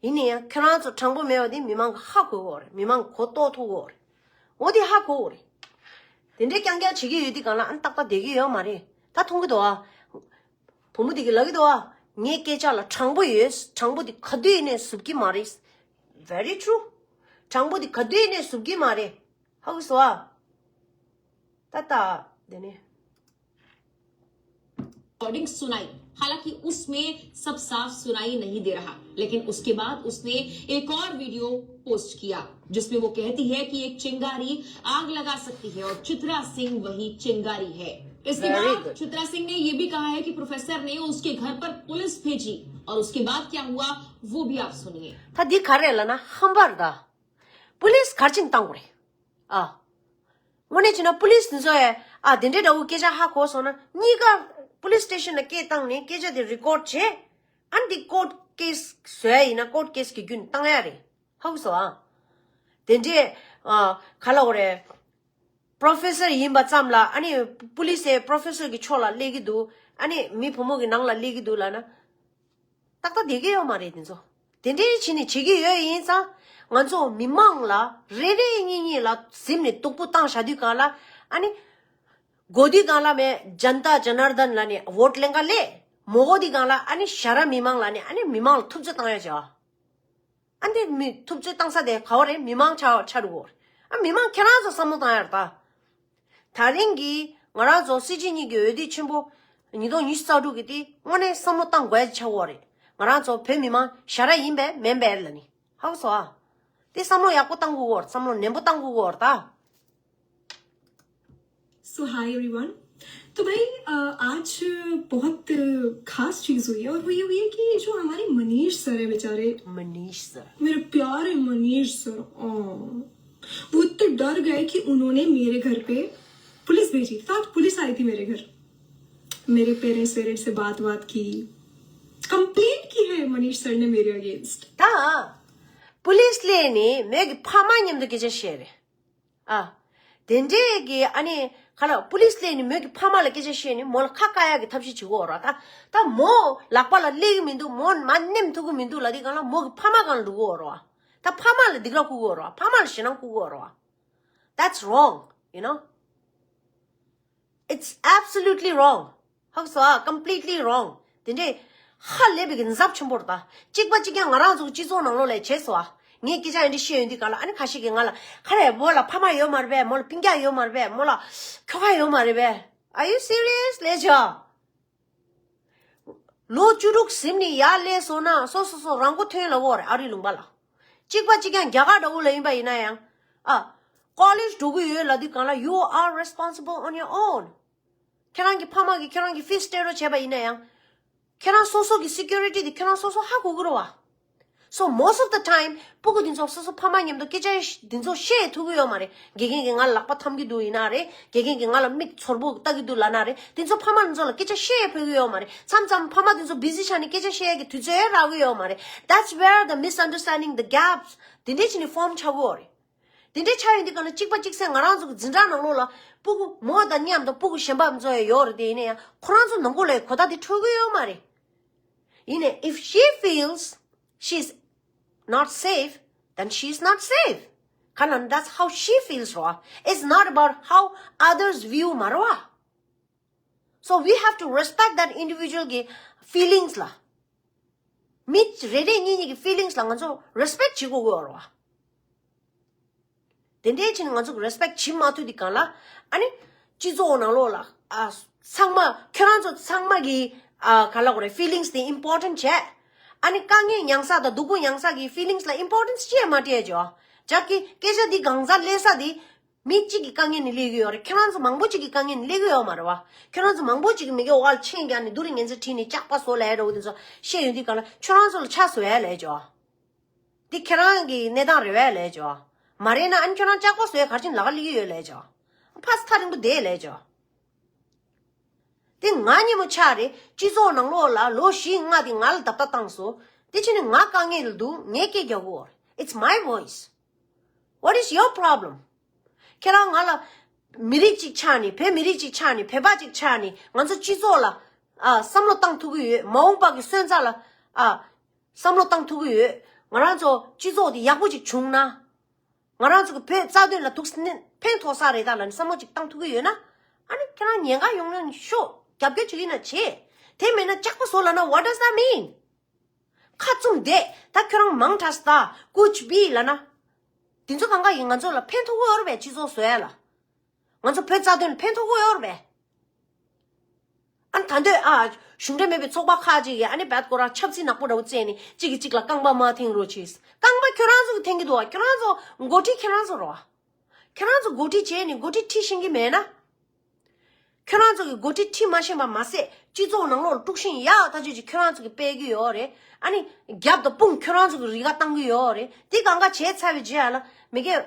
ཡིན་ན་ཡང་ཁྱོད་རང་ཚོ་དྲང་པོ་མེད་པ་དེ་མི་མང་གིས་ཧ་གོ་གི་ཡོད་རེད། མི་མང་གིས་གོ་རྟོགས་ཐུབ་ཀྱི་ཡོད་རེད། འོ་དེ་ཧ་གོ་གི་ཡོད་རེད། དེ་འདྲའི་རྐྱང་རྐྱང་བྱེད་ཀྱི་ཡོད་དུས་གང་ལ་ཨ་ནི་ཏག་ཏག་བསྡད་ཀྱི་ཡོད་མ་རེད། ད་མཐོང་གི་འདུག་ཨ། བུ་མོ་དེ་གིས་ལབ་ཀྱི་འདུག་ཨ། ངའི་སྐད་ཆ་ལ་དྲང་པོ་ཡོད། དྲང་པོ་དེ་ག་དུས་ཡིན་ནའི་བཟུང་གི་མ་རེད། Very true། དྲང་པོ་དེ་ག་དུས་ཡིན་ནའི་བཟུང་གི་མ་རེད། ཧ་གོ་སོང་ཨ། ད་ལྟ་དེ་ནས། रिकॉर्डिंग सुनाई। हालांकि उसमें सब साफ सुनाई नहीं दे रहा, लेकिन उसके बाद उसने एक और वीडियो पोस्ट किया, जिसमें वो कहती है कि एक चिंगारी आग लगा सकती है और चित्रा सिंह वही चिंगारी है। इसके Very बाद good। चित्रा सिंह ने ये भी कहा है कि प्रोफेसर ने उसके घर पर पुलिस भेजी और उसके बाद क्या हुआ, वो भी आप सुनिए। ད་འདི་ག་རེ་ལབ་ན་ཧམ་པ་རེད་ད། པུ་ལིས་ག་རེ་བྱས་ནས་བཏང་དགོས་རེད། ཨ། དངོས་གནས་བྱས་ན་པུ་ལིས་འདི་ཚོ་ཡ་ཨ་དེ་འདྲའི་འདྲ་བོ་སྐད་ཆ་ཧ་གོ་སོང་ན་གཉིས་ཀ་པུ་ལིས་སི་ཊེ་ཤན་ལ་སྐད་བཏང་ནས་སྐད་ཆ་དེ་རི་ཀོཌ་བྱས། ཨ་ནི་འདི་ཀོརཊ་ཀེ་སི་བཟོ་ཡ་ཡིན་ན་ཀོརཊ་ཀེ་སི་གི་བརྒྱུད་ནས་བཏང་ཡ་རེད། ཧ་གོ་སོང་ཨ། དེ་འདྲའི་ཨ་ག་ལབ་དགོས་རེད། པྲོ་ཕེ་སར་ཡིན་པ་ཙམ་ལ་ཨ་ནི་པུ་ལིས་ཡ་པྲོ་ཕེ་སར་གི་ཕྱོགས་ལ་སླེབས་ཀྱི་འདུག་ཨ་ནི་མི་བུ་མོ་གི་ནང་ལ་སླེབས་ཀྱི་འདུག་ལབ་ན། ཏག་ཏག་བསྡད་ཀྱི་ཡོད་མ་རེད་དེ་ཚོ། དེ་འདྲའི་བྱས་ནས་བྱེད་ཀྱི་ཡོད་ཡིན་ཙང་། ང་ཚོ་མི་མང་ལ་རེ་རེ་གཉིས་གཉིས་ལ་གཟིམ་ནས་སྡུག་པོ་བཏང་བཞག་དུས་སྒང་ལ་ཨ་ནི། དགོས་དུས་སྒང་ལ་མེད་ཇན་ཏ་ཇ་ན་ར་དན་ལབ་ནས་ཝོཊ་ལེན་ག་སླེབས། མ་དགོས་དུས་སྒང་ལ་ཨ་ནི་ཞར་མི་མང་ལབ་ནས་ཨ་ནི་མི་མང་ལ་ཐུབ་ཚོད་བཏང་ཡ་བྱས། ཨ་འདི་མི་ཐུབ་ཚོད་བཏང་ས་དེ་ག་བ་རེད། མི་མང་ཆགས་ཆགས་འགྲོ་གི་རེད། ཨ་མི་མང་ཁྱེད་རང་ཚོ་བསམ་བློ་བཏང་ཡ་རེད་ད། ད་རིང་གི་ང་རང་ཚོ་སྲིད་སྤྱི་གཉིས་ཀྱི་འོས་བསྡུ་ཆེན་པོ་ ཉིས་སྟོང་ཉི་ཤུ་རྩ་དྲུག་གི་དེ་དངོས་གནས་བསམ་བློ་བཏང་དགོས་ཡ་ཆགས་ཡོད་རེད། ང་རང་ཚོ་བོད་མི་མང་ཞར་ར་ཡིན་པས་མིན་པས་ལ་ནི་ཧ་གོ་སོང་ཨ། དེ་བསམ་བློ་ཡག་པོ་བཏང་དགོས་ཀྱི་ཡོད་རེད། བསམ་བློ་ནན་པོ་བཏང་དགོས་ཀྱི་ཡོད་རེད་ད། सो हाय एवरीवन। तो भाई, अ, आज बहुत खास चीज हुई है, और वो ये हुई है कि जो हमारे मनीष सर है बेचारे, Manish sir. मेरे प्यारे मनीष सर, अ, वो इतने डर गए कि उन्होंने मेरे घर पे पुलिस भेजी। तो आज पुलिस आई थी मेरे घर, मेरे पेरेंट्स वेरेंट्स से बात बात की, कंप्लेंट की है मनीष सर ने मेरे अगेंस्ट। ད་པུ་ལིས་ལས་ནི་མོས་ཀྱི་ཕ་མ་མཉམ་དུ་སྐད་ཆ་བཤད་རེད། ཨ། དེ་འདྲས་ཀྱི་ཨ་ནི་ག་ལ་པུ་ལིས་ལས་ནི་མོས་ཀྱི་ཕ་མ་ལ་སྐད་ཆ་བཤད་ནི་མོ་ལ་ཁ་བཀག་ཡག་གི་ཐབས་ཤེས་བྱེད་དགོས་ར་ད། ད་མོ་ལག་པ་ལ་སླེབས་ཀྱི་མི་འདུག་མོ་མ་ནེམ་ཐུབ་ཀྱི་མི་འདུག་ལ་དེ་གང་ལ་མོ་གི་ཕ་མ་གང་ལ་འགྲོ་གི་ཡོད་ར། ད་ཕ་མ་ལ་སྡིགས་ར་ཁུར་གི་ཡོད་ར། ཕ་མ་ལ་ཞེད་སྣང་ཁུར་གི་ཡོད་ར། That's wrong, you know. It's absolutely wrong. ཧ་གོ་སོང་ཨ། Completely wrong. དེ་འདྲས་ཧ་ལས་པའི་གི་འཛབ་ཆེན་པོ་རེད་ད། གཅིག་པ་གཅིག་རྐྱང་ང་རང་ཚོ་གི་སྤྱི་ཚོགས་ནང་ལོགས་ལ་བྱས་སོང་ཨ། ངས་སྐད་ཆ་ཡིན་འདྲི་བཤད་ཡོང་དུས་ག་ལ་ཨ་ནི་ཁ་ཤས་ཀྱིས་ང་ལ་ཁ་རས་བོ་ལ་ཕ་མ་ཡོད་མ་རེད་པས། མོ་ལ་སྤུན་ཀྱག་ཡོད་མ་རེད་པས། མོ་ལ་ཁྱོ་ག་ཡོད་མ་རེད་པས། Are you serious? ལས་བྱ། ལོ་བཅུ་དྲུག་ཟིན་ནས་ཡར་སླེབས་སོང་ན་སོ་སོ་སོ་རང་མགོ་ཐོན་ལབ་ཡོད་རེད། ཨ་རི་ལུང་པ་ལ། གཅིག་པ་གཅིག་རྐྱང་རྒྱ་གར་འདྲ་བོ་ལ་ཡིན་པ་ཡིན་ན་ཡང་། ཨ། ཀོ་ལེཇ་འགྲོ་གི་ཡོད་ལབ་དུས་གང་ལ། You are responsible on your own. ཁྱེད་རང་གི་ཕ་མ་གིས་ཁྱེད་རང་གི་ཕིས་སྤྲད་རོགས་བྱས་པ་ཡིན་ན་ཡང་། ཁྱེད་རང་སོ་སོ་གི་སི་ཀུ་རི་ཊི་དེ་ཁྱེད་རང་སོ་སོ་ཧ་གོ་གི་རེད་བ། So most of the time སྤུ་གུ་འདི་ཚོ་སོ་སོ་ཕ་མ་མཉམ་དུ་སྐད་ཆ་འདི་ཚོ་བཤད་ཐུབ་ཀྱི་ཡོད་མ་རེད། དགེ་རྒན་གྱིས་ང་ལ་ལག་པ་འཐམ་གྱི་འདུག་ཡིན་ན་རེད། དགེ་རྒན་གྱིས་ང་ལ་མིག་ཚོར་པོ་ལྟ་གི་འདུག་ལབ་ན་རེད། འདི་ཚོ་ཕ་མ་འདི་ཚོ་ལ་སྐད་ཆ་བཤད་ཕོད་ཀྱི་ཡོད་མ་རེད། མཚམས་མཚམས་ཕ་མ་འདི་ཚོ་བི་ཟི་ཆགས་ནས་སྐད་ཆ་བཤད་ཡག་གི་དུས་ཚོད་རག་གི་ཡོད་མ་རེད། That's where the misunderstanding, the gaps དེ་འདྲས་བྱས་ནས་ཕོམ་ཆགས་ཀྱི་ཡོད་རེད། དེ་འདྲའི་ཆ་ཡོང་དུས་གང་ལ་གཅིག་པ་གཅིག་སེ་ང་རང་ཚོ་གི་འཛིན་གྲྭ་ནང་ལོགས་ལ་སྤུ་གུ་མོ་དང་མཉམ་དུ་སྤུ་གུ་གཞན་པ་མི་ཚོ་ཡང་ཡོད་རེད། དེ་ཡིན་ན་ཡང་ཁོ་རང་ཚོ་ནང་ཁུལ་ལ་གོ་བརྡ་དེ་འཕྲོད་ཀྱི་ཡོད་མ་རེད། ཡིན་ནའི་if she feels she's not safe, then she's not safe. ག་ལ་that's how she feels རོ། It's not about how others view མ་རོ། So we have to respect that individual གི་feelings ལ། མི་རེ་རེ་གཉིས་གཉིས་ཀྱི་feelings ལ་ང་ཚོ་respect བྱེད་དགོས་ཀྱི་ཡོད་རེད་བ། དེ་འདྲའི་ཕྱིན་ང་ཚོ་respect བྱེད་མ་ཐུབ་དུས་གང་ལ་ཨ་ནི་སྤྱི་ཚོགས་ནང་ལོགས་ལ་ཨ་ཚང་མ་ཁྱོད་རང་ཚོ་ཚང་མ་གི་ཨ་ག་ལབ་དགོས་རེད། feelings དེ་important བྱས། ཨ་ནི་དཀའ་ངལ་མྱངས་ས་དང་སྡུག་པོ་མྱངས་ས་གི་feelings ལ་importance ཅི་ཡང་མ་སྤྲད་ཅོ། ཅག་གི་སྐད་ཆ་འདི་གང་ཟག་སླེབས་ས་འདི། མི་གཅིག་གི་དཀའ་ངལ་ནི་སླེབས་ཀྱི་ཡོད་རེད། ཁྱེད་རང་ཚོ་མང་པོ་གཅིག་གི་དཀའ་ངལ་ནི་སླེབས་ཀྱི་ཡོད་མ་རེད་བ། ཁྱེད་རང་ཚོ་མང་པོ་གཅིག་གི་མི་གི་འོག་ལ་མཆན་རྒྱག་ནས་སྡུག་རུས་ངན་ཚད་བྲིས་ནས་སྐྱག་པ་བཟོ་ལས་འདྲ་བོ་དེ་ཚོ་བཤད་ཡོང་དུས་གང་ལ་ཁྱོད་རང་ཚོ་ལ་ཆ་བཟོ་ཡ་ལས་ཅོ། འདི་ཁྱེད་རང་གི་གནས་སྟངས་རེད་བས་ལས་ཅོ། མ་རེད་ན་ཨ་ནི་ཁྱོད་རང་སྐྱག་པ་བཟོ་ཡ་ག་རེ་བྱས་ནས་ལ་ཁ་སླེབས་ཀྱི་ཡོད་ལས་ཅོ། ཕ་སི་ཐག་རིང་པོ་བསྡད་ལས་ཅོ། དེ་ང་སྙན་མོ་ཆགས་རེད། སྤྱི་ཚོགས་ནང་ལོགས་ལ་ལོ་བཞི་ལྔ་དེ་ང་ལ་རྡབ་རྡབ་བཏང་སོང་། དེ་ཕྱིན་ནས་ང་དཀའ་ངལ་ལ་འདུག་ངས་སྐད་རྒྱག་དགོས། It's my voice. What is your problem? ཁྱེད་རང་ང་ལ་མི་རིགས་གཅིག་ཆགས་ནས། བོད་མི་རིགས་གཅིག་ཆགས་ནས། བོད་པ་གཅིག་ཆགས་ནས་ང་ཚོ་སྤྱི་ཚོགས་ལ་ཨ་བསམ་བློ་བཏང་ཐུབ་ཀྱི་ཡོད། མ་འོངས་པ་གི་སོན་རྩ་ལ་ཨ་བསམ་བློ་བཏང་ཐུབ་ཀྱི་ཡོད། ང་རང་ཚོ་སྤྱི་ཚོགས་དེ་ཡག་པོ་ཅིག་བྱུང་ན། ང་རང་ཚོ་གི་བོད་རྩ་དོན་ལ་ཐུགས་སྣེ་ཕན་ཐོགས་ས་རེད་ད་ལབ་ནས་བསམ་བློ་ཅིག་བཏང་ཐུབ་ཀྱི་ཡོད་ན། ཨ་ནི་ཁྱེད་རང་ཉེན་ཁ་ཡོང་ན་ཤོག་རྒྱབ་སྐྱོར་བྱེད་ཀྱི་ན་བྱེད། དེ་མེད་ན་སྐྱག་པ་བཟོ་ལབ་ན། What does that mean? ཁ་བཙུམ་བསྡད། ད་ཁྱོད་རང་མང་དྲགས་ད་ཀུ་ཆུ་བི་ལབ་ན། དེ་ཚོ་གང་ག་ཡིན་ང་ཚོ་ལ་ཕན་ཐོགས་ཀྱི་ཡོད་རེད་པས། སྤྱི་ཚོགས་བཟོ་ཡ་ལ། ང་ཚོ་བོད་རྩ་དོན་ལ་ཕན་ཐོགས་ཀྱི་ཡོད་རེད་པས། ཨ་ནི་ད་འདོད་ཨ་གཞུང་འབྲེལ་མེད་པའི་ཚོགས་པ་ཁག་ཅིག་གིས་ཨ་ནི་བད་ཁོ་རང་ཆབ་སྲིད་ནག་པོ་འདྲ་བོ་བཙལ་ནས་གཅིག་གིས་གཅིག་ལ་རྐང་པ་མ་འཐེན་རོགས་གྱིས། རྐང་པ་ཁྱོད་རང་ཚོ་གིས་འཐེན་གྱི་འདུག་བ། ཁྱོད་རང་ཚོ་འགོ་ཁྲིད་ཁྱེད་རང་ཚོ་རེད་བ། ཁྱེད་རང་ཚོ་འགོ་ཁྲིད་བྱས་ནས་འགོ་ཁྲིད་ཁྲིད་ཤེས་ཀྱི་མེད་ན། ཁྱོད་རང་ཚོ་གི་འགོ་ཁྲིད་ཁྲིད་མ་ཤེས་པ་མ་ཟད་སྤྱི་ཚོགས་ནང་ལོགས་ལ་དཀྲུག་ཤིང་ཡག་ཐག་ཆོད་ཅིག་ཁྱོད་རང་ཚོ་གི་སྤེལ་གི་ཡོད་རེད། ཨ་ནི་རྒྱབ་དང་དཔུང་ཁྱོད་རང་ཚོ་གི་རིགས་ཀ་བཏང་གི་ཡོད་རེད། དེ་གང་ག་བྱས་ཚར་བའི་རྗེས་ལ་མི་སྒེར་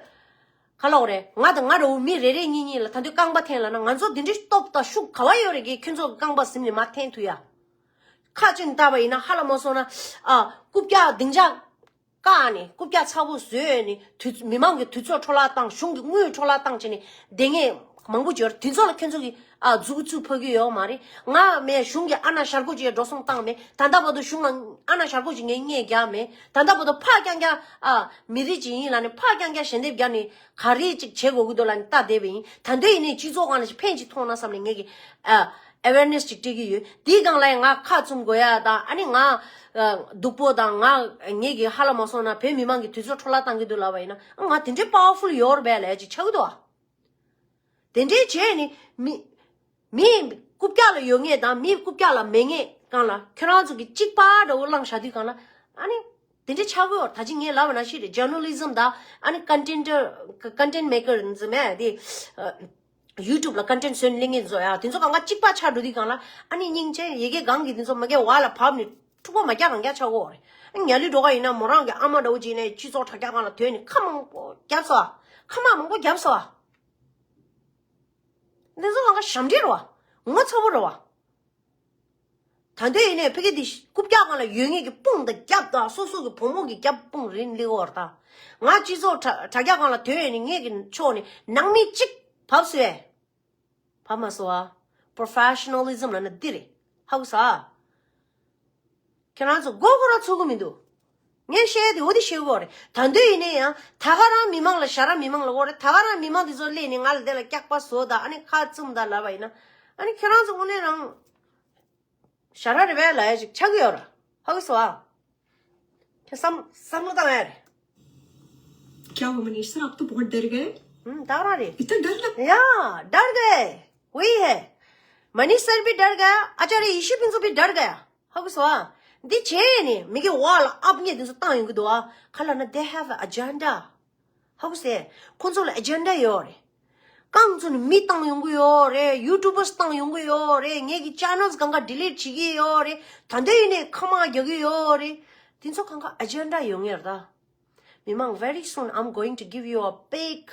ག་ལབ་དགོས་རེད། ང་དང་ང་འདྲ་བོ་མི་རེ་རེ་གཉིས་གཉིས་ལ་ད་དུང་རྐང་པ་འཐེན་ལབ་ན། ང་ཚོ་འདི་འདྲའི་སྟོབས་དང་ཤུགས་ག་བ་ཡོད་རེད་གི་ཁྱོད་ཚོ་གི་རྐང་པ་ཟིན་ནས་མ་འཐེན་ཐུབ་ཡ། ཁ་ཅིག་ནས་བལྟས་པ་ཡིན་ན་ཧ་ལས་མ་སོང་ན། ཨ་རྐུབ་བཀྱག་ལྡིང་ཆ་བཀག་ནས། རྐུབ་བཀྱག་ཚ་པོ་བཟོས་ནས་དུས་མི་མང་གི་དུས་ཚོད་འཕྲོ་བརླག་བཏང་། གཞུང་གི་དངུལ་འཕྲོ་བརླག་བཏང་བྱས་ནས་བསྡད་མཁན་མང་པོ་ཅིག་ཡོད་རེད། དེ་ཚོ་ལ་ཁྱོད་ཚོ་གིས་ཨ་མཛུབ་གུ་བཙུགས་ཕོད་ཀྱི་ཡོད་མ་རེད། ང་མེད། གཞུང་གིས་ཨ་ན་ཞར་སྐོར་ཅིག་འགྲོ་སོང་བཏང་མེད། ད་ལྟ་བར་དུ་གཞུང་ལ་ཨ་ན་ཞར་སྐོར་ཅིག་ངས་སྔོན་བརྒྱབ་མེད། ད་ལྟ་བར་དུ་ཕར་རྐྱང་རྐྱང་ཨ་མི་རིགས་ཅིག་ཡིན་ལབ་ནས་ཕར་རྐྱང་རྐྱང་ཞལ་འདེབས་བརྒྱབ་ནས་ག་རེ་ཅིག་བྱེད་དགོས་ཀྱི་འདུག་ལབ་ནས་ལྟ་བསྡད་པ་ཡིན། ད་དུང་ཡིན་ནའི་སྤྱི་ཚོགས་སྒང་ལ་ཅིག་ཕན་ཅིག་ཐོགས་ན་བསམ་ནས་ངས་ཀྱི་ཨ་awareness ཅིག་སྤྲད་ཀྱི་ཡོད། དེའི་སྒང་ལ་ཡང་ང་ཁ་བཙུམ་དགོས་ཡ་དང་། ཨ་ནི་ང་ཨ་སྡུག་པོ་དང་། ང་ངེད་ཀྱི་ཧ་ལས་མ་སོང་ན་བོད་མི་མང་གི་དུས་ཚོད་འཕྲོ་བརླག་བཏང་གི་འདུག་ལབ་པ་ཡིན་ན། ང་དེ་འདྲའི་powerful ཡོད་རེད་པས་ལབ་ཅིག་ཆགས་ཀྱི་འདུག་ཨ། དེ་འདྲའི་བྱས་ནས་མི་མི་ རྐུབ་བཀྱག་ལ་ཡོད་ངེས་དང་མི་རྐུབ་བཀྱག་ལ་མེད་ངེས་སྒང་ལ་ཁྱོད་རང་ཚོ་གི་གཅིག་པ་འདྲ་བོ་བླངས་བཞག་དུས་སྒང་ལ་ཨ་ནི་དེ་འདྲ་ཆགས་ཀྱི་ཡོད་རེད། ད་ཅི་ངས་ལབ་པ་ནང་བཞིན་རེད། ཇར་ནལ་ལི་ཛམ་དང་ཨ་ནི་ཀོན་ཊེན་ཀོན་ཊེན་མེ་ཀར་འཛིན་མེད་དེ། ཡུ་ཊུབ་ལ་ཀོན་ཊེན་བཟོས་ནས་གླེང་མཁན་ཚོ་ཡ། དེ་ཚོ་གང་ག་གཅིག་པ་ཆགས་འགྲོ་དུས་སྒང་ལ་ཨ་ནི་སྙིང་རྗེ་ཡ་གི་སྒང་གི་དེ་ཚོ་མ་གི་བར་ལ་བབས་ནས་འཁྲུག་པ་མ་རྒྱག་རང་རྒྱག་ཆགས་ཀྱི་ཡོད་རེད། ཨ་ནི་ཉ་ལི་སྒྲོལ་དཀར་ཡིན་ན་མོ་རང་གི་ཨ་མ་འདྲ་བོ་ཅིག་ནས་སྤྱི་ཚོགས་དྲ་རྒྱ་སྒང་ལ་ཐོན་ནས་ཁ་མང་པོ་བརྒྱབ་སོང་བ། ཁ་མང་མང་པོ་བརྒྱབ་སོང་བ། འདི་ཚོ་གང་ག་ཞབས་འདྲེན་རེད་བ། ངོ་ཚ་པོ་རེད་བ། ད་འདོད་ཡིན་ནའི་ཕ་གི་འདི་རྐུབ་བཀྱག་སྒང་ལ་ཡོད་ངེས་ཀྱི་དཔུང་དང་རྒྱབ་དང་སོ་སོ་གི་བུ་མོ་གི་རྒྱབ་དཔུང་རིང་སླེབས་ཡོད་རེད་ད། ང་སྤྱི་ཚོགས་དྲ་དྲ་རྒྱ་སྒང་ལ་ཐོན་ཡོད་ནི་ངེད་ཀྱི་ཕྱོགས་ནས་ནང་མི་གཅིག་བབས་སོང་བས། བབས་མ་སོང་ཨ། པྲོ་ཕེ་ཤ་ནལ་ལི་ཛམ་ལབ་ན་འདི་རེད། ཧ་གོ་སོང་ཨ། ཁྱེད་རང་ཚོ་མགོ་སྐོར་ར་ཚུགས་གི་མི་འདུག་ངས་བཤད་དེ་འོ་དེ་བཤད་དགོས་རེད། ད་འདོད་ཡིན་ནའི་ཡང་ད་ག་རང་མི་མང་ལ་ཞར་ར་མི་མང་ལ་འོ་རེད། ད་ག་རང་མི་མང་དེ་ཚོ་སླེབས་ནས་ང་ལ་དེ་ལ་སྐྱག་པ་བཟོ་ད་ཨ་ནི་ཁ་བཙུམ་ད་ལབ་པ་ཡིན་ན་ཨ་ནི་ཁྱེད་རང་ཚོ་དངོས་གནས་རང་ཞར་ར་རེད་པས་ལབ་ཡ་ཅིག་ཆགས་ཀྱི་ཡོད་ར། ཧ་གོ་སོང་ཨ། ཁྱེད་བསམ་བསམ་བློ་བཏང་ཡ་རེད། क्या हुआ मनीष सर, आप तो बहुत डर गए। हम्म, डरा रे। इतना डर लग- या, डर गए। वही है। मनीष सर भी डर गया, आचार्य ईशी पिंजो भी डर गया। ཧ་གོ་སོང་ཨ། འདི་བྱས་ནས་མི་གི་བར་ལ་ཨབ་ངེས་དེ་ཚོ་བཏང་ཡོང་གི་འདུག་ཨ། ག་ལབ་ན་they have an agenda. ཧ་གོ་སོང་། ཁོང་ཚོ་ལ་ཨེ་ཇེན་ཌ་ཡོད་རེད། རྐང་ཚོ་ནས་མི་བཏང་ཡོང་གི་ཡོད་རེད། ཡུ་ཊུབ་བར་བཏང་ཡོང་གི་ཡོད་རེད། ངེད་ཀྱི་ཅེ་ནལ་གང་ག་ཌི་ལིཊ་བྱེད་ཀྱི་ཡོད་རེད། ད་འདོད་ཡིན་ནའི་ཁ་མང་རྒྱག་གི་ཡོད་རེད། དེ་ཚོ་གང་ག་ཨེ་ཇེན་ཌ་ཡོད་ངེས་རེད་ད། མི་མང་very soon I'm going to give you a big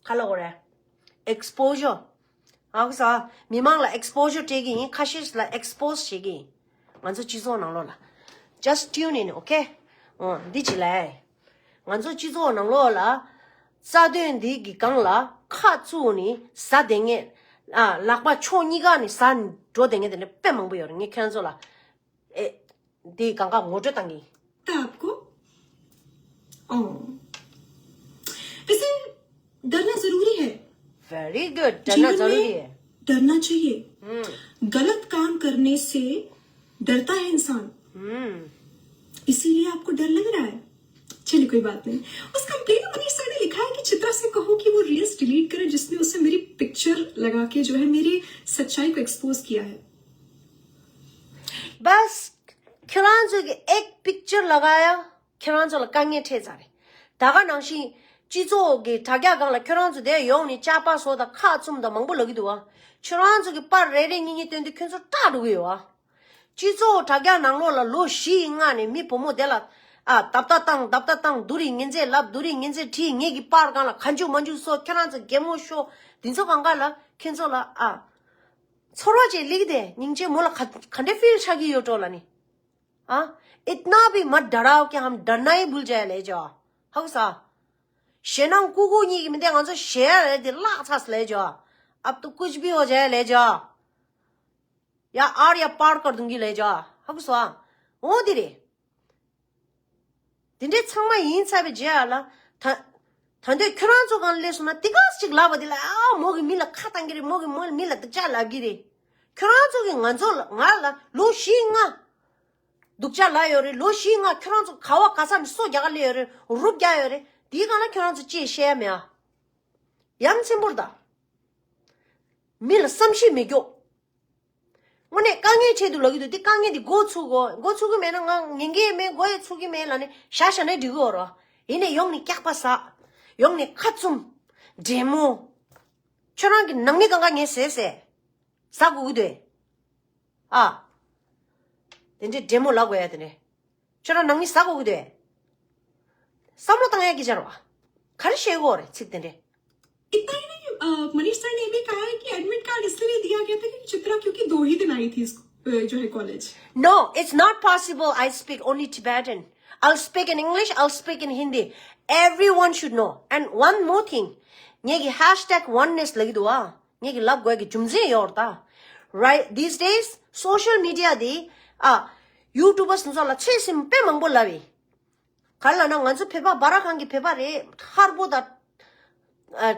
ག་ལབ་དགོས་རེད། exposure. ཨ་ཁུ་ས། མི་མང་ལ་exposure སྤྲད་ཀྱི་ཡིན། ཁ་ཤས་ལ་expose བྱེད་ཀྱི་ཡིན། ང་ཚོ་སྤྱི་ཚོགས་ནང་ལོགས་ལ། Just tune in, okay? འོ་འདི་ཅི་ལས། ང་ཚོ་སྤྱི་ཚོགས་ནང་ལོགས་ལ་རྩ་དོན་འདི་གི་སྒང་ལ་ཁ་བཙུགས་ནས་ཟ་བསྡད་མཁན། ཨ་ལག་པ་ཕྱོགས་གཉིས་ཀ་ནས་ཟ་འགྲོ་བསྡད་མཁན་དེ་འདྲ་དཔེ་མང་པོ་ཡོད་རེད། ངས་ཁྱོད་ཚོ་ལ་ཨེ་འདི་གང་ག་ངོ་སྤྲོད་བཏང་གི་ཡིན། आपको? ओ। वैसे डरना जरूरी है। Very good. डरना जीवन जरूरी में है। डरना चाहिए। हम्म। गलत काम करने से डरता है इंसान। हम्म। इसीलिए आपको डर लग रहा है। चलिए, कोई बात नहीं। उस कंप्लेन में मनीष सर ने लिखा है कि चित्रा से कहो कि वो रील्स डिलीट करे, जिसने उसे मेरी पिक्चर लगा के जो है मेरी सच्चाई को एक्सपोज किया है। बस, ཁྱེད་རང་ཚོ་གི་ཨེག་པིག་ཅར་ལ་ག་ཡ། ཁྱེད་རང་ཚོ་ལ་དཀའ་ངལ་འཕྲད་ཚར་རེད། ད་ག་ནང་བཞིན་སྤྱི་ཚོགས་ཀྱི་དྲ་རྒྱ་སྒང་ལ་ཁྱེད་རང་ཚོ་དེ་ཡོང་ནས་ཅག་པ་བཟོ་དང་ཁ་བཙུམ་དང་མང་པོ་ལབ་ཀྱི་འདུག་བ། ཁྱེད་རང་ཚོ་གི་པར་རེ་རེ་གཉིས་གཉིས་བཏོན་དུས་ཁྱོད་ཚོ་སྐྲག་འགྲོ་གི་ཡོད་བ། སྤྱི་ཚོགས་དྲ་རྒྱ་ནང་ལོགས་ལ་ལོ་བཞི་ཡི་སྔ་ནས་མི་བུ་མོ་དེ་ལ་ཨ་རྡབ་རྡབ་བཏང་རྡབ་རྡབ་བཏང་། སྡུག་རུས་ངན་ཚད་ལབ། སྡུག་རུས་ངན་ཚད་བྲིས། ངེད་ཀྱི་པར་སྒང་ལ་ཁ་མཆུ་མ་མཆུ་བཟོ། ཁྱེད་རང་ཚོ་གད་མོ་ཤོར། འདི་ཚོ་གང་ག་ལ་ཁྱེད་ཚོ་ལ་ཨ་ཚོར་བ་ཅིག་སླེབས་ཀྱི་དེ་སྙིང་རྗེ། མོ་ལ་ག་ག་འདྲའི་ཕིལ་ཆགས་ཀྱི་ཡོད་འགྲོ་ལབ་ནི། ཨ། इतना भी मत डराओ कि हम डरना ही भूल जाए ले जाओ। ཧ་གོ་སོང་། ཞེད་སྣང་ཀུ་ཀུ་གཉིས་ཀྱི་མི་དེ་ང་ཚོ་ཞེད་ཡ་རེད་དེ་བརླག་ཚར་སོང་ལབ་བྱས། अब तो कुछ भी हो जाए ले जाओ। या आर या पार कर दूंगी ले जाओ। ཧ་གོ་སོང་། འོ་དེ་རེད། དེ་འདྲའི་ཚང་མ་ཡིན་ཚར་བའི་རྗེས་ལ་ད་ད་འདོད་ཁྱོད་རང་ཚོ་སྒང་སླེབས་སོང་ན་དེ་ག་ཅིག་ལབ་པ་དེ་ལ་ཨ་མོ་གི་མི་ལ་ཁ་བཏང་གི་རེད། མོ་གི་མོ་མི་ལ་སྡུག་ཅག་ལབ་ཀྱི་རེད། ཁྱོད་རང་ཚོ་གི་ང་ཚོ་ལ་ང་ལ་ལོ་བཞི་ལྔ་སྡུག་ཅག་ལབ་ཡོད་རེད། ལོ་བཞི་ལྔ་ཁྱོད་རང་ཚོ་ག་བ་ག་ས་ནས་སོ་རྒྱག་ག་སླེབས་ཡོད་རེད། རུབ་རྒྱག་ཡོད་རེད། དེའི་སྒང་ལ་ཁྱོད་རང་ཚོ་ཅི་བཤད་ཡ་མེད་ཨ། ཡ་མཚན་པོར་ད། མི་ལ་བསམ་ཤེས་མེད་ཀྱོག་དངོས་གནས་དཀའ་ངལ་ཆེད་དུ་ལབ་ཀྱི་འདུག་དེ་དཀའ་ངལ་དེ་འགོ་ཚུགས་དགོས། འགོ་ཚུགས་ཀྱི་མེད་ན་ང་ཉན་གྱི་མེད། འགོ་ཡང་ཚུགས་ཀྱི་མེད་ལབ་ནས་བཞག་བཞག་ན་འགྲིག་གི་ཡོད་རེད། ཡིན་ནའི་ཡོང་ནས་སྐྱག་པ་ཟ། ཡོང་ནས་ཁ་བཙུམ། འདྲེ་མོ། ཁྱོད་རང་གི་ནང་མི་གང་ག་ངས་ཟས་ཟས། ཟ་དགོས་ཀྱི་འདུག་ཨ། དེ་འདྲའི་འདྲེ་མོ་ལབ་དགོས་ཡ་དེ་འདྲའི། ཁྱོད་རང་ནང་མི་ཟ་དགོས་ཀྱི་འདུག་བསམ་བློ་བཏང་ཡ་གི་སྦྱར་བ། ག་རེ་བཤད་དགོས་རེད་ཚིག་དེ་འདྲའི། इतना ही नहीं, अ, मनीष सर ने भी कहा है कि एडमिट कार्ड इसलिए दिया गया था कि चित्रा क्योंकि दो ही दिन आई थी इसको, अ, जो है college. No, it's not possible. I speak only Tibetan. I'll speak in English, I'll speak in Hindi. Everyone should know. And one more thing. ངེད་ཀྱི་ཧེཤ་ཊེག་ཝན་ནེས་ལབ་ཀྱི་འདུག་ཨ། ངེད་ཀྱི་ལབ་དགོས་ཀྱི་རྒྱུ་མཚན་ཡོད་རེད་ད། Right, these days, social media དེ་ཨ། ཡུ་ཊུབ་པར་སུ་ཚོ་ལ་ཚོད་སེམས་དཔེ་མང་པོ་ལབ་ཡིན། ག་རེ་ལབ་ན་ང་ཚོ་བོད་པ་སྦ་ར་ཁང་གི་བོད་པ་རེད། ཧར་པོ་དང་། ཨ།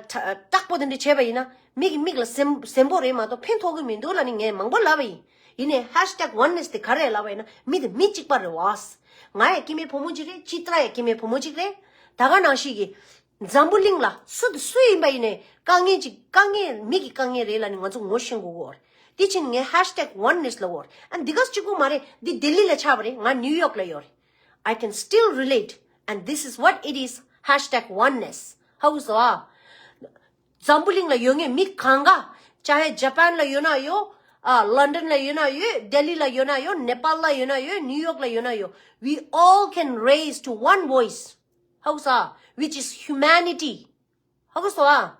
ཏག་པོ་དེ་འདྲ་བྱས་པ་ཡིན་ན་མི་གི་མིག་ལ་སེམས་སེམས་པོ་རེད་མ་གཏོགས་ཕན་ཐོགས་ཀྱི་མི་འདུག་ལབ་ནི་ངས་མང་པོ་ལབ་པ་ཡིན། ཡིན་ནའི་ཧེཤ་ཊེག་ཝན་ནེས་དེ་ག་རེ་ལབ་པ་ཡིན་ན་མི་དེ་མི་གཅིག་པ་རེད་བ། ང་ཡང་སྐྱེ་དམན་བུ་མོ་གཅིག་རེད། ཅི་ཏྲ་ཡང་སྐྱེ་དམན་བུ་མོ་གཅིག་རེད། ད་ག་ནང་བཞིན་གྱི། འཛམ་བུ་གླིང་ལ་སུ་དང་སུ་ཡིན་པ་ཡིན་ནའི་དཀའ་ངལ་ཅིག་དཀའ་ངལ་མི་གི་དཀའ་ངལ་རེད་ལབ་ནི་ང་ཚོ་ངོ་ཤེས་དགོས་ཀྱི་ཡོད་རེད། དེ་ཕྱིན་ངས་hashtag oneness ལ་བོར། ཨ་འདི་ག་གཅིག་པུ་མ་རེད། འདི་ལྡི་ལི་ལ་ཆགས་པ་རེད། ང་ནིའུ་ཡོག་ལ་ཡོད་རེད། I can still relate and this is what it is, hashtag oneness. ཧ་གོ་སོང་ཨ། འཛམ་བུ་གླིང་ལ་ཡོད་མཁན་མི་གང་ག་ཅ་ཧེ་ཇ་པན་ལ་ཡོད་ན་ཡོད། ཨ་ལོན་ཌོན་ལ་ཡོད་ན་ཡོད། ལྡི་ལི་ལ་ཡོད་ན་ཡོད། ནེ་པཱལ་ལ་ཡོད་ན་ཡོད། ནིའུ་ཡོག་ལ་ཡོད་ན་ཡོད། We all can raise to one voice. ཧ་གོ་སོང་ཨ། Which is humanity. ཧ་གོ་སོང་ཨ།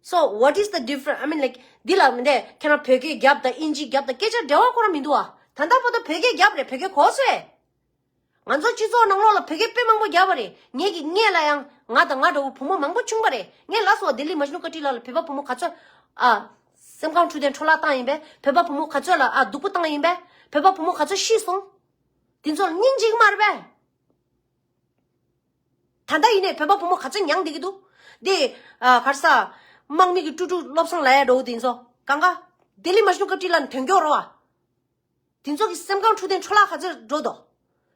So what is the difference? I mean, like, འདི་ལ་མི་འདས་ཁྱེད་རང་བོད་སྐད་རྒྱབ་དང་ཨིན་ཇི་རྒྱབ་དང་སྐད་ཆ་འབྲེལ་བ་ཁོ་རང་མི་འདུག་ཨ། ད་ལྟ་བར་དུ་བོད་སྐད་རྒྱབ་རེད། བོད་སྐད་གོ་སོང་ཨེ། ང་ཚོ་སྤྱི་ཚོགས་ནང་ལོགས་ལ་བོད་སྐད་དཔེ་མང་པོ་རྒྱབ་པ་རེད། ངེད་ཀྱི་སྔས་ལ་ཡང་ང་དང་ང་འདྲ་བོ་བུ་མོ་མང་པོ་བྱུང་པ་རེད། ངས་ལབ་སོང་བ། ལྡི་ལི་མཇ་ནུ་ཀ་ཊི་ལ་ལ་བོད་པ་བུ་མོ་ག་ཚོད་ཨ་སེམས་ཁམས་འཕྲོད་བསྟེན་འཕྲོ་བརླག་བཏང་ཡིན་པས། བོད་པ་བུ་མོ་ག་ཚོད་ལ་ཨ་སྡུག་པོ་བཏང་ཡིན་པས། བོད་པ་བུ་མོ་ག་ཚོད་ཤི་སོང་། དེ་ཚོ་ལ་སྙིང་རྗེ་གི་མ་རེད་པས། ད་ལྟ་ཡིན་ནའི་བོད་པ་བུ་མོ་ག་ཚོད་མྱངས་བསྡད་ཀྱི་འདུག། འདི་ཨ་ག་རེ་ཟ། དམག་མི་གི་ཀྲུག་ཀྲུག་བློ་བཟང་ལབ་ཡ་འདྲ་བོ་དེ་ཚོ་གང་ག་ལྡི་ལི་མཇ་ནུ་ཀ་ཊི་ལ་ནས་ཐོན་མཁན་རེད་བ། དེ་ཚོ་གི་སེམས་ཁམས་འཕྲོད་བསྟེན་འཕྲོ་བརླག་ག་ཚོད་འགྲོ་འདུག།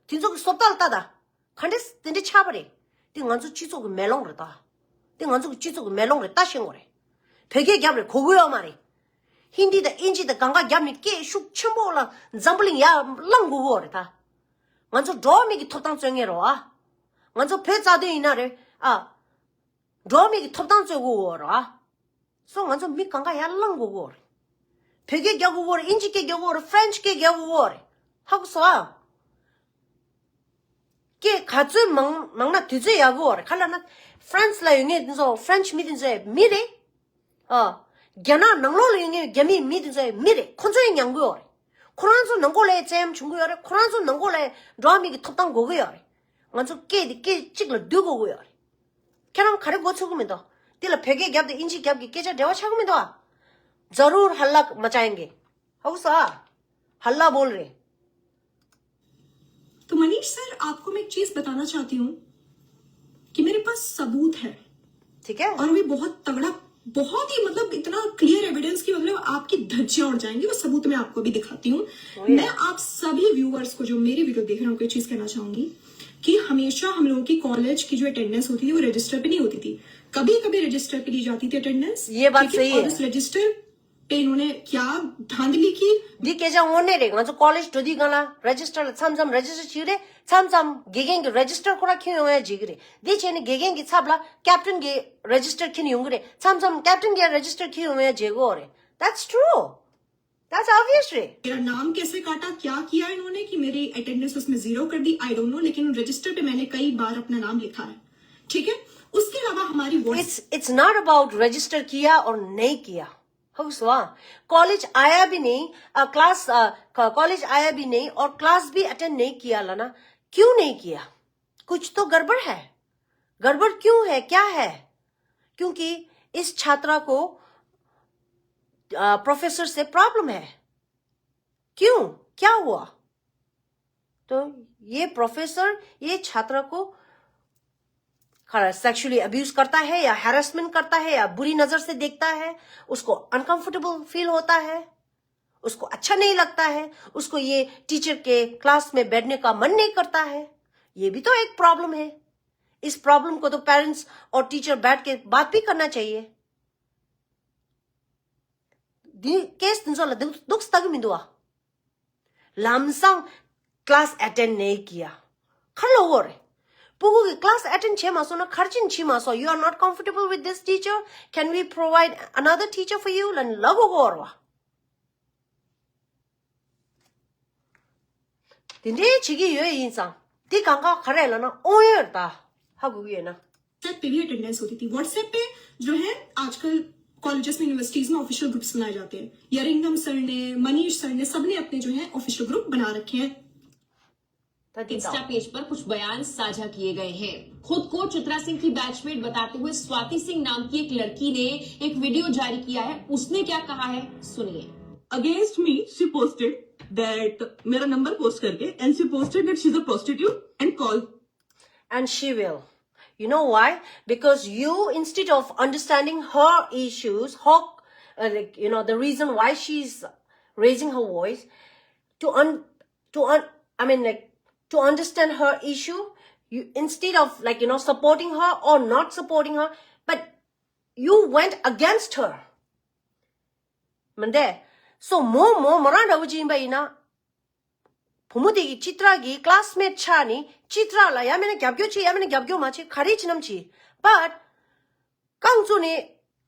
དེ་ཚོ་གི་བཟོ་ལྟ་ལ་ལྟ་དང་། ག་འདྲས་དེ་འདྲས་ཆགས་པ་རེད། དེ་ང་ཚོ་སྤྱི་ཚོགས་ཀྱི་མེ་ལོང་རེད་ད། དེ་ང་ཚོ་གི་སྤྱི་ཚོགས་ཀྱི་མེ་ལོང་རེད། ལྟ་ཤེས་དགོས་རེད། བོད་སྐད་རྒྱབ་རེད། གོ་གི་ཡོད་མ་རེད། ཧིན་དི་དང་ཨིན་ཇི་དང་གང་ག་རྒྱབ་ནས་སྐད་ཤུགས་ཆེན་པོ་ལ་འཛམ་བུ་གླིང་ཡར་བསླང་དགོས་ཀྱི་ཡོད་རེད་ད། ང་ཚོ་འགྲོ་བ་མི་གི་ཐོབ་ཐང་རྩོད་མཁན་རེད་བ། ང་ཚོ་བོད་རྩ་དོན་ཡིན་ན་རེད་ཨ། འགྲོ་བ་མི་གི་ཐོབ་ཐང་རྩོད་དགོས་ཀྱི་ཡོད་རེད་བ། སོ་ང་ཚོ་མི་གང་ག་ཡར་བསླང་དགོས་ཀྱི་ཡོད་རེད། བོད་སྐད་རྒྱག་དགོས་ཀྱི་ཡོད་རེད། ཨིན་ཇི་སྐད་རྒྱག་དགོས་ཀྱི་ཡོད་རེད། ཧ་གོ་སོང་ཨ། སྐད་ག་ཚོད་མང་མང་ན་དུས་ཚོད་ཡག་གི་ཡོད་རེད། ག་ལབ་ན་ཧྥ་རན་སི་ལ་ཡོད་མཁན་དེ་ཚོ་ཧྥ་རན་སི་མི་དེ་ཚོ་མི་རེད། ཨ། རྒྱ་ནག་ནང་ལོགས་ལ་ཡོད་མཁན་རྒྱ་མིའི་མི་དེ་ཚོ་མི་རེད། ཁོ་ཚོ་ཡང་མྱང་གི་ཡོད་རེད། ཁོ་རང་ཚོ་ནང་ལོགས་ལ་བཙན་གཡེམ་བྱུང་གི་ཡོད་རེད། ཁོ་རང་ཚོ་ནང་ལོགས་ལ་འགྲོ་བ་མི་གི་ཐོབ་ཐང་དགོས་ཀྱི་ཡོད་རེད། ང་ཚོ་སྐད་དེ་སྐད་གཅིག་ལ་བསྡུ་དགོས་ཀྱི་ཡོད་རེད། ཁྱེད་རང་ག་རེ་མགོ་ཚོད་ཀྱི་མི་འདུག། འདི་ལ་བོད་སྐད་རྒྱབ་དང་ཨིན་ཇི་རྒྱབ་ཀྱི་སྐད་ཆ་འབྲེལ་བ་ཆགས་ཀྱི་མི་འདུག་ཨ། ज़रूर हल्ला मचाएंगे। ཧ་གོ་སོང་ཨ། हल्ला बोल रहे। तो मनीष सर, आपको मैं एक चीज बताना चाहती हूँ कि मेरे पास सबूत है। ठीक है। और भी बहुत तगड़ा, बहुत ही, मतलब, इतना क्लियर एविडेंस कि, मतलब, आपकी धज्जियां उड़ जाएंगी। वो सबूत मैं आपको भी दिखाती हूँ। वही। मैं आप सभी व्यूअर्स को, जो मेरी वीडियो देख रहे हैं, उनको एक चीज कहना चाहूंगी कि हमेशा हम लोगों की कॉलेज की जो अटेंडेंस होती थी, वो रजिस्टर पे नहीं होती थी। कभी कभी रजिस्टर पे ली जाती थी अटेंडेंस। ये बात सही और है। उस रजिस्टर पे इन्होंने क्या धांधली की। འདི་སྐད་ཆ་དངོས་གནས་རེད། ང་ཚོ་ཀོ་ལེཇ་འགྲོ་དུས་སྒང་ལ་རེ་ཇི་སི་ཊར་ལ་མཚམས་མཚམས་རེ་ཇི་སི་ཊར་བྱེད་ཀྱི་རེད། མཚམས་མཚམས་དགེ་རྒན་གྱི་རེ་ཇི་སི་ཊར་ཁོ་རང་འཁྱེར་ཡོང་ཡ་བྱེད་ཀྱི་རེད། འདི་བྱས་ནས་དགེ་རྒན་གྱི་ཚབ་ལ་ཀེབ་ཊན་གྱི་རེ་ཇི་སི་ཊར་འཁྱེར་ཡོང་གི་རེད། མཚམས་མཚམས་ཀེབ་ཊན་གྱི་རེ་ཇི་སི་ཊར་འཁྱེར་ཡོང་ཡ་བྱེད་ཀྱི་ཡོད་རེད། That's true. That's obvious རེད། मेरा नाम कैसे काटा, क्या किया इन्होंने कि मेरी अटेंडेंस उसमें जीरो कर दी, आई डोंट नो, लेकिन रजिस्टर पे मैंने कई बार अपना नाम लिखा है। ठीक है, उसके अलावा हमारी WhatsApp It's it's not about register किया और नहीं किया। ཧ་གོ་སོང་ཨ། ཀོ་ལེཇ་आया भी नहीं, क्लास, ཀོ་ལེཇ་आया भी नहीं और क्लास भी अटेंड नहीं किया ལབ་ན། क्यों नहीं किया? कुछ तो गड़बड़ है। गड़बड़ क्यों है, क्या है? क्योंकि इस छात्रा को प्रोफेसर से प्रॉब्लम है। क्यों, क्या हुआ? तो ये प्रोफेसर ये छात्रा को सेक्सुअली अब्यूज करता है या हैरेसमेंट करता है या बुरी नजर से देखता है, उसको अनकंफर्टेबल फील होता है, उसको अच्छा नहीं लगता है, उसको ये टीचर के क्लास में बैठने का मन नहीं करता है। ये भी तो एक प्रॉब्लम है। इस प्रॉब्लम को तो पेरेंट्स और टीचर बैठ के बात भी करना चाहिए। འདི་ཀེ་སི་འདི་ཚོ་ལ་འདུག་འདུག་སེ་ལྟ་གི་མི་འདུག་ཨ། ལམ་སང་ཀ་ལ་སི་ཨེ་ཊེན་ཌི་མེད་ཀི་ཡ། ག་རེ་ལབ་དགོས་རེད། སྤུ་གུ་གི་ཀ་ལ་སི་ཨེ་ཊེན་ཌི་བྱས་མ་སོང་ན་ག་རེ་བྱས་ནས་བྱས་མ་སོང་། You are not comfortable with this teacher? Can we provide another teacher for you? ལབ་ནས་ལབ་དགོས་དགོས་རེད་བ། དེ་འདྲའི་བྱེད་ཀྱི་ཡོད་ཡིན་ཙང་། འདི་གང་ག་ག་རེ་ལབ་ན་དབང་ཡོད་རེད་ད། ཧ་གོ་གི་ཡོད་ན། व्हाट्सएप पे भी अटेंडेंस होती थी। व्हाट्सएप पे जो है आजकल कॉलेजेस में, यूनिवर्सिटीज में ऑफिशियल ग्रुप्स बनाए जाते हैं। यरिंगम सर ने, मनीष सर ने, सबने अपने जो है ऑफिशियल ग्रुप बना रखे हैं। ད་འདི་इंस्टा དང་། पेज पर कुछ बयान साझा किए गए हैं। खुद को चित्रा सिंह की बैचमेट बताते हुए स्वाति सिंह नाम की एक लड़की ने एक वीडियो जारी किया है। उसने क्या कहा है, सुनिए। Against me, she posted that मेरा नंबर पोस्ट करके, and she posted that she's a prostitute and call And she will. You know why? Because you, instead of understanding her issues, her, uh, like, you know, the reason why she's raising her voice, to un, to un, I mean, like, to understand her issue, you, instead of, like, you know, supporting her or not supporting her, but you went against her. མི་འདས། སོ་མོ་མོ་མོ་རང་འདྲ་བོ་ཅིག་ཡིན་པ་ཡིན་ན། བུ་མོ་དེ་གི་ཅི་ཏྲ་གི་ཀླ་སི་མེཊ་ཆགས་ནི་ཅི་ཏྲ་ལ་ཡ་མེད་ན་རྒྱབ་སྐྱོར་བྱེད་ཡ་མེད་ན་རྒྱབ་སྐྱོར་མ་བྱེད་ག་རེ་བྱེད་ནམ་བྱེད། བཊ་རྐང་བཙུགས་ནི་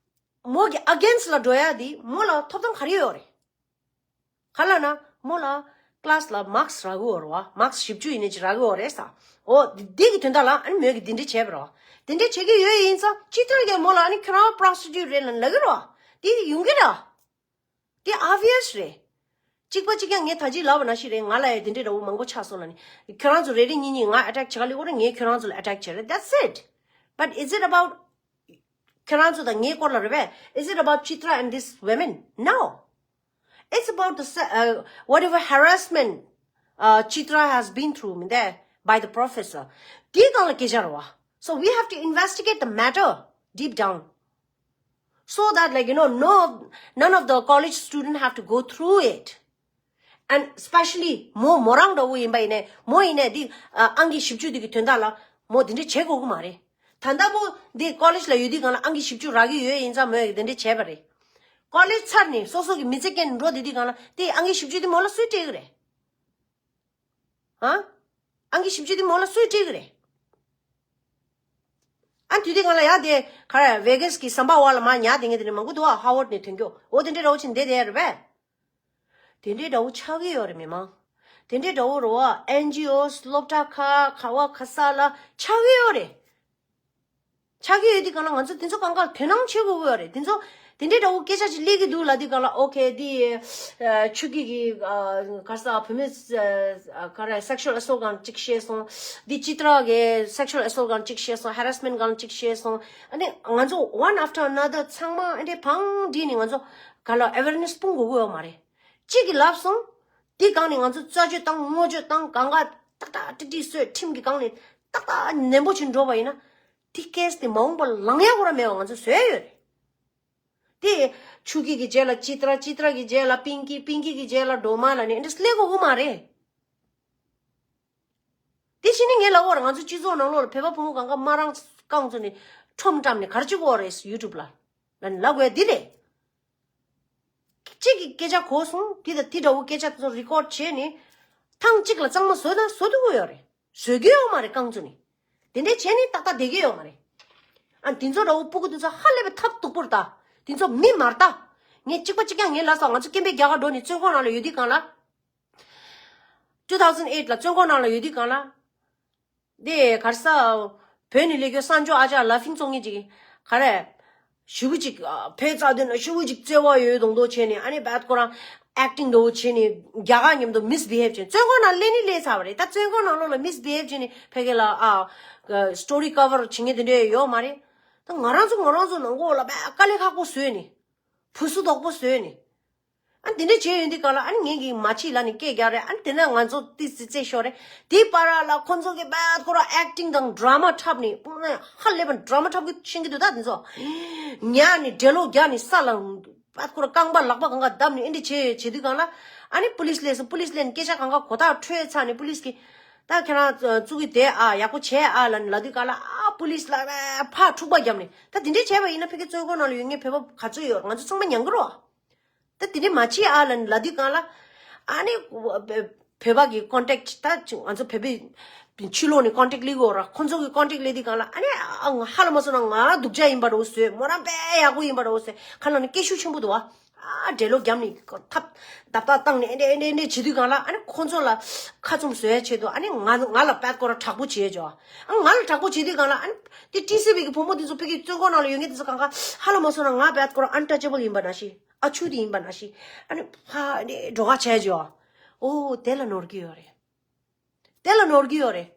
མོ་གི་ཨ་གེན་སི་ལ་འགྲོ་ཡ་དེ་མོ་ལ་ཐོབ་ཐང་ག་རེ་ཡོད་རེད། ག་ལ་ན་མོ་ལ་ཀླ་སི་ལ་མཱརྐ་སི་རག་གི་ཡོད་རེད་བ། མཱརྐ་སི་བཞི་བཅུ་ཡིན་ནི་ཅི་རག་གི་ཡོད་རེད་ས། འོ་དེ་དེ་གི་དོན་དག་ལ་ཨ་ནི་མོས་གི་དེ་འདྲ་བྱས་པ་རེད་བ། དེ་འདྲ་བྱེད་ཀྱི་ཡོད་ཡིན་ཙང་ཅི་ཏྲ་གི་མོ་ལ་ཨ་ནི་ཁྱོད་རང་པྲོ་སི་ཊི་ཊུཊ་རེད་ལ་ལབ་གི་རེད་བ། དེ་ཡོང་གི་རེད་བ། དེ་ཨོབ་བི་ཡ་སི་རེད། གཅིག་པ་གཅིག་རྐྱང་ངས་ད་ཅི་ལབ་པ་ནང་བཞིན་རེད། ང་ལ་ཡ་དེ་འདྲའི་འདྲ་བོ་མང་པོ་ཆགས་སོང་ལ་ནི། ཁྱོད་རང་ཚོ་རེ་རེ་གཉིས་གཉིས་ང་ཨ་ཊེག་བྱེད་ག་ལེ་འོ་རེད། ངས་ཁྱོད་རང་ཚོ་ལ་ཨ་ཊེག་བྱེད་རེད། That's it. But is it about ཁྱོད་རང་ཚོ་དང་ངའི་སྐོར་ལ་རེད་པས། Is it about Chitra and this women? No. It's about the se- uh, whatever harassment uh, Chitra has been through མི་འདས་by the professor. དེའི་སྒང་ལ་སྐད་ཆ་རེད་བ། So we have to investigate the matter deep down. So that, like, you know, no, none of the college student have to go through it. And especially མོ་མོ་རང་འདྲ་བོ་ཡིན་པ་ཡིན་ནའི་མོ་ཡིན་ནའི་འདི་ཨ་ཨང་ཀི་བཞི་བཅུ་འདི་གི་དོན་དག་ལ་མོ་འདི་འདྲ་བྱེད་དགོས་ཀྱི་མ་རེད། ད་ལྟ་བུ་འདི་ཀོ་ལེཇ་ལ་ཡོད་དུས་སྒང་ལ་ཨང་ཀི་བཞི་བཅུ་རག་གི་ཡོད་ཡིན་ཙང་མོས་འདི་འདྲ་བྱས་པ་རེད། ཀོ་ལེཇ་ཚར་ནས་སོ་སོ་གི་མི་ཚེ་སྐྱེལ་ནས་འགྲོ་བསྡད་དུས་སྒང་ལ་དེ་ཨང་ཀི་བཞི་བཅུ་འདི་མོ་ལ་སུས་སྤྲད་ཀྱི་རེད། ཨ། ཨང་ཀི་བཞི་བཅུ་དེ་མོ་ལ་སུས་སྤྲད་ཀྱི་རེད། ཨ་དུས་དེ་སྒང་ལ་ཡ་དེ་ག་རེ་ཝེ་གྷ་སི་གི་ཟམ་པ་བ་ལ་མར་ཉལ་བསྡད་མཁན་དེ་འདྲ་མང་པོ་འདུག་ཨ། ཧ་ཝར་ཌི་ནས་ཐོན་རྒྱུ་འོ་དེ་འདྲའི་འདྲ་བོ་ཅིག་བསྡད་བསྡད་ཡ་རེད་པས། དེ་འདྲའི་འདྲ་བོ་ཆགས་ཀྱི་ཡོད་རེད་མི་མང་། དེ་འདྲའི་འདྲ་བོ་རེད་བ། ཨེན་ཇི་ཨོ་སློབ་གྲྭ་ཁག་ག་བ་ག་ས་ལ་ཆགས་ཀྱི་ཡོད་རེད། ཆགས་ཀྱི་ཡོད་དུས་སྒང་ལ་ང་ཚོ་དེ་ཚོ་གང་ག་དོ་སྣང་བྱེད་དགོས་ཀྱི་ཡོད་རེད། དེ་ཚོ་དེ་འདྲའི་འདྲ་བོ་སྐད་ཆ་ཅིག་སླེབས་ཀྱི་འདུག་ལབ་དུས་སྒང་ལ་ཨོ་ཁེ་དེ་ཨ་ཆོས་སྐྱིད་ཀྱི་ཨ་ག་རེ་ཟ་བུད་མེད་ཨ་ག་རེ་སེག་ཤུ་ཨལ་ཨེ་སོལ་ཊི་སྒང་ཅིག་བཤད་སོང་། དེ་ཅི་ཏྲ་གི་སེག་ཤུ་ཨལ་ཨེ་སོལ་ཊི་སྒང་ཅིག་བཤད་སོང་། ཧེ་ར་སི་མེན་ཊི་སྒང་ཅིག་བཤད་སོང་། ཨ་ནི་ང་ཚོ་one after another ཚང་མ་ཨ་འདྲའི་བང་བསྒྲིགས་ནས་ང་ཚོ་ག་ལ་ཨེ་ཝེར་ནེ་སི་སྤུངས་དགོས་ཀྱི་ཡོད་མ་རེད། གཅིག་གིས་ལབ་སོང་། དེ་སྒང་ནས་ང་ཚོ་རྩད་གཅོད་བཏང་ངོ་བརྗོད་བཏང་གང་ག་ཏག་ཏག་ཏིག་ཏིག་བཟོས་ཁྲིམས་ཀྱི་སྒང་ནས་ཏག་ཏག་ནན་པོ་བྱས་འགྲོ་བ་ཡིན་ན། དེ་ཀེ་སི་དེ་མ་འོངས་པར་ལངས་ཡ་ཁོ་རང་མེད་པ་ང་ཚོ་བཟོས་ཡོད་རེད། དེ་ཆུ་སྐྱིད་ཀྱི་རྗེས་ལ་ཅི་ཏྲ། ཅི་ཏྲ་གི་རྗེས་ལ་པིང་ཀི། པིང་ཀི་གི་རྗེས་ལ་སྒྲོལ་མ་ལབ་ནས་འདི་འདྲ་སླེབས་དགོས་ཀྱི་མ་རེད། དེ་བཞིན་ནི་ངས་ལབ་པ་རེད། ང་ཚོ་སྤྱི་ཚོགས་ནང་ལོགས་ལ་བོད་པ་ཕོ་མོ་གང་ག་དམར་རང་རྐང་བཙུགས་ནས་ཁྲོམ་བཀྲམ་ནས་ག་རེ་བྱེད་དགོས་རེད། ཡུ་ཊུབ་ལ་ལབ་ནས་ལབ་དགོས་ཡ་འདི་རེད། གཅིག་གིས་སྐད་ཆ་གོ་སོང་། དེ་དང་དེ་འདྲ་བོ་སྐད་ཆ་དེ་ཚོ་རི་ཀོཌ་བྱས་ནས་ཐེངས་གཅིག་ལ་གཙང་མ་བཟོ་ན་བཟོ་ཐུབ་ཀྱི་ཡོད་རེད། བཟོ་གི་ཡོད་མ་རེད་རྐང་བཙུགས་ནས། དེ་འདྲས་བྱས་ནས་ཏག་ཏག་བསྡད་ཀྱི་ཡོད་མ་རེད། ཨ་དེ་ཚོ་འདྲ་བོ་སྤུ་གུ་དེ་ཚོ་ཧ་ལས་པའི་ཐབས་སྡུག་པོ་རེད་ད། དེ་ཚོ་མི་མ་རེད་ད། ངས་གཅིག་པ་གཅིག་རྐྱང་ངས་ལབ་སོང་། ང་ཚོ་སྐྱེ་འཕེལ་རྒྱལ་ཁབ་འགྲོ་ནས་བཙོན་ཁང་ནང་ལ་ཡོད་དུས་སྒང་ལ། two thousand eight ལ་བཙོན་ཁང་ནང་ལ་ཡོད་དུས་སྒང་ལ། དེ་ག་རེ་ཟ། བོད་ནས་སླེབས་རྒྱུ་གསར་འབྱོར་ཨ་ཅག་ལ་ཕིང་ཚོགས་གཉིས་ཅིག་ག་རེ། ཞེ་པོ་ཅིག་ཨ་བོད་རྩ་དོན་ལ་ཞེ་པོ་ཅིག་བརྩེ་བ་ཡོད་མདོག་མདོག་བྱས་ནས། ཨ་ནི་བད་ཁོ་རང་ཨེག་ཊིང་འདྲ་བོ་བྱས་ནས་རྒྱ་གར་མཉམ་དུ་མིས་བི་ཧེབ་བྱས། བཙོན་ཁང་ནང་སླེབས་ནི་སླེབས་ཚར་བ་རེད། ད་བཙོན་ཁང་ནང་ལོགས་ལ་མིས་བི་ཧེབ་བྱས་ནས་ཕ་གི་ལ་ཨ་སི་ཊོ་རི་ཀ་བར་བྱེད་མཁན་དེ་འདྲས་ཡོད་མ་རེད། ད་ང་རང་ཚོ་ང་རང་ཚོ་ནང་ཁོག་ལ་དཔེ་དཀའ་ལས་ཁག་པོ་བཟོས་ནས། བུ་སུ་དོག་པོ་བཟོས་ནས། ཨ་དེ་འདྲ་བྱས་ཡོང་དུས་སྒང་ལ་ཨ་ནི་ངེད་ཀྱིས་མ་བྱེད་ལབ་ནས་སྐད་རྒྱག་རེད། ཨ་ནི་དེ་ནས་ང་ཚོ་ཏི་ཙི་ཙི་ཤོར་རེད། དེའི་བར་ལ་ཁོ་ཚོ་གིས་བད་ཁོ་རང་ཨེག་ཊིང་དང་ཌ་ར་མ་འཁྲབ་ནས་ཧ་ལས་པ་ཌ་ར་མ་འཁྲབ་གི་ཤེས་ཀྱི་འདུག་ད་དེ་ཚོ་ཉལ་ནས་འགྲེ་ལོག་རྒྱག་ནས་ས་ལ་བད་ཁོ་རང་རྐང་པ་ལག་པ་གང་ག་བརྡབས་ནས་ཨེ་འདྲ་བྱས་བྱེད་དུས་སྒང་ལ། ཨ་ནི་པུ་ལིས་སླེབས་སོང་། པུ་ལིས་སླེབས་ནས་སྐད་ཆ་གང་ག་གོ་ཐག་ཆོད་ཚར་ནས་པུ་ལིས་ཀྱིས་ད་ཁྱེད་རང་ཙུ་གུ་དེ་ཨ་ཡག་པོ་བྱས་ཨ་ལབ་ནས་ལབ་དུས་སྒང་ལ། ཨ་པུ་ལིས་ལ་ཕར་འཁྲུག་པ་བརྒྱབ་ནས། ད་དེ་འདྲ་བྱས་པ་ཡིན་ན་ཕ་གི་བཙོན་ཁང་ནང་ལ་ཡོད་མཁན་བོད་པ་ག་ཚོད་ཡོད། ང་ཚོ་ཚང་མ་མྱང་གི་རེད། ད་དེ་འདྲ་མ་བྱེད་ཨ་ལབ་ནས་ལབ་དུས་སྒང་ལ། ཨ་ནི་བོད་པ་གི་ཀོན་ཊེག་ད་ང་ཚོ་བོད་པའི་ཕྱི་ལོགས་ནས་ཀོན་ཊེག་སླེབས་ཀྱི་ཡོད་ར། ཁོང་ཚོ་གི་ཀོན་ཊེག་སླེབས་དུས་སྒང་ལ། ཨ་ནི་ཨ་ཧ་ལས་མ་སོང་ན་ང་སྡུག་ཅག་ཡིན་པ་འདྲ་བོ་བཟོས། མོ་རང་དཔེ་ཡག་པོ་ཡིན་པ་འདྲ་བོ་བཟོས། ཁ་ནང་ནས་སྐད་ཤུགས་ཆེན་པོ་འདུག་བ། ཨ་འགྲེ་ལོག་བརྒྱབ་ནས་ཐབ་རྡབ་རྡབ་བཏང་ནས་ཨེ་འདྲ་ཨེ་འདྲ་ཨེ་འདྲ་བྱེད་དུས་སྒང་ལ། ཨ་ནི་ཁོང་ཚོ་ལ་ཁ་བཙུམ་བཟོ་ཡ་ཆེད་དུ་ཨ་ནི་ང་ང་ལ་བད་ཁོ་རང་དྲག་པོ་བྱེད་ཅོ། ཨ་ང་ལ་དྲག་པོ་བྱེད་དུས་སྒང་ལ། ཨ་ནི་དེ་ཊི་སི་ཝི་གི་བུ་མོ་དེ་ཚོ་ཕ་གི་བཙོན་ཁང་ནང་ལ་ཡོད་མཁན་དེ་ཚོ་གང་ག་ཧ་ལས་མ་སོང་ན་ང་བད་ཁོ་རང་ཨན་ཊ་ཅེ་བལ་ཡིན་པ་ནང་བཞིན། ཨ་ཆུ་དེ་ཡིན་པ་ནང་བཞིན། ཨ་ནི་ཕ་ནི་འགྲོ་ཁ་བྱས་ཅོ། ཨོ་དེ་ལ་ནོར་གི་ཡོད་རེད། དེ་ལ་ནོར་གི་ཡོད་རེད།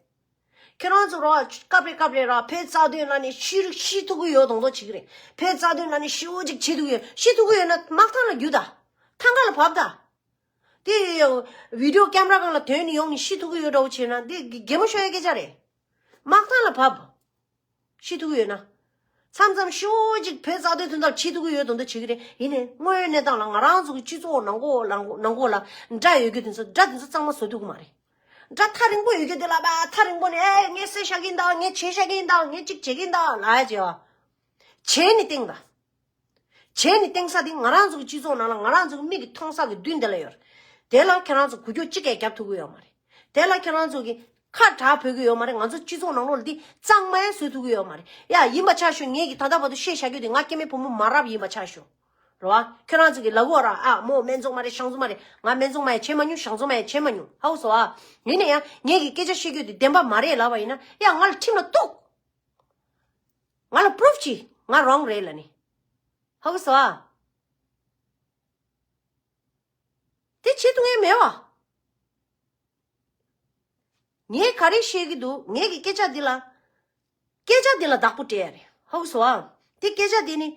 ཁྱེད་རང་ཚོ་ར་སྐབས་རེ་སྐབས་རེ་ར་བོད་རྩ་དོན་ལ་ནི་ཤི་ཤི་ཐུབ་ཀྱི་ཡོད་མདོག་མདོག་བྱེད་ཀྱི་རེད། བོད་རྩ་དོན་ལ་ནི་ཤི་བོ་ཅིག་བྱེད་ཐུབ་ཀྱི་ཡོད། ཤི་ཐུབ་ཀྱི་ཡོད་ན་དམག་ཐང་ལ་རྒྱུགས་ད། ཐང་ག་ལ་བབས་ད། དེ་བི་ཌི་ཡོ་ཀེམ་ར་སྒང་ལ་དོན་ནི་ཡོང་ནི་ཤི་ཐུབ་ཀྱི་ཡོད་འདྲ་བོ་བྱས་ན་དེ་གད་མོ་ཤོར་ཡ་སྐད་ཆ་རེད། དམག་ཐང་ལ་བབས། ཤི་ཐུབ་ཀྱི་ཡོད་ན། མཚམས་མཚམས་ཤི་བོ་ཅིག་བོད་རྩ་དོན་དོན་དག་བྱེད་ཐུབ་ཀྱི་ཡོད་མདོག་མདོག་བྱེད་ཀྱི་རེད། ཡིན་ནའི་དངོས་ཡོད་གནས་སྟངས་ལ་ང་རང་ཚོ་གི་སྤྱི་ཚོགས་ནང་ཁོག་ལ་ནང་ཁོག་ལ་དགྲ་ཡོད་རྒྱུ་དེ་ཚོ། དགྲ་དེ་ཚོ་གཙང་མ་བཟོ་ཐུབ་ཀྱི་མ་རེད། དགྲ་ཐག་རིང་པོ་ཡོད་རྒྱུ་དེ་ལ་བ་ཐག་རིང་པོ་ནས་ཨེ་ངས་བསད་བཞག་གི་ཡིན་ད། ངས་བྱས་བཞག་གི་ཡིན་ད། ངས་གཅིག་བྱེད་ཀྱི་ཡིན་ད་ལབ་ཡ་བྱས་བ། བྱས་ནི་སྟེང་ད། བྱས་ནས་བསྟན་ས་དེ་ང་རང་ཚོ་གི་སྤྱི་ཚོགས་ནང་ལ་ང་རང་ཚོ་གི་མིག་གིས་མཐོང་ས་གི་མདུན་དེ་ལ་ཡོད་རེད། དེ་ལ་ཁྱེད་རང་ཚོ་འགུལ་སྐྱོད་གཅིག་ཀྱང་རྒྱབ་ཐུབ་ཀྱི་ཡོད་མ་རེད། དེ་ལ་ཁྱེད་རང་ཚོ་གི་ཁ་གྲག་ཕོད་ཀྱི་ཡོད་མ་རེད། ང་ཚོ་སྤྱི་ཚོགས་ནང་ལོགས་ལ་འདི་གཙང་མ་ཡང་བཟོ་ཐུབ་ཀྱི་ཡོད་མ་རེད། ཡ་ཡིན་པ་ཆ་ཞུ། ངེད་ཀྱིས་ད་ལྟ་བར་དུ་བཤད་བཞག་རྒྱུ་དེ་ང་སྐྱེ་དམན་བུ་མོ་མ་རབས་ཡིན་པ་ཆ་ཞུ། རེད་བ། ཁྱོད་རང་ཚོ་གི་ལབ་ཀྱི་ཡོད་ར། ཨ་མོ་སྨན་བཙོང་མ་རེད། ཞང་བཙོང་མ་རེད། ང་སྨན་བཙོང་མ་ཡང་བྱེད་མ་མྱོང་། ཞང་བཙོང་མ་ཡང་བྱེད་མ་མྱོང་། ཧ་གོ་སོང་ཨ། ཡིན་ན་ཡང་ངེད་ཀྱིས་སྐད་ཆ་བཤད་རྒྱུ་དེ་བདེན་པ་མ་རེད་ལབ་པ་ཡིན་ན་ཡ་ང་ལ་ཁྲིམས་ལ་གཏུག་ང་ལ་པུ་རུབ་བྱེད། ང་རོང་རེད་ལབ་ནི། ཧ་གོ་སོང་ཨ། དེ་བྱེད་ཐུབ་མཁན་མེད་བ། ངས་ག་རེ་བཤད་ཀྱི་འདུག་ངས་ཀྱི་སྐད་ཆ་འདི་ལ། སྐད་ཆ་འདི་ལ་བདག་པོ་སྤྲད་ཡ་རེད། ཧ་གོ་སོང་ཨ། དེ་སྐད་ཆ་འདི་ནི།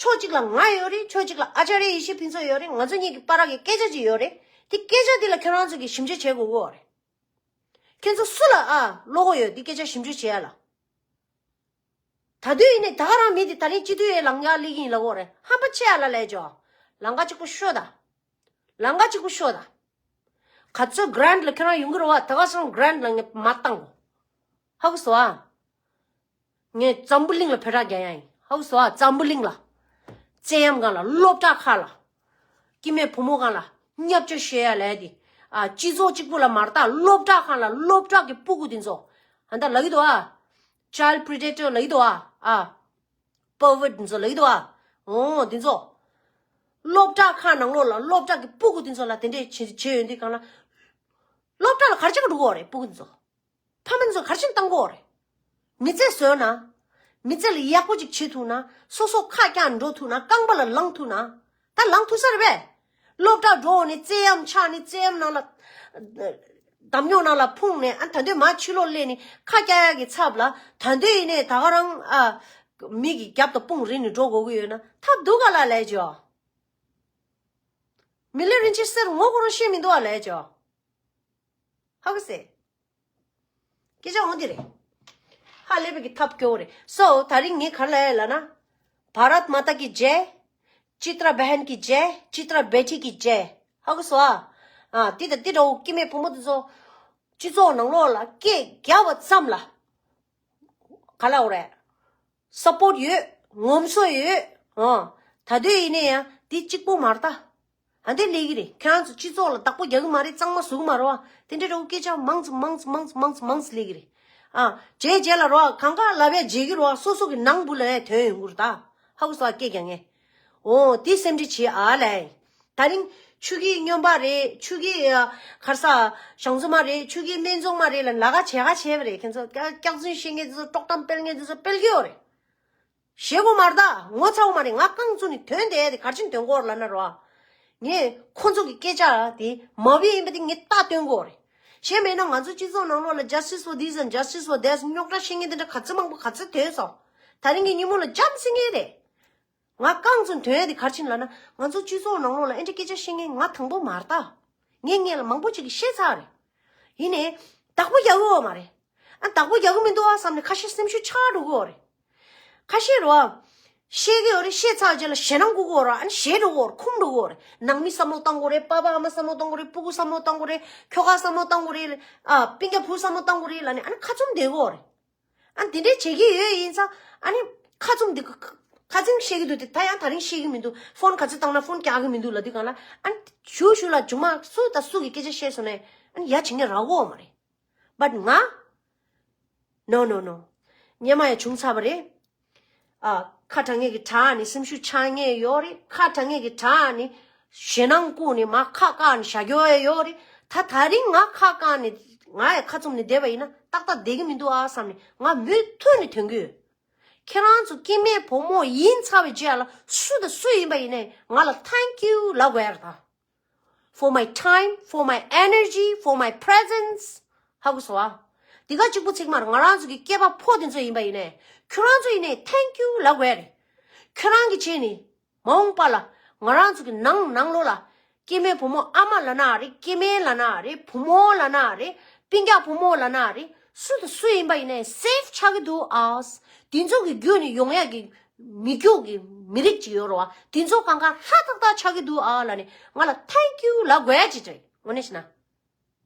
ཕྱོགས་གཅིག་ལ་ང་ཡོད་རེད། ཕྱོགས་གཅིག་ལ་ཨ་ཅཱརྱ་ཡེ་ཤེས་ཕུན་ཚོགས་ཡོད་རེད། ང་ཚོ་གཉིས་ཀྱི་བར་གྱི་སྐད་ཆ་ཅིག་ཡོད་རེད། དེ་སྐད་ཆ་འདི་ལ་ཁྱོད་རང་ཚོ་གིས་ཞིབ་འཇུག་བྱེད་དགོས་ཀྱི་ཡོད་རེད། ཁྱོད་ཚོ་སུ་ལ་ཨ་བློ་ཁོག་ཡོད་འདི་སྐད་ཆ་ཞིབ་འཇུག་བྱེད་ཡ་ལ། ད་དུང་ཡིན་ནའི་ད་ག་རང་མི་དེ་ད་རིང་སྤྱི་འཐུས་ཡའི་ལམ་ཁ་སླེབས་ཀྱི་ཡིན་ལབ་ཀྱི་ཡོད་རེད། ཧམ་པ་ཆེ་ཡ་ལ་ལས་ཇོ། ལམ་ཁ་གཅིག་པོ་ཤོད་ད། ལམ་ཁ་གཅིག་པོ་ཤོད་ད། ག་ཚོད་གྷ་རན་ཊི་ལ་ཁྱོད་རང་ཡོང་གི་རེད་བ། ད་ག་སང་གྷ་རན་ཊི་ལ་ངས་མ་བཏང་གོ། ཧ་གོ་སོང་ཨ། ངས་འཛམ་བུ་གླིང་ལ་བོད་སྒྲ་རྒྱག་ཡ་ཡིན། ཧ་གོ་སོང་ཨ། འཛམ་བུ་གླིང་ལ། བཙན་གཡེམ་སྒང་ལ། སློབ་གྲྭ་ཁག་ལ། སྐྱེ་དམན་བུ་མོ་སྒང་ལ་བརྙས་བཅོས་བྱེད་ཡ་ལས་དེ། ཨ་སྤྱི་ཚོགས་གཅིག་པུ་ལ་མ་རེད་ད། སློབ་གྲྭ་ཁག་ལ་སློབ་གྲྭ་གི་སྤུ་གུ་དེ་ཚོ། ཨ་ད་ལབ་ཀྱི་འདུག་ཨ། ཅའི་ལྡ་པི་རི་ཌེ་ཊར་ལབ་ཀྱི་འདུག་ཨ། ཨ། པར་ཝར་ཊི་དེ་ཚོ་ལབ་ཀྱི་འདུག་ཨ། འོ་དེ་ཚོ། སློབ་གྲྭ་ཁག་ནང་ལོགས་ལ་སློབ་གྲྭ་གི་སྤུ་གུ་དེ་ཚོ་ལ་དེ་འདྲས་བྱེད་བྱེད་ཡོང་དུས་སྒང་ལ། སློབ་གྲྭ་ལ་ག་རེ་བྱེད་ག་འགྲོ་གི་ཡོད་རེད། སྤུ་གུ་དེ་ཚོ། ཕ་མ་ཚོ་ག་རེ་བྱས་ནས་བཏང་གི་ཡོད་རེད། མི་ཚེ་བཟོས་ན། མི་ཚེ་ལ་ཡག་པོ་ཅིག་བྱེད་ཐུབ་ན། སོ་སོ་ཁ་རྒྱག་འགྲོ་ཐུབ་ན། རྐང་པ་ལ་ལངས་ཐུབ་ན། ད་ལངས་ཐུབ་ས་རེད་པས། སློབ་གྲྭ་འགྲོ་ནས་བཙན་གཡེམ་ཆགས་ནས་བཙན་གཡེམ་ནང་ལ། འདམ་རྙོག་ནང་ལ་ཕུང་ནས། ཨ་ད་དུང་མར་ཕྱི་ལོགས་སླེབས་ནས་ཁ་རྒྱག་ཡག་གི་ཚབ་ལ། ད་དུང་ཡིན་ནའི་ད་ག་རང་ཨ། མི་གི་རྒྱབ་དང་དཔུང་རིང་ནས་འགྲོ་དགོས་ཀྱི་ཡོད་ན་ཐབས་འདུག་ག་ལ་ལས་ཇོ། མི་ལུས་རིན་ཆེན་གསེར་ངོ་ཁོ་རང་ཤེས་མི་འདུག་ག་ལས་ཇོ། ཧ་གོ་སོང་། སྐད་ཆ་འོ་འདི་རེད། ཧ་ལས་པའི་གི་ཐབས་སྐྱོ་བོ་རེད། སོ་ད་རིང་ངས་ག་རེ་ལབ་ཡ་ལབ་ན། བྷ་རཏ་མ་ཏཱ་ཀི་ཇེ། ཅི་ཏྲ་བྷན་གི་ཇེ། ཅི་ཏྲ་བྷེ་ཊི་གི་ཇེ། ཧ་གོ་སོང་ཨ། ཨ་འདི་དང་འདི་འདྲ་བོ་སྐྱེ་དམན་བུ་མོ་དེ་ཚོ། སྤྱི་ཚོགས་ནང་ལོགས་ལ་སྐད་རྒྱག་པ་ཙམ་ལ། ག་ལབ་དགོས་རེད། སཔོརྚ་ཡོད། ངོམ་སོ་ཡོད། ཨོ། ད་དུང་ཡིན་ནའི་ཡང་འདི་གཅིག་པོ་མ་རེད་ད། ཨ་འདི་སླེབས་ཀྱི་རེད། ཁྱེད་རང་ཚོ་སྤྱི་ཚོགས་ལ་བདག་པོ་རྒྱག་གི་མ་རེད། གཙང་མ་བཟོ་གི་མ་རེད་བ། དེ་འདྲའི་འདྲ་བོ་སྐད་ཆ་མང་ཙམ་མང་ཙམ་མང་ཙམ་མང་ཙམ་མང་ཙམ་སླེབས་ཀྱི་རེད། ཨ་རྗེས་རྗེས་ལ་རོ། གང་ག་ལབ་ཡ་བརྗེད་ཀྱི་རོ། སོ་སོ་གི་ནང་བུ་ལ་ཡ་ཐོན་ཡོང་གི་རེད་ད། ཧ་གོ་སོང་ཨ། སྐད་རྒྱག་མཁན། ཨོ་དེ་སེམས་ཁྲལ་བྱེད་ཨ་ལས། ད་རིང་ཆུ་གི་སྨྱོན་པ་རེད། ཆུ་གི་ཨ་ག་རེ་ཟ་ཞང་བཙོང་མ་རེད། ཆུ་གི་སྨན་བཙོང་མ་རེད་ལབ་ལ་ཁ་བྱས་ཁ་བྱས་པ་རེད། ཁྱེད་ཚོ་སྐྱག་རྫུན་བཤད་མཁན་དེ་ཚོ་དཀྲོག་གཏམ་སྤེལ་མཁན་དེ་ཚོ་སྤེལ་གྱི་ཡོད་རེད། ཞེད་དགོས་མ་རེད་ད། ངོ་ཚ་བོ་མ་རེད། ང་རྐང་བཙུགས་ནས་ཐོན་བསྡད་དེ་ག་རེ་བྱས་ནས་ཐོན་གྱི་ཡོད་རེད་ལབ་ན་རོ། ངས་ཁོ་ཚོ་གི་སྐད་ཆ་དེ་མ་བུ་ཡིན་པ་དེ་ངས་རྟགས་སྟོན་གྱི་ཡོད་རེད། གཞན་མེད་ན་ང་ཚོ་སྤྱི་ཚོགས་ནང་ལོགས་ལ་justice for this and justice for that རྙོག་དྲ་བཤད་མཁན་དེ་འདྲ་ག་ཚོད་མང་པོ་ག་ཚོད་ཐོན་སོང་། ད་རིང་གི་ཉིན་མོ་ལ་འཇམ་སེང་གེ་རེད། ང་རྐང་བཙུགས་ཐོན་ཡ་དེ་ག་རེ་བྱས་ནས་ལབ་ན། ང་ཚོ་སྤྱི་ཚོགས་ནང་ལོགས་ལ་ཨེ་འདྲ་སྐད་ཆ་བཤད་མཁན་ང་དང་པོ་མ་རེད་ད། ངས་སྔོན་ལ་མང་པོ་ཅིག་གིས་བཤད་ཚར་རེད། ཡིན་ནའི་བདག་པོ་རྒྱག་གི་ཡོད་མ་རེད། ཨ་བདག་པོ་རྒྱག་གི་མི་འདུག་ཨ་བསམ་ནས་ཁ་ཤས་སེམས་ཤུགས་ཆག་འགྲོ་གི་ཡོད་རེད། ཁ་ཤས་རོ། བཤད་ཀྱི་ཡོད་རེད། བཤད་ཚར་རྗེས་ལ་ཞེད་སྣང་སྐུལ་གྱི་ཡོད་རེད། ཨ་ནི་ཞེད་འགྲོ་གི་ཡོད་རེད། འཁུམས་འགྲོ་གི་ཡོད་རེད། ནང་མི་བསམ་བློ་བཏང་དགོས་རེད། པ་ཕ་ཨ་མ་བསམ་བློ་བཏང་དགོས་རེད། སྤུ་གུ་བསམ་བློ་བཏང་དགོས་རེད། ཁྱོ་ག་བསམ་བློ་བཏང་དགོས་རེད། ཨ་སྤུན་ཀྱག་བུ་བསམ་བློ་བཏང་དགོས་རེད་ལབ་ནས་ཨ་ནི་ཁ་བཙུམ་བསྡད་ཀྱི་ཡོད་རེད། ཨ་ནི་དེ་འདྲའི་བྱེད་ཀྱི་ཡོད་ཡིན་ཙང་ཨ་ནི་ཁ་བཙུམ་འདི་ཁ་ཚིག་བཤད་ཀྱི་འདུག་དེ་ད་ཡང་ད་རིང་བཤད་ཀྱི་མི་འདུག་ཕོན་ག་ཚོད་བཏང་ན་ཕོན་རྒྱག་གི་མི་འདུག་ལབ་དུས་སྒང་ལ་ཨ་ནི་ཞུ་ཞུ་ལ་མཇུག་མ་སུ་དང་སུ་གིས་སྐད་ཆ་བཤད་སོང་ནས་ཨ་ནི་ཡ་བྱེད་མཁན་རག་གི་ཡོད་མ་རེད། But ང་། No, no, no. སྔོན་མ་ཡང་བྱུང་ཚར་བ་རེད། ཨ། ཁ་གྲག་མཁན་གྱི་གྲགས་ནས་སེམས་ཤུགས་ཆག་མཁན་ཡོད་རེད། ཁ་གྲག་མཁན་གྱི་གྲགས་ནས་ཞེད་སྣང་བསྐུལ་ནས་མར་ཁ་བཀག་ནས་བཞག་རྒྱུ་ཡོད་རེད། ད་ད་རིང་ང་ཁ་བཀག་ནས་ང་ཡང་ཁ་བཙུམ་ནས་བསྡད་པ་ཡིན་ན་ཏག་ཏག་བསྡད་ཀྱི་མི་འདུག་ཨ་བསམ་ནས་ང་མུ་མཐུད་ནས་ཐོན་གྱི་ཡོད། ཁྱེད་རང་ཚོ་སྐྱེ་དམན་བུ་མོ་ཡིན་ཚར་བའི་རྗེས་ལ་སུ་དང་སུ་ཡིན་པ་ཡིན་ནའི་ང་ལ་thank you ལབ་དགོས་ཡ་རེད་ད། For my time, for my energy, for my presence. ཧ་གོ་སོང་ཨ། འདི་ག་གཅིག་པུ་ཚིག་མར་ང་རང་ཚོ་གི་སྐྱེས་པ་ཕོ་དེ་ཚོ་ཡིན་པ་ཡིན་ནའི། ཁྱོད་རང་ཚོ་ཡིན་ནའི་thank you ལབ་དགོས་རེད། ཁྱོད་རང་གི་བྱས་ནས་མ་འོངས་པ་ལ་ང་རང་ཚོ་གི་ནང་ནང་ལོགས་ལ་སྐྱེས་དམན་བུ་མོ་ཨ་མ་ལབ་ན་རེད། སྐྱེས་དམན་ལབ་ན་རེད། བུ་མོ་ལབ་ན་རེད། སྤུན་ཀྱག་བུ་མོ་ལབ་ན་རེད། སུ་དང་སུ་ཡིན་པ་ཡིན་ནའི་safe ཆགས་ཀྱི་འདུག་ཨ། དེ་ཚོ་གི་བརྒྱུད་ནས་ཡོང་ཡག་གི་མི་རྒྱུད་ཀྱི་མི་རིགས་ཅིག་ཡོད་རེད་བ། དེ་ཚོ་གང་ག་ཧ་ཏག་ཏག་ཆགས་ཀྱི་འདུག་ཨ་ལབ་ནས་ང་ལ་thank you ལབ་དགོས་ཡ་ཅིག་རེད། དངོས་གནས་བྱས་ན།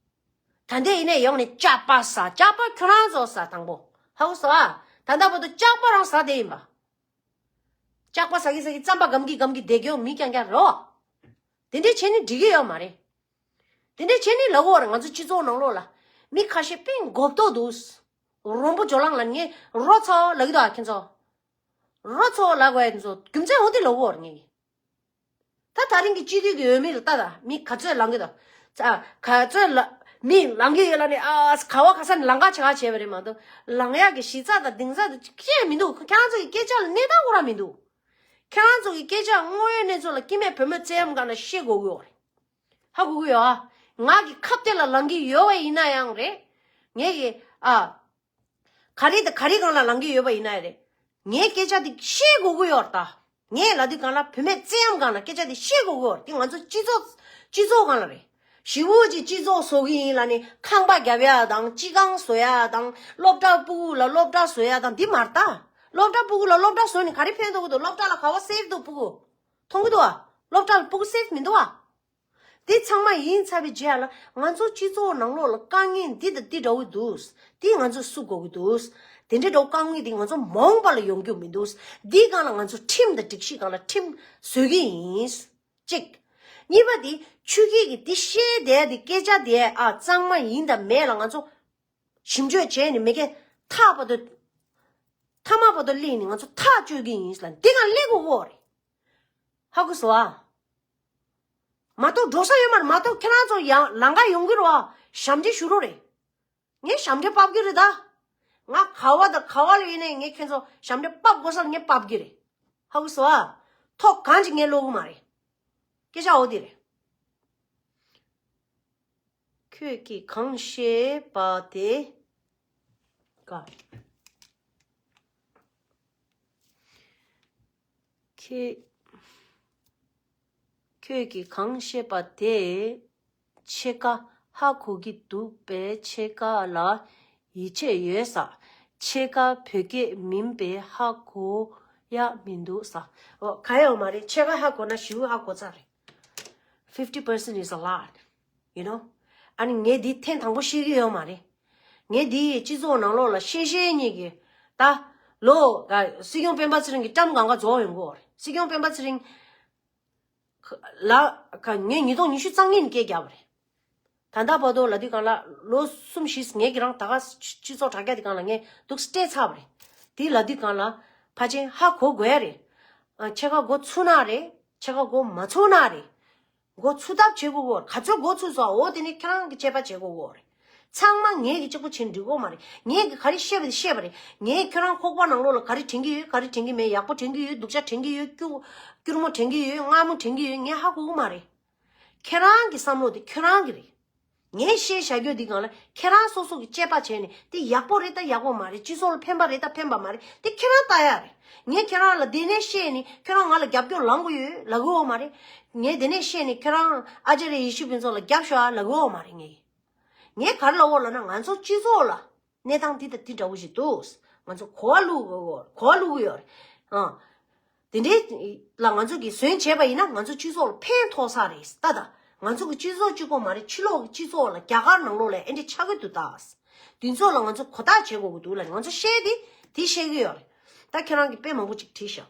ད་ལྟ་ཡིན་ནའི་ཡོང་ནས་ཅག་པ་ཟ། ཅག་པ་ཁྱོད་རང་ཚོ་ཟ་དང་པོ། ཧ་གོ་སོང་ཨ། ད་ལྟ་བར་དུ་ཅག་པ་རང་ཟ་བསྡད་ཡིན་པ། ལྕགས་པ་ཟ་གི་ཟ་གི་རྩམ་པ་སྒམ་གི་སྒམ་གི་བསྡད་རྒྱུ་མི་རྐྱང་རྐྱང་རེད་བ། དེ་འདྲས་བྱས་ནས་འགྲིག་གི་ཡོད་མ་རེད། དེ་འདྲས་བྱས་ནས་ལབ་ཀྱི་ཡོད་རེད། ང་ཚོ་སྤྱི་ཚོགས་ནང་ལོགས་ལ་མི་ཁ་ཤས་དཔེ་མགོ་བཏོག་འདུག་རོང་པོ་ཇོ་ལང་ལ་ངས་རོ་ཚོ་ལབ་ཀྱི་འདུག་ཨ་ཁྱེད་ཚོ། རོ་ཚོ་ལབ་དགོས་ཡ་དེ་ཚོ་རྒྱུ་མཚན་འོ་དེ་ལབ་ཀྱི་ཡོད་རེད་ངས། ད་ད་རིང་གི་སྤྱི་འཐུས་ཀྱི་འོས་མི་ལ་ལྟ་ད། མི་ག་ཚོད་ལངས་ཀྱི་འདུག་ཚ་ག་ཚོད་ལ་མི་ལངས་ཀྱི་ཡོད་ལབ་ནས་ཨ་ག་བ་ག་ས་ནས་ལང་ཀ་བྱེད་ག་བྱས་པ་རེད་མ་གཏོགས་ལངས་ཡག་གི་གཞི་རྩ་དང་གདིང་རྩ་དང་ཅི་ཡང་མི་འདུག་ཁྱེད་རང་ཚོ་གི་སྐད་ཆ་ལ་གནས་སྟངས་ཁོ་རང་མི་འདུག་ཁྱེད་རང་ཚོ་གི་སྐད་ཆ་དངོས་ཡོད་གནས་ཚུལ་ལ་སྐྱེ་དམན་བུད་མེད་བཙན་གཡེམ་སྒང་ལ་བཤད་དགོས་ཀྱི་ཡོད་རེད། ཧ་གོ་གི་ཡོད་ཨ། ང་གི་ཁ་གཏད་ལ་ལངས་ཀྱི་ཡོད་པ་ཡིན་ན་ཡང་རེད། ངས་གི་ཨ། ག་རེ་དང་ག་རེ་སྒང་ལ་ལངས་ཀྱི་ཡོད་པ་ཡིན་ན་རེད། ངས་སྐད་ཆ་འདི་བཤད་དགོས་ཀྱི་ཡོད་རེད་ད། ངས་ལབ་དུས་སྒང་ལ་བུད་མེད་བཙན་གཡེམ་སྒང་ལ་སྐད་ཆ་འདི་བཤད་དགོས་ཀྱི་ཡོད་རེད། འདི་ང་ཚོ་སྤྱི་ཚོགས་སྤྱི་ཚོགས་སྒང་ལ་རེད། ཞི་བོ་གི་སྤྱི་ཚོགས་བཟོ་གི་ཡིན་ལབ་ནས་ཁང་པ་རྒྱབ་ཡ་དང་སྤྱི་ཁང་བཟོ་ཡ་དང་སློབ་གྲྭ་སྤུ་གུ་ལ་སློབ་གྲྭ་བཟོ་ཡ་དང་འདི་མ་རེད་ད། སློབ་གྲྭ་སྤུ་གུ་ལ་སློབ་གྲྭ་བཟོས་ནས་ག་རེ་ཕན་ཐོགས་ཀྱི་འདུག་སློབ་གྲྭ་ལ་ག་བ་སེབ་འདུག་སྤུ་གུ། མཐོང་གི་འདུག་བ། སློབ་གྲྭ་ལ་སྤུ་གུ་སེབ་མི་འདུག་བ། འདི་ཚང་མ་ཡིན་ཚར་བའི་རྗེས་ལ་ང་ཚོ་སྤྱི་ཚོགས་ནང་ལོགས་ལ་དཀའ་ངལ་འདི་དང་འདི་འདྲ་བོ་འདུག་འདི་ང་ཚོས་སུ་དགོས་ཀྱི་འདུག་དེ་འདྲ་འདྲ་བོ་དཀའ་ངལ་འདི་ང་ཚོ་མ་འོངས་པ་ལ་ཡོང་རྒྱུ་མི་འདུག་འདིའི་སྒང་ལ་ང་ཚོ་ཁྲིམས་དང་སྒྲིག་གཞི་སྒང་ལ་ཁྲིམས་བཟོ་གི་ཡིན། གཅིག་གཉིས་པ་འདི་ཆུ་སྐྱེས་ཀྱི་འདི་བཤད་བསྡད་འདི་སྐད་ཆ་འདི་ཨ་གཙང་མ་ཡིན་དང་མེད་ལ་ང་ཚོ་ཞིབ་འཇུག་བྱས་ནས་མི་སྐད་ཐག་པ་དུ་ཐ་མ་པ་དུ་གླེང་ནས་ང་ཚོ་ཐག་གཅོད་ཀྱི་ཡིན་ལ་འདི་སྒང་སླེབས་དགོས་ཀྱི་ཡོད་རེད། ཧ་གོ་སོང་ཨ། མ་གཏོགས་འགྲོ་ས་ཡོད་མ་རེད། མ་གཏོགས་ཁྱེད་རང་ཚོ་ཡང་ལམ་ཁ་ཡོང་གི་རེད་བ། ཞབས་འདྲེན་ཞུ་རོགས་རེད། ངས་ཞབས་འདྲེན་ཕབ་ཀྱི་རེད་ད། ང་ག་བ་དང་ག་བ་ལ་ཡིན་ནའི་ངས་ཁྱེད་ཚོ་ཞབས་འདྲེན་ཕབ་དགོས་ས་ལ་ངས་ཕབ་ཀྱི་རེད། ཧ་གོ་སོང་ཨ། ཐོག་གང་ཅིག་ངས་ཀློག་གི་མ་རེད། སྐད་ཆ་འོ་དེ་རེད། ཁྱོད་ཀྱིས་གང་བཤད་པ་དེ། ཀ་ཁྱེད། ཁྱོད་ཀྱིས་གང་བཤད་པ་དེ་ཕྱེད་ཀ་ཧ་གོ་གི་འདུག་པས་ཕྱེད་ཀ་ལ་ཡིད་ཆེས་ཡོད་ས། ཕྱེད་ཀ་བོད་སྐད་མིན་པས་ཧ་གོ་ཡ་མི་འདུག་ས། འོ་ག་ཡོད་མ་རེད། ཕྱེད་ཀ་ཧ་གོ་ན་ཞེ་པོ་ཧ་གོ་ཚར་རེད། Fifty percent is a lot, you know. ཨ་ནི་ངས་འདི་ཐེངས་དང་པོ་ཤེས་ཀྱི་ཡོད་མ་རེད། ངས་འདི་སྤྱི་ཚོགས་ནང་ལོགས་ལ་ཤེས་ཤེས་གཉིས་ཀྱི་ད་ལོ་ག་སྲིད་སྐྱོང་སྤེན་པ་ཚེ་རིང་གི་ཊརམ་སྒང་ག་རྫོགས་ཡོང་གི་ཡོད་རེད། སྲིད་སྐྱོང་སྤེན་པ་ཚེ་རིང་ལ་ག་ངས་ཉིས་སྟོང་ཉི་ཤུ་རྩ་གཉིས་ནས་སྐད་བརྒྱབ་པ་རེད། ད་ལྟ་བར་དུ་ལབ་དུས་སྒང་ལ་ལོ་གསུམ་བཞི་ངས་ཀྱི་རང་ད་ག་སྤྱི་ཚོགས་དྲ་རྒྱ་དེ་སྒང་ལ་ངས་འདུག་སྤྲད་ཚར་བ་རེད། དེ་ལབ་དུས་སྒང་ལ་ཕལ་ཆེར་ཧ་གོ་དགོས་ཡ་རེད། ཨ་ཕྱེད་ཀ་མགོ་ཚོས་ན་རེད། ཕྱེད་ཀ་མགོ་མ་ཚོས་ན་རེད། མགོ་ཚོས་ཐབས་བྱེད་དགོས་ཀྱི་ཡོད་རེད། ག་ཚོད་མགོ་ཚོས་སོང་འོ་དེ་ནི་ཁྱེད་རང་གི་དཔྱད་པ་བྱེད་དགོས་ཀྱི་ཡོད་རེད། ཚང་མ་ངས་ཀྱི་གཅིག་པོ་བྱེད་འགྲིག་གི་མ་རེད། ངས་ཀྱི་ག་རེ་བཤད་པ་དེ་བཤད་པ་རེད། ངས་ཁྱོད་རང་ཁོག་པ་ནང་ལོགས་ལ་ག་རེ་དྲན་གྱི་ཡོད། ག་རེ་དྲན་གྱི་མེད། ཡག་པོ་དྲན་གྱི་ཡོད། སྡུག་ཅག་དྲན་གྱི་ཡོད། སྐྱུ་སྐྱུར་མོ་དྲན་གྱི་ཡོད། མངར་མོ་དྲན་གྱི་ཡོད། ངས་ཧ་གོ་གི་མ་རེད། ཁྱེད་རང་གི་བསམ་བློ་དེ་ཁྱོད་རང་གི་རེད། ངས་བཤད་བཞག་རྒྱུ་འདི་སྒང་ལ་ཁྱེད་རང་སོ་སོ་གི་དཔྱད་པ་བྱས་ནས་དེ་ཡག་པོ་རེད་ད་ཡག་པོ་མ་རེད། སྤྱི་ཚོགས་ལ་ཕན་པ་རེད་ད་ཕན་པ་མ་རེད། དེ་ཁྱེད་རང་ལྟ་ཡ་རེད། ངས་ཁྱེད་རང་ལ་དེ་ནས་བཤད་ནས་ཁྱེད་རང་ང་ལ་རྒྱབ་སྐྱོར་ལངས་དགོས་ཡོད་ལབ་གི་ཡོད་མ་རེད། ངས་དེ་ནས་བཤད་ནས་ཁྱེད་རང་ཨ་ཅཱརྱ་ཡེ་ཤེས་ཕུན་ཚོགས་ལ་རྒྱབ་ཤོག་ཨ་ལབ་གི་ཡོད་མ་རེད། ངས་ངས་ག་རེ་ལབ་ཡོད་ལབ་ན་ང་ཚོ་སྤྱི་ཚོགས་ལ་གནས་སྟངས་འདི་དང་འདི་འདྲ་བོ་ཞིག་འདུག་ང་ཚོ་གོ་བ་བླུག་གོ་གོ་བ་བླུག་གི་ཡོད་རེད། ཨ། དེ་འདྲའི་ལ་ང་ཚོ་གིས་ཟོན་བྱས་པ་ཡིན་ན་ང་ཚོ་སྤྱི་ཚོགས་ལ་ཕན་ཐོགས་ས་རེད་ད། ད་ང་ཚོ་གི་སྤྱི་ཚོགས་གཅིག་པོ་མ་རེད། ཕྱི་ལོགས་ཀྱི་སྤྱི་ཚོགས་ལ་རྒྱ་གར་ནང་ལོགས་ལ་ཨེ་འདྲ་ཆགས་ཀྱི་འདུག་ད། དེ་ཚོ་ལ་ང་ཚོ་གོ་བརྡ་བྱེད་དགོས་ཀྱི་འདུག་ལ་ང་ཚོ་བཤད་དེ་དེ་བཤད་ཀྱི་ཡོད་རེད། ད་ཁྱེད་རང་གིས་དཔེ་མང་པོ་ཅིག་བྲིས་ཤག་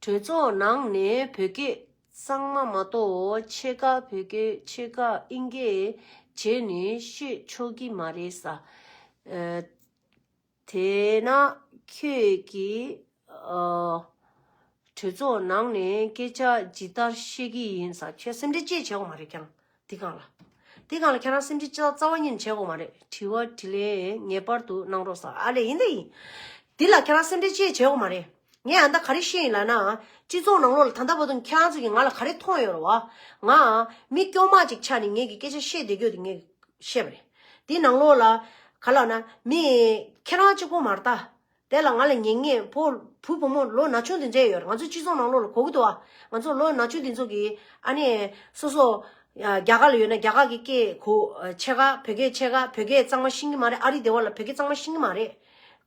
གྲོས་ཚོགས་ནང་ནས་བོད་སྐད་གཙང་མ་མ་གཏོགས་ཕྱེད་ཀ་བོད་སྐད་ཕྱེད་ཀ་ཨིན་སྐད་བྱས་ནས་བཤད་ཆོག་གི་མ་རེད་ས། ཨ། དེས་ན་ཁྱོད་ཀྱིས་ཨ། གྲོས་ཚོགས་ནང་ནས་སྐད་ཆ་ཇི་ལྟར་བཤད་ཀྱི་ཡིན་ས། ཁྱོད་སེམས་ཁྲལ་ཅི་བྱེད་དགོས་མ་རེད་ཀྱང་། དེ་སྒང་ལ། དེ་སྒང་ལ་ཁྱེད་རང་སེམས་ཁྲལ་ཅི་རྩ་བ་ཉིད་ནས་བྱེད་དགོས་མ་རེད། དྲི་བ་དྲིས་ལན་ངེས་པར་དུ་གནང་རོགས་ཟེར། ཨ་ལས་ཡིན་ད་ཡིན། དེ་ལ་ཁྱེད་རང་སེམས་ཁྲལ་ཅི་བྱེད་དགོས་མ་རེད། ངས་ཨ་ད་ག་རེ་བཤད་ཡིན་ལབ་ན། སྤྱི་ཚོགས་ནང་ལོགས་ལ་ད་ལྟ་བར་དུ་ཁྱེད་རང་ཚོ་གིས་ང་ལ་ག་རེ་མཐོང་ཡོད་རེད་བ། ང་མི་སྐྱོ་མ་ཅིག་ཆགས་ནས་ངས་ཀྱི་སྐད་ཆ་བཤད་བསྡད་རྒྱུ་དེ་ངས་བཤད་པ་རེད། དེ་ནང་ལོགས་ལ་ག་ལབ་ན་མི་ཁྱེད་རང་གཅིག་པོ་མ་རེད་ད། དེ་ལ་ང་ལ་ཉན་མཁན་བུ་བུ་བུ་མོ་ལོ་ན་ཆུང་དེ་ཚོ་ཡོད་རེད། ང་ཚོ་སྤྱི་ཚོགས་ནང་ལོགས་ལ་གོ་གི་འདུག་ཨ། ང་ཚོ་ལོ་ན་ཆུང་དེ་ཚོ་གིས་ཨ་ནི་སོ་སོ་རྒྱ་གར་ལ་ཡོད་ན་རྒྱ་གར་གྱི་སྐད་གོ་ཕྱེད་ཀ་བོད་སྐད་ཕྱེད་ཀ་བོད་སྐད་གཙང་མ་ཤེས་ཀྱི་མ་རེད། ཨ་རི་སྡེ་བ་ལ་བོད་སྐད་གཙང་མ་ཤེས་ཀྱི་མ་རེད།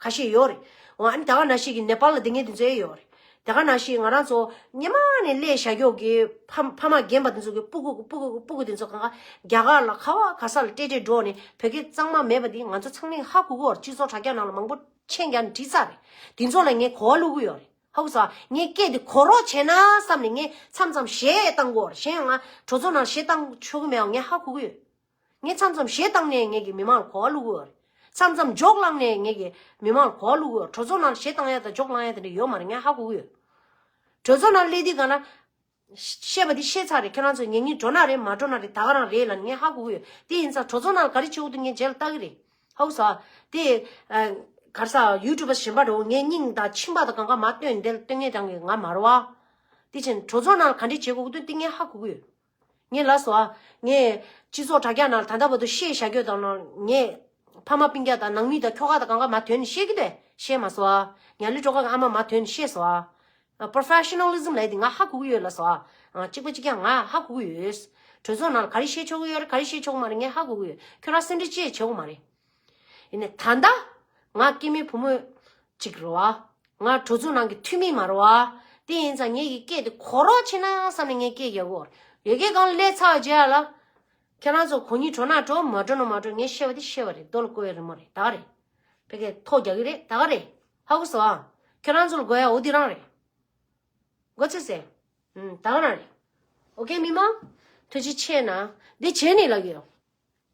ཁ་ཤས་ཡོད་རེད། འོ་ཨ་ནི་ད་ག་ནང་བཞིན་གྱི་ནེ་པཱལ་ལ་སྡོད་མཁན་དེ་ཚོ་ཡང་ཡོད་རེད། ད་ག་ནང་བཞིན་ང་རང་ཚོ་སྔོན་མ་ནས་སླེབས་བཞག་ཀྱོག་གི་ཕ་ཕ་མ་རྒན་པ་དེ་ཚོ་གི་སྤུ་གུ་སྤུ་གུ་སྤུ་གུ་དེ་ཚོ་གང་ག་རྒྱ་གར་ལ་ག་བ་ག་ས་ལ་བསྡད་བསྡད་འགྲོ་ནས་བོད་སྐད་གཙང་མ་མེད་པ་འདི་ང་ཚོ་ཚང་མས་ཧ་གོ་གི་ཡོད་རེད། སྤྱི་ཚོགས་དྲ་རྒྱ་ནང་ལ་མང་པོ་ མཆན་རྒྱག་ནས་བྲིས་ཚར་རེད། དེ་ཚོ་ལ་ངས་གོ་བ་བླུག་གི་ཡོད་རེད། ཧ་གོ་སོང་ཨ། ངས་སྐད་དེ་གོ་རོགས་བྱས་ན་བསམ་ནས་ངས་མཚམས་མཚམས་གཞས་བཏང་གི་ཡོད་རེད། གཞན་ཡང་ང་གྲོས་ཚོགས་ནང་གཞས་བཏང་ཆོག་གི་མེད་པ་ངས་ཧ་གོ་གི་ཡོད། ངས་མཚམས་མཚམས་གཞས་བཏང་ནས་ངས་ཀྱི་མི་མང་ལ་གོ་བ་བླུག་གི་ཡོད་རེད། མཚམས་མཚམས་ཇོག་བསླངས་ནས་ངས་ཀྱི་མི་མང་ལ་གོ་བ་བླུག་གི་ཡོད་རེད། གྲོས་ཚོགས་ནང་ལ་གཞས་བཏང་ཡ་དང་ཇོག་བསླངས་ཡ་དེ་འདྲ་ཡོད་མ་རེད། ངས་ཧ་གོ་གི་ཡོད། གྲོས་ཚོགས་ནང་སླེབས་དུས་ག་ན། བཤད་པ་འདི་བཤད་ཚར་རེད། ཁྱེད་རང་ཚོ་ངེད་གཉིས་འགྲོ་ན་རེད། མ་འགྲོ་ན་རེད། ད་ག་རང་རེད་ལབ་ནས་ངས་ཧ་གོ་གི་ཡོད། དེ་ཡིན་ཙང་གྲོས་ཚོགས་ནང་ལ་ག་རེ་བྱེད་དགོས་འདུག་ངས་རྗེས་ལ་ལྟ་གི་རེད། ཧ་གོ་སོང་ཨ། དེ་ཨ། ག་རེ་ཟ། ཡུ་ཊུབ་པ་གཞན་པ་འགྲོ། ངའི་སྙིང་དང་མཆིན་པ་དང་གང་ག་མ་སྟོན་འདི་ལ་སྟོན་མཁན་རང་གི་ང་མ་རེད་བ། དེ་བྱས་ནས་གྲོས་ཚོགས་ནང་ལ་ག་འདྲས་བྱེད་དགོས་ཀྱི་འདུག་དེ་ངས་ཧ་གོ་གི་ཡོད། ངས་ལབ་སོང་ཨ། ངས་སྤྱི་ཚོགས་དྲ་རྒྱ་ནང་ལ་ད་ལྟ་བར་དུ་བཤད་བཞག་རྒྱུ་དང་ནང་ངས་ཕ་མ་སྤུན་ཀྱག་དང་ནང་མི་དང་ཁྱོ་ག་དང་གང་ག་མ་དོན་ནས་བཤད་ཀྱི་འདུག་བཤད་མ་སོང་ཨ། ཉ་ལི་སྒྲོལ་དཀར་གི་ཨ་མ་མ་དོན་ནས་བཤད་སོང་ཨ། Professionalism་ལབ་དེ་ང་ཧ་གོ་གི་ཡོད་ལབ་སོང་ཨ། གཅིག་པ་གཅིག་རྐྱང་ང་ཧ་གོ་གི་ཡོད། གྲོས་ཚོགས་ནང་ལ་ག་རེ་བཤད་ཆོག་གི་ཡོད་རེད། ག་རེ་བཤད་ཆོག་གི་མ་རེད། ངས་ཧ་གོ་གི་ཡོད། ཁྱོད་རང་སེམས་ཁྲལ་ཅི་ཡང་བྱེད་དགོས་མ་རེད། ཡིན་ནའི་ད་ལྟ་ང་སྐྱེ་དམན་བུ་མོ་གཅིག་རེད་བ། ང་གྲོས་ཚོགས་ནང་གི་འཐུས་མི་མ་རེད་བ། དེ་ཡིན་ཙང་ངེད་ཀྱི་སྐད་དེ་གོ་རོགས་བྱེད་ན་བསམ་ནས་ངས་སྐད་རྒྱག་གི་ཡོད་རེད། ཡ་གི་སྒང་སླེབས་ཚར་རྗེས་ལ། ཁྱེད་རང་ཚོ་གོ་སྙིང་བྲོ་ན་བྲོ། མ་བྲོ་ན་མ་བྲོ། ངས་བཤད་པ་དེ་བཤད་པ་རེད། རྡོ་ལ་བརྐོས་པའི་རི་མོ་རེད། ད་ག་རེད། ཕ་གིར་ཐོ་རྒྱག་གི་རེད། ད་ག་རེད། ཧ་གོ་སོང་ཨ། ཁྱེད་རང་ཚོ་ལ་དགོས་ཡ་འོ་དེ་རང་རེད། མགོ་ཚོས་ཟེར། ཨུམ། ད་ག་རང་རེད། ཨོ་ཀེ་མི་མང་། ཐུགས་རྗེ་ཆེ་གནང་། འདི་བྱས་ནས་ལབ་ཀྱི་ཡོད།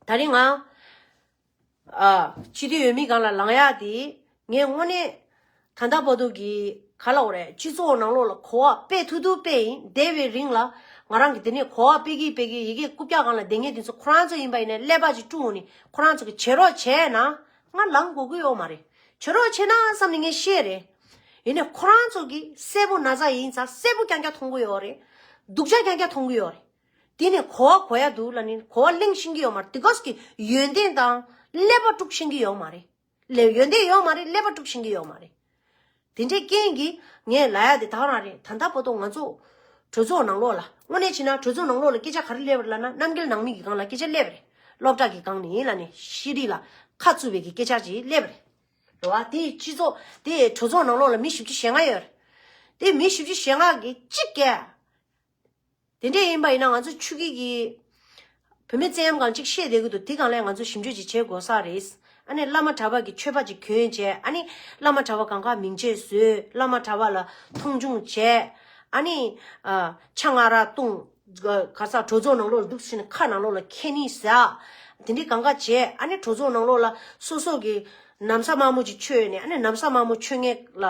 ད་རིང་ང་། ཨ། སྤྱི་འཐུས་འོས་མི་སྒང་ལ་ལངས་ཡག་དེ། ངས་དངོས་གནས། ད་ལྟ་བར་དུ་གི་ག་ལབ་དགོས་རེད། སྤྱི་ཚོགས་ནང་ལོགས་ལ་གོ་བ་སྤེལ་ཐུབ་ཐུབ་སྤེལ་ཡིན། འདས་པའི་རིང་ལ་ང་རང་གི་དེ་ནས་གོ་བ་སྤེལ་གྱིན་སྤེལ་གྱིན་ཡ་གི་རྐུབ་བཀྱག་སྒང་ལ་བསྡད་མཁན་དེ་ཚོ་ཁོ་རང་ཚོ་ཡིན་པ་ཡིན་ནའི་ཀླད་པ་ཅིག་བཀྲུ་འོང་ནས་ཁོ་རང་ཚོ་གི་བྱེད་རོགས་བྱས་ན་ང་ལངས་དགོས་ཀྱི་ཡོད་མ་རེད། བྱེད་རོགས་བྱས་ན་བསམ་ནས་ངས་བཤད་རེད། ཡིན་ནའི་ཁོ་རང་ཚོ་གི་གསལ་པོ་ན་ཚ་ཡིན་ཙང་གསལ་པོ་རྐྱང་རྐྱང་མཐོང་གི་ཡོད་རེད། སྡུག་ཅག་རྐྱང་རྐྱང་མཐོང་གི་ཡོད་རེད། དེ་ནས་གོ་བ་གོ་ཡ་འདུག་ལབ་ནས་གོ་བ་གླེང་ཤེས་ཀྱི་ཡོད་མ་རེད། དེ་གོས་ཀྱི་ཡོན་ཏན་དང་ཀླད་པ་དཀྲུག་ཤེས་ཀྱི་ཡོད་མ་རེད། ལས་ཡོན་ཏན་ཡོད་མ་རེད། ཀླད་པ་དཀྲུག་ཤེས་ཀྱི་ཡོད་མ་རེད། དེ་འདྲའི་རྐྱེན་གྱིས་ངས་ལབ་ཡ་དེ་ད་ག་རང་རེད། ད་ལྟ་བར་དུ་ང་ཚོ་གྲོས་ཚོགས་ནང་ལོགས་ལ་དངོས་གནས་བྱས་ན་གྲོས་ཚོགས་ནང་ལོགས་ལ་སྐད་ཆ་ག་རེ་སླེབས་རེད་ལབ་ན་རྣམ་རྒྱལ་ནང་མི་གི་སྒང་ལ་སྐད་ཆ་སླེབས་རེད། སློབ་གྲྭ་གི་སྒང་ནས་ལབ་ནས་ཤེས་རིག་ལ་ཁ་བཙུམ་པའི་གི་སྐད་ཆ་ཅིག་སླེབས་རེད། རེད་བ། དེ་སྤྱི་ཚོགས་དེ་གྲོས་ཚོགས་ནང་ལོགས་ལ་མི་བཞི་བཅུ་ཞེ་ལྔ་ཡོད་རེད། དེ་མི་བཞི་བཅུ་ཞེ་ལྔ་གི་གཅིག་གིས། དེ་འདྲས་ཡིན་པ་ཡིན་ན་ང་ཚོ་ཆོས་སྐྱིད་ཀྱི་བུད་མེད་བཙན་གཡེམ་སྒང་གཅིག་བཤད་བསྡད་ཀྱི་འདུག་དེ་སྒང་ལ་ང་ཚོ་ཞིབ་འཇུག་ཅིག་བྱེད་དགོས་ས་རེད། ཨ་ནི་བླ་མ་གྲྭ་པ་གི་མཆོད་པ་ཅིག་གྱོན་བྱས། ཨ་ནི་བླ་མ་གྲྭ་པ་གང་ག་མིང་ཆད་བཟོས། བླ་མ་གྲྭ་པ་ལ་མཐོང་ཆུང་བྱས། ཨ་ནི་ཨ། ཕྱག་ང་ར་བཏུང་། ག་ས་གྲོས་ཚོགས་ནང་ལོགས་ལ་འདུག་ཟེར་ནས་ཁ་ནང་ལོགས་ལ་ཁེ་ནི་ཟ། དེ་འདྲས་གང་ག་བྱས། ཨ་ནི་གྲོས་ཚོགས་ནང་ལོགས་ལ་སོ་སོ་གི་ན་བཟའ་དམར་མོ་ཅིག་མཆོད་ནས། ཨ་ནི་ན་བཟའ་དམར་མོ་མཆོད་མཁན་ལ་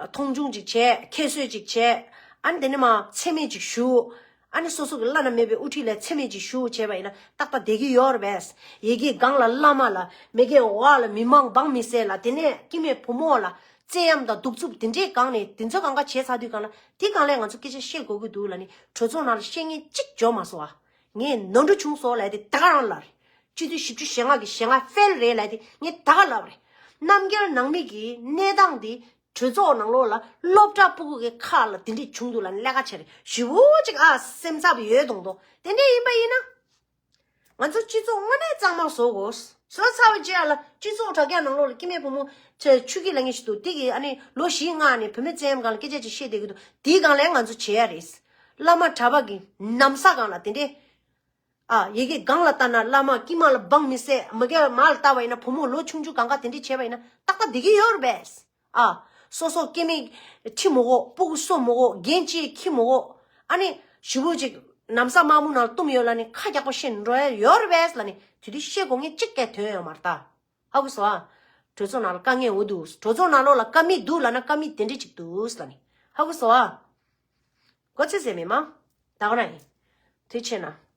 མཐོང་ཆུང་ཅིག་བྱས། ཁྱད་གསོད་ཅིག་བྱས། ཨ་ནི་དེ་ནས་མར་མཚན་སྨད་ཅིག་ཞུ། ཨ་ནི་སོ་སོ་གི་བླ་ན་མེད་པའི་དབུ་ཁྲིད་ལ་མཚན་སྨད་ཅིག་ཞུ་བྱས་པ་ཡིན་ན་ཏག་ཏག་བསྡད་ཀྱི་ཡོད་རེད་པས། ཡ་གི་སྒང་ལ་བླ་མ་ལ། མ་གི་འོག་ལ་མི་མང་འབངས་མི་སེར་ལ། དེ་ནས་སྐྱེ་དམན་བུ་མོ་ལ་བཙན་གཡེམ་དང་གདུག་རྩུབ་དེ་འདྲའི་སྒང་ནས་དེ་ཚོ་གང་ག་བྱས་ཚར་དུས་སྒང་ལ་དེ་སྒང་ལ་ང་ཚོ་སྐད་ཆ་བཤད་དགོས་ཀྱི་འདུག་ལབ་ནས་གྲོས་ཚོགས་ནང་ལ་བཤད་མཁན་གཅིག་འབྱོར་མ་སོང་བ། ངས་ནོར་འཁྲུལ་བྱུང་སོང་ལབ་དེ་ད་ག་རང་ལབ་རེད། སྤྱི་འཐུས་བཞི་བཅུ་ཞེ་ལྔ་གི་ཞེ་ལྔ་ཕེལ་རེད་ལབ་དེ་ངས་ད་ག་ལབ་རེད། རྣམ་རྒྱལ་ནང་མི་གི་གནས་སྟངས་དེ་གྲོས་ཚོགས་ནང་ལོགས་ལ་སློབ་གྲྭ་ཕྲུ་གུ་གི་ཁ་ལ་དེ་འདྲས་བྱུང་འདུག་ལབ་ནས་ལས་ཀ་བྱས་རེད། ཞེ་པོ་ཅིག་ཨ་སེམས་འཚབ་ཡོད་མདོག་མདོག་དེ་འདྲས་ཡིན་པ་ཡིན་ན། ང་ཚོ་སྤྱི་ཚོགས་དངོས་གནས་གཙང་མ་བཟོ་དགོས། བཟོས་ཚར་བའི་རྗེས་ལ་སྤྱི་ཚོགས་དྲ་རྒྱ་ནང་ལོགས་ལ་སྐྱེ་དམན་བུ་མོ་ཆེ་ཆོས་སྐྱིད་ལབ་མཁན་ཞིག་འདུག་དེ་གིས་ཨ་ནི་ལོ་བཞི་ལྔ་ནས་བུད་མེད་བཙན་གཡེམ་སྒང་ལ་སྐད་ཆ་ཅིག་བཤད་བསྡད་ཀྱི་འདུག་དེའི་སྒང་ལ་ང་ཚོ་བྱེད་ཡ་རེད། བླ་མ་གྲྭ་པ་གི་ན་བཟའ་སྒང་ལ་དེ་འདྲས། ཨ། ཡ་གི་སྒང་ལ་ལྟ་ན་བླ་མ། སྐྱེ་དམན་ལ་འབངས་མི་སེར། མ་གི་མ་ལ་ལྟ་བ་ཡིན་ན་བུ་མོ་ལོ་ཆུང་ཆུང་གང་ག་དེ་འདྲས་བྱས་པ་ཡིན་ན་ཏག་ཏག་བསྡད་ཀྱི་ཡོད་རེད་པས། ཨ། སོ་སོ་སྐྱེ་དམན་ཁྲིད་མི་དགོས། སྤུ་གུ་གསོ་མི་དགོས། རྒན་བཅས་ཁྲིད་མི་དགོས། ཨ་ནི་ཞེ་པོ་ཅིག་ན་བཟའ་དམར་མོ་ནང་ལ་བཏུམས་ཡོད་ལབ་ནས་ཁ་རྒྱག་པ་བཤད་འགྲོ་ཡ་ཡོད་རེད་པས་ལབ་ནས་དེ་དུས་བཤད་དགོས་མཁན་གཅིག་ཀྱང་ཐོན་ཡོད་མ་རེད་ད། ཧ་གོ་སོང་ཨ། གྲོས་ཚོགས་ནང་ལ་དཀའ་ངལ་འོ་འདུག་གྲོས་ཚོགས་ནང་ལོགས་ལ་ཀ་མི་འདུག་ལབ་ན་ཀ་མི་དེ་འདྲས་ཅིག་འདུག་ལབ་ནས། ཧ་གོ་སོང་ཨ། མགོ་ཚོས་ཟེར་མི་མང་། ད་ག་རང་ཡིན། ཐུགས་རྗེ་ཆེ་གནང་།